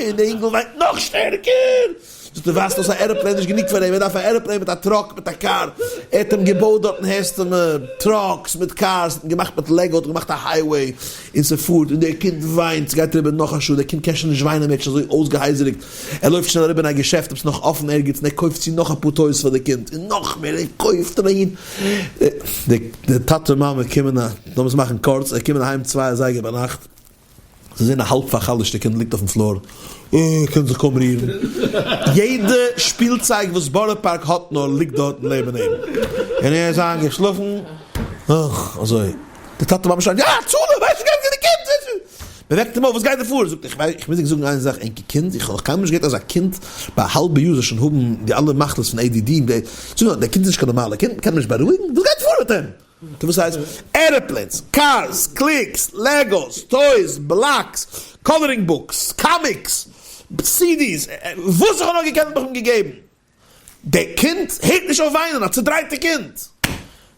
און די אינגל וויינט נאך שטערקער. זאגט ער ווייזט אויס א airplane נישט גענוג פאר אים ער דארף א airplane מיט א truck מיט א קאר, ער האט אים געבויט דארטן הערסטו מיר trucks מיט cars האט אים געמאכט מיט Lego האט אים געמאכט א highway און ס'פארט און דער קינד וויינט ס'גייט אריבער נאך א שעה דער קינד קען שוין נישט וויינען מער האט שוין אזוי אויסגעהייזעריגט ער לויפט שנעל אריבער אין א געשעפט עפעס נאך אפן ערגעץ און ער קויפט צו נאך אפאר toys פאר די קינד און נאך מער ער קויפט און אהין די טאטע מאמע קומען לאמיר עס מאכן קורץ זיי קומען אהיים צוויי אזייגער ביינאכט. זיי זעהן א האלב פאר'חלש'טע קינד ליגט אויפן floor, אה, קען זיך קוים רירן. יעדע שפילצייג וואס בארא פארק האט נאר ליגט דארטן לעבן אים. און ער איז איינגעשלאפן, אך, אזוי. די טאטע מאמע שרייען, יא, הצלה, ווייסט וואס גייט מיט די קינד? מען וועקט אים אויף, וואס גייט דא פאר? זאגט ער, איך ווייס, איך מוז ענק זאגן איין זאך, ענקער קינד, איך האב נאך קיינמאל נישט געהערט אז א קינד ביי א האלבע יאר זאל שוין האבן די אלע מחלות פון ADD, זאג נאר, דער קינד איז נישט קיין נארמאלער קינד, מען קען אים נישט בארואיגן? וואס גייט פאר מיט אים? טא וואס הייסט? airplanes, cars, clicks, Legos, toys, blocks, coloring books, comics, CDs, וואס איך האב נאר געקענט האב איך אים געגעבן. דער קינד הערט נישט אויף וויינען, א צודרייטע קינד.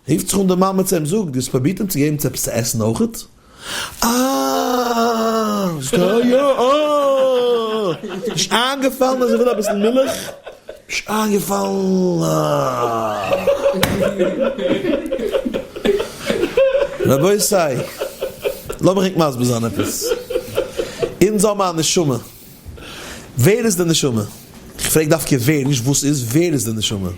רופט זיך אן די מאמע צו אים, זאג, דו האסט פרובירט אים צו געבן צו עפעס צו עסן אויכעט? אה! זאגט ער, יא, אה! נישט איינגעפאלן אז ער וויל אביסל מילך? נישט איינגעפאלן? אה! רבותי, לאמיך ענק מסביר זיין עפעס. אונז האבן א נשמה. ווער איז די נשמה? איך פרעג דווקא ווער, נישט וואס איז, ווער איז די נשמה?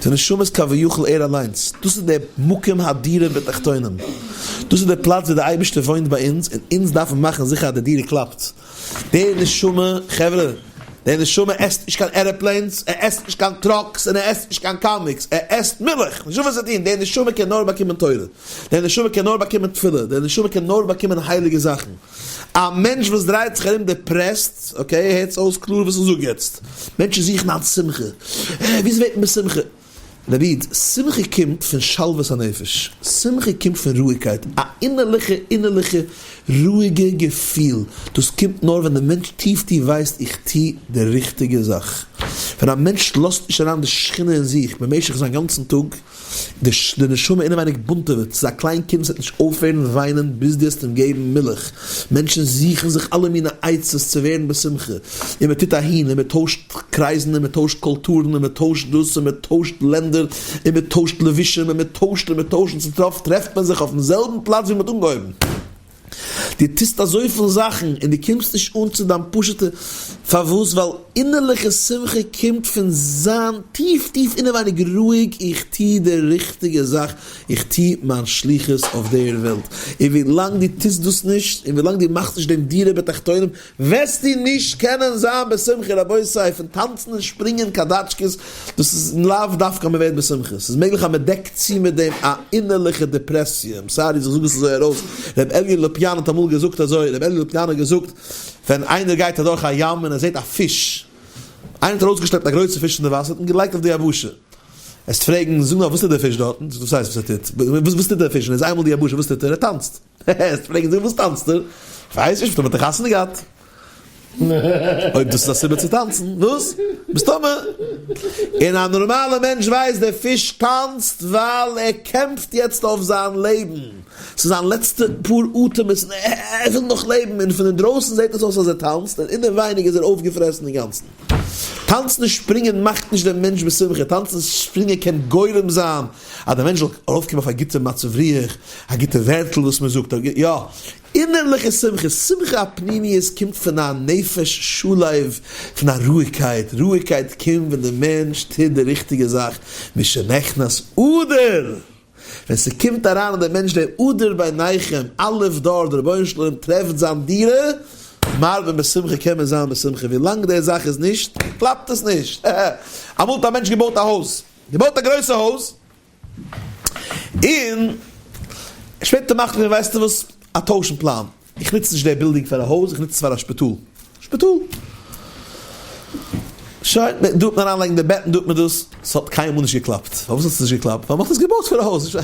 די נשמה איז כביכול ער אליינס, דאס איז דער מקום הדירה בתחתונים, דאס איז דער פלאץ ווי דער אייבערשטער וואוינט ביי אונז, און אונז דארפן מאכן זיכער אז די דירה קלאפט. די נשמה, חברה, די נשמה עסט נישט קיין airplanes, ער עסט נישט קיין trucks, און ער עסט נישט קיין קאמיקס, ער עסט מילך, נישטא וואס צו טון, די נשמה קען נאר באקומען תורה, די נשמה קען נאר באקומען תפילה, די נשמה קען נאר באקומען הייליגע זאכן. א מענטש וואס דרייט זיך ארום depressed, okay, הערטס אויס קלאר וואס איך זאג יעצט, מענטשן זוכן היינט שמחה, אה, וויאזוי ווערט מען בשמחה? רבי איד, שמחה קומט פון שלוות הנפש, שמחה קומט פון רואיגקייט, א אינערליכע אינערליכע רואיגע געפיל, דאס קומט נאר ווען די מענטש טיף טיף ווייסט איך טו די ריכטיגע זאך. ווען א מענטש לאזט נישט אריין די שכינה אין זיך במשך זיין גאנצן טאג, די נשמה אינעווייניג בונטעוועט, ס'איז א קליין קינד וואס וועט נישט אויפהערן וויינען ביז דו וועסט אים געבן מילך, מענטשן זוכן זיך אלע מיני עצות צו ווערן בשמחה, און מען טוט אהין און מען טוישט קרייזן און מען טוישט קולטורן און מען טוישט דאס און מען טוישט לענדער און מען טוישט לבושים און מען טוישט און מען טוישט און צום סוף טרעפט מען זיך אויפן זעלבן פלאץ ווי מען האט אנגעהויבן. דו טוסט אזויפיל זאכן און דו קומסט נישט אן צו דיין פשוט'ע פארוואס, ווייל אינערליכע שמחה קומט פון זיין טיף טיף אינעווייניג רואיג, איך טו די ריכטיגע זאך, איך טו מיין שליחות אויף דער וועלט, און ווילאנג דו טוסט דאס נישט, און ווילאנג דו מאכסט נישט דעם דירה בתחתונים, וועסטו נישט קענען זיין בשמחה, רבותי, פון טאנצן און שפרינגען קאדאטשקעס, דאס איז לאו דווקא אז מען ווערט בשמחה, ס'איז מעגליך אז מען דעקט צו מיט דעם א אינערליכע דעפרעסיע, I'm sorry אז איך זאג עס אזוי ארויס, ר' אלי' לופיאן האט אמאל געזאגט אזוי, ר' אלי' לופיאן האט געזאגט, ווען איינער גייט אדורך א ים און ער זעט א פיש, איינער האט ארויסגעשלעפט א גרויסע פיש פון די וואסער האט אים געלייגט אויף די יבשה, וועסט פרעגן, זאג נאר וואס טוט דער פיש דארטן? זאגט וואס הייסט וואס ער טוט? וואס טוט דער פיש ווען ער איז איינמאל די יבשה וואס טוט ער? ער טאנצט. וועסט פרעגן זאג וואס טאנצט ער? כ'ווייס נישט, מסתמא האט ער חתונה געהאט. אויב דאס איז א סיבה צו טאנצן, וואס? מסתמא. און א נארמאלע מענטש ווייסט דער פיש טאנצט ווייל ער קעמפט יעצט אויף זיין לעבן, ס'איז זיין לעצטע פאר אטעמעס און ער וויל נאך לעבן, און פון אינדרויסן זעט עס אויס אז ער טאנצט, און אינעווייניג איז ער אויפגעפרעסן אינגאנצן. טאנצן און שפרינגען מאכט נישט דעם מענטש בשמחה, טאנצן און שפרינגען קען גורם זיין אז דער מענטש זאל ארויפקומען אויף א גוטע מצב רוח, א גוטע ווערטל וואס מען זאגט, יא, אינערליכע שמחה, שמחה הפנימית קומט פון א נפש שלו, פון א רואיגקייט, רואיגקייט קומט ווען דער מענטש טוט די ריכטיגע זאך, משנכנס אדר, ווען ס'קומט אריין אין דעם מענטש דער אדר ביניכם, א' דור, דער רבונו של עולם טרעפט זיין דירה, מרבין בשמחה קען מען זיין בשמחה, ווילאנג די זאך איז נישט, קלאפט עס נישט, אמאל האט א מענטש געבויט א הויז, געבויט א גרויסע הויז, און שפעטער מאכט מען ווייסטו וואס, א טויש אין פלאן, איך נוץ נישט די בילדינג פאר א הויז, איך נוץ עס פאר א שפיטאל. שפיטאל. שוין, דא האט מען אריינלייגן די בעטן, דא האט מען דאס. ס'האט קיינמאל נישט געקלאפט. פארוואס האט עס נישט געקלאפט? ווייל מ'האט עס געבויט פאר א הויז.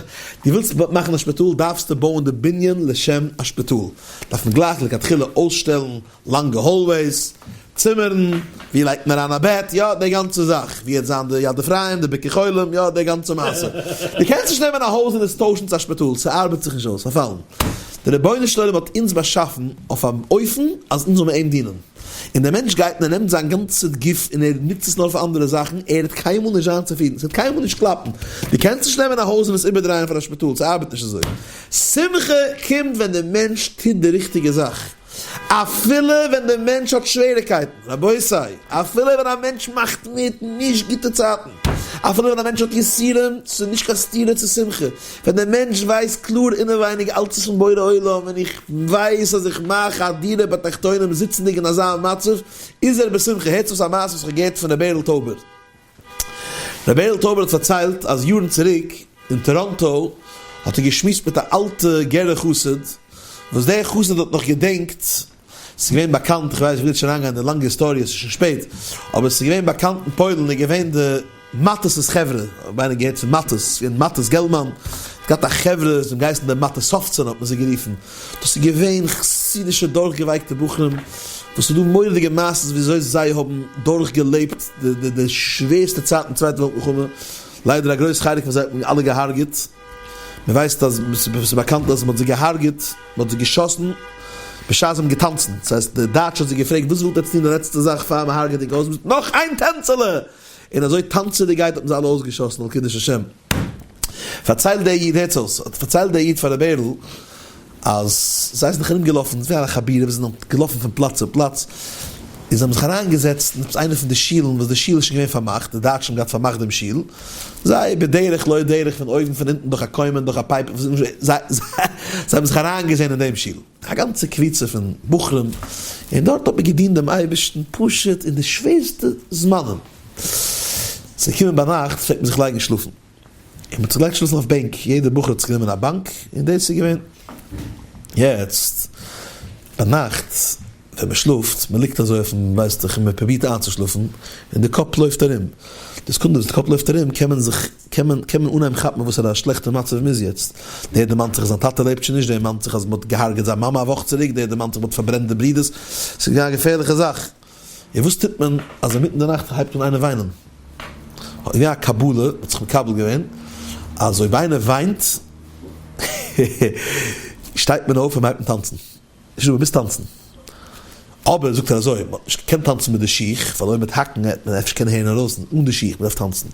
דו ווילסט מאכן א שפיטאל, דארפסטו בויען די בנין לשם א שפיטאל. דארף מען גלייך לכתחילה אויסשטעלן לאנגע hallways, צימערן, ווי לייגט מען אריין א בעט, יא, די גאנצע זאך, ווי העט זיין די יד אפרים, די ביקור חולים, יא, די גאנצע מעשה. דו קענסט נישט נעמען א הויז און עס טוישן צו א שפיטאל, ס'ארבעט זיך נישט אויס, פארפאלן. דער רבונו של עולם האט אונז באשאפן אויף א אופן אז אונז זאל מען אים דינען. און דער מענטש גייט און ער נעמט זיין גאנצע גוף און ער נוצט עס נאר פאר אנדערע זאכן, ער וועט קיינמאל נישט זיין צופרידן, ס'וועט קיינמאל נישט קלאפן. דו קענסט נישט נעמען א הויז און עס איבערדרייען פאר א שפיטאל, ס'ארבעט נישט אזוי. שמחה קומט ווען דער מענטש טוט די ריכטיגע זאך. אפילו ווען דער מענטש האט שוועריקייטן, רבותי, אפילו ווען א מענטש מאכט מיט נישט גוטע צייטן, אפילו ווען א מענטש האט יסורים, ס'איז נישט קיין סתירה צו שמחה, ווען דער מענטש ווייסט קלאר אינעווייניג אלץ איז פון בורא עולם און איך ווייס אז איך מאך א דירה בתחתונים זיצנדיג אין אזא מצב, איז ער בשמחה. הערטס אויס א מעשה וואס איך האב געהערט פון ר' בערל טויבער. ר' בערל טויבער האט פארציילט אז יארן צוריק אין טאראנטא האט ער געשמועסט מיט א אלטע גערער חסיד, וואס דער חסיד האט נאך געדענקט, ס'איז געווען באקאנט, איך ווייס איך וויל נישט אריינגיין אין די לאנגע היסטאריע ס'איז שוין שפעט, אבער ס'איז געווען באקאנט אין פוילן איז געווען די מאטעס'ס חברה, אויב איינער געהערט פון מאטעס, ס'איז געווען מאטעס געלמאן, האט געהאט א חברה, זיי האבן געהייסן די מאטעסאווצען האט מען זיי גערופן, דאס איז געווען חסידישע דורכגעווייקטע בחורים, וואס ס'איז דא מורא'דיגע מעשות וויאזוי זיי האבן דורכגעלעבט די שווערסטע צייטן אין צווייטע וועלט מלחמה, ליידער א גרויס חלק פון זיי האט מען אלע געהארגעט, מען ווייסט אז ס'איז באקאנט אז מען האט זיי געהארגעט, מען האט זיי געשאסן בשעת זיי האבן געטאנצן, ס'הייסט די דייטש האט זיי געפרעגט וואס ווילט עטץ טון די לעצטע זאך פאר מען הארגעט ענק אויס, נאך איין טענצעלע! און אזוי טאנצעדיגייט האט מען זיי אלע אויסגעשאסן על קידוש השם. פארציילט דער איד, הערטס אויס, האט פארציילט דער איד פאר ר' בערל, אז זיי זענען דאך ארום געלאפן, ס'איז געווען א חבורה וואס זענען געלאפן פון פלאץ צו פלאץ, און זיי האבן זיך אריין געזעצט אין עפעס איינע פון די שילן, וואס די שול איז שוין געווען פארמאכט, די דייטשן האבן געהאט פארמאכט דעם שול, זיי בדרך לא דרך, פון אויבן פון אונטן דורך א קוימען, דורך א pipe, זיי האבן זיך אריין געזען אין דעם שול. א גאנצע קבוצה פון בחורים, און דארט האט מען געדינט דעם אייבערשטן פשוט אין די שווערסטע זמנים. ס'איז געקומען ביינאכט פלעגט מען זיך לייגן שלאפן, און מ'האט זיך געלייגט שלאפן אויף בענק, יעדער בחור האט זיך גענומען א באנק, און דאס איז געווען. יעצט ביינאכט. ווען מען שלאפט, מען ליגט אזוי אויפן ווייסט איך און מען פרובירט איינצושלאפן, און די קאפ לויפט ארום. די סעקונדע וואס די קאפ לויפט ארום קען מען זיך, קען מען, קען מען אנהייבן כאפן וואסערע א שלעכטע מצב מען איז יעצט. דער דערמאנט זיך אז זיין טאטע לעבט שוין נישט, דער דערמאנט זיך אז מען האט געהארגעט זיין מאמע א וואך צוריק, דער דערמאנט זיך מען האט פארברענט די ברידערס. ס'איז געווען א געפערליכע זאך. און וואס טוט מען אז אינמיטן די נאכט הייבט אן איינער וויינען? האט געווען א קבלה, מ'האט זיך מקבל געווען אז אויב איינער וויינט שטייט מען אויף און מ'הייבט אן טאנצן. נישט דא, מ'מוז טאנצן. אבער זאגט ער אזוי, מ'האט נישט געקענט טאנצן מיט די שיך, ווייל אויב מ'וועט האקן וועט מען אפשר קענען הערן ארויס, אן די שיך, מ'דארף טאנצן.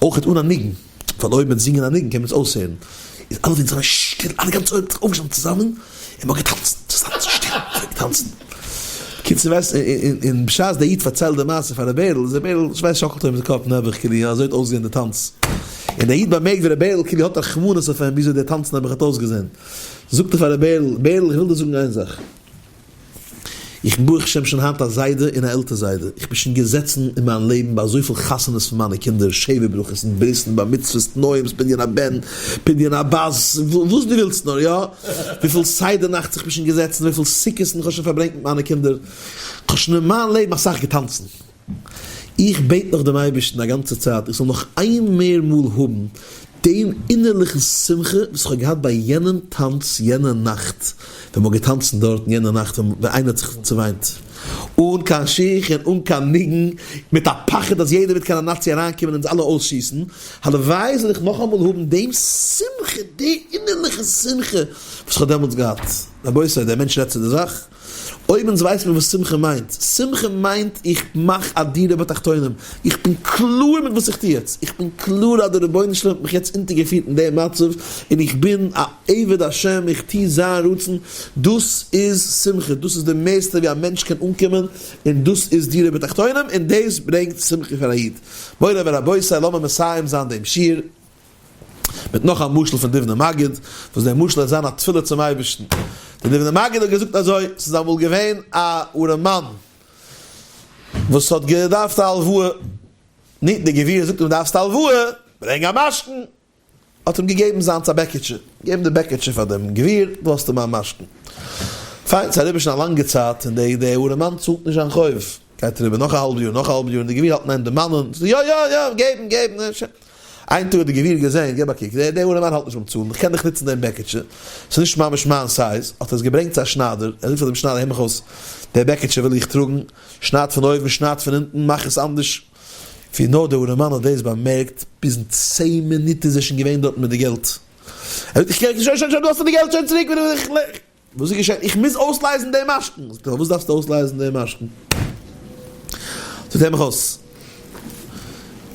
אויך אן א ניגון, ווייל אויב מ'וועט זינגען א ניגון קען מען עס אויסהערן. איז אלע זענען זיך שטיל, אלע גאנצע עולם האט זיך אויפגעשטאנען צוזאמען, און מ'האט געטאנצן צוזאמען שטיל, געטאנצן. קיצור ווייסט, און בשעת דער איד פארציילט די מעשה פאר ר' בערל, איז ר' בערל, כ'ווייס שאקלט ער מיט די קאפ נעבעך, כאילו אזוי האט אויסגעזען די טאנץ. און דער איד באמערקט ווי ר' בערל כאילו האט רחמנות אויף אים וויאזוי דער טאנץ נעבעך האט אויסגעזען. זאגט ער פאר ר' בערל, בערל איך וויל דיר זאגן איין זאך, איך בין ברוך השם שוין היינט א זיידע און א עלטער זיידע, איך בין שוין געזעצן אין מיין לעבן ביי אזויפיל חתונות פון מיינע קינדער, שבע ברכות און ברית'ן, בר מצוות, תנאים'ס, פדיון הבן, פדיון הבת, וואס דו ווילסט נאר, יא, וויפיל סדר נאכטס איך בין שוין געזעצן, וויפיל סוכות'ן איך האב שוין פארברענגט מיט מיינע קינדער, איך האב שוין אין מיין לעבן אסאך געטאנצן. איך בעט נאך דעם אייבערשטן א גאנצע צייט איך זאל נאך איין מער מאל האבן דעם אינערליכן שמחה וואס איך האב געהאט ביי יענעם טאנץ יענע נאכט ווען מ'האט געטאנצן דארטן יענע נאכט ווען איינער האט זיך צעוויינט אן קיין שיך און אן קיין ניגון מיט א פחד אז יעדער וועט קיין א נאצי אריינקומען אונז אלע אויסשיסן, הלוואי זאל איך נאכאמאל האבן דעם שמחה, די אינערליכע שמחה וואס איך האב דעמאלטס געהאט. רבותי, דער מענטש רעדט צו די זאך. אויב אונז ווייסט מיר וואס שמחה מיינט, שמחה מיינט איך מאך א דירה בתחתונים, איך בין קלאר מיט וואס איך טו יעצט, איך בין קלאר אז דער רבונו של עולם האט מיך יעצט אונטערגעפירט אין דעם מצב, און איך בין א עבד השם, איך טו זיין רצון, דאס איז שמחה, דאס איז די מערסטע ווי א מענטש קען אנקומען, און דאס איז דירה בתחתונים, און דאס ברענגט שמחה פאר א איד. מורי ורבותי, לאמיר מסיים זיין דעם שיעור. מיט נאך א משל פון דובנער מגיד, וואס דער משל וועט זיין א תפילה צום אייבערשטן. דער דובנער מגיד האט געזאגט אזוי, ס'איז אמאל געווען א ארעמאן וואס האט געדארפט א הלוואה, נו, דער גביר זאגט אים דארפסט א הלוואה, ברענג א משכון, האט אים געגעבן זיינס א בעקיטשע, געגעבן די בעקיטשע פאר דעם גביר, דא האסטו מיין משכון. פיין, ס'איז אריבער שוין א לאנגע צייט און דער ארעמאן צאלט נישט זיין חוב, גייט אריבער נאך א האלב יאר, נאך א האלב יאר, און דער גביר האלט אין איין דערמאנען, יא יא יא, געבן געבן, שוין. איין טאג האט די גביר געזען, געב א קוק, דער דער ארעמאן האלט נישט ביים צאלן, איך קען דאך נוצן דעם בעקיטשע, ס'איז נישט ממש מיין size, האט ער עס געברענגט צו א שניידער, ער זאגט פאר דעם שניידער, הער מיך אויס, דער בעקיטשע וויל איך טראגן, שנייד פון אויבן, שנייד פון אונטן, מאך עס אנדערש. ווי נאר דער ארעמאן האט דאס באמערקט, ביזן צען מינוט איז ער שוין געווען דארט מיט די געלט. ער זאגט, איך קען, שוין שוין שוין, דא האסטו די געלט, שוין צוריק, וואס איז געשען? איך מוז אויסלייזן דעם משכון! זאגט ער, פארוואס דארפסטו אויסלייזן דעם משכון? זאגט ער, הער מיך אויס,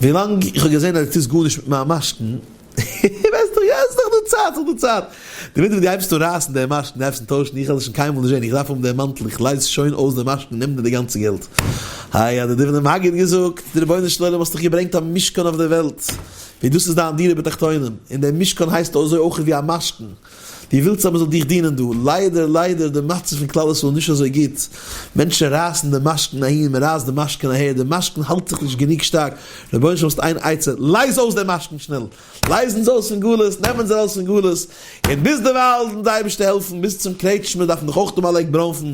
ווילאנג איך האב געזען אז דו טוסט גארנישט מיט מיין משכון, ווייסט דאך, יא, עס איז דאך דא צייט, ס'איז דא צייט, די מינוט וואס דו הייבסט אן רייסן דעם משכון, דו הייבסט אן טוישן, איך וועל עס שוין קיינמאל נישט זען, איך דארף האבן דעם מאנטל, איך לייז שוין אויס דעם משכון, נעם דיר די גאנצע געלט. איי, האט דער דובנער מגיד געזאגט, דו רבונו של עולם האסט דאך געברענגט א משכון אויף דער וועלט, ווי דאס איז דיין דירה בתחתונים, און דער משכון הייסט אזוי אויך ווי א משכון, דו ווילסט אז מען זאל דיך דינען דא? ליידער ליידער די מצב פון כלל ישראל איז נישט אזוי גוט, מענטשן רייסן די משכון אהין מען רייסט די משכון אהער, די משכון האלט זיך נישט גענוג שטארק, רבונו של עולם האסט איין עצה, לייז אויס די משכון שנעל, לייז אונז אויס פון גלות, נעם אונז ארויס פון גלות, און ביז דערווייל זאל די אייבערשטער העלפן ביז צום קרעטשמע דארף מען דאך אויך האבן א לעק ברוינפן,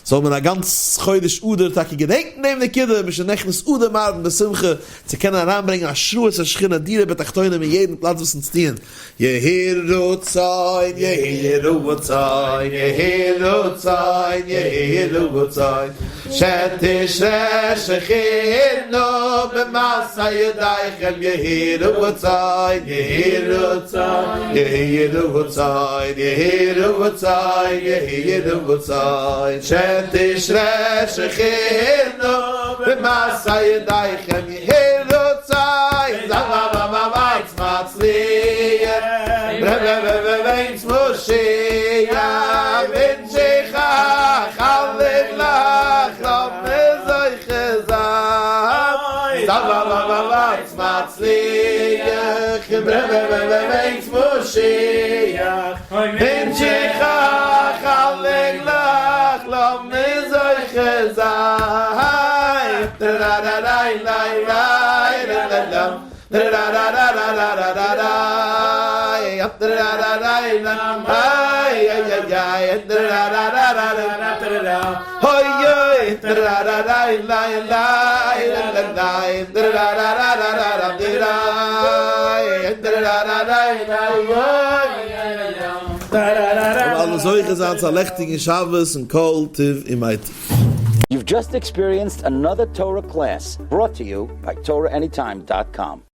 זאל מען א גאנץ חודש אדר טאקע געדענקן דעם נקודה, משנכנס אדר מרבין בשמחה, צו קענען אריינברענגען השראת השכינה דירה בתחתונים אין יעדן פלאץ וואס אונז טוען. יהי רצון יהי רצון יהי רצון יהי רצון שתשרה שכינה במעשה ידיכם יהי רצון יהי רצון יהי רצון יהי רצון יהי רצון שתשרה שכינה במעשה ידיכם יהי רצון זאלן אלע זוכה זיין צו א לעכטיגן שבת און כל טוב ומייטיב. You've just experienced another Torah class brought to you by TorahAnytime.com.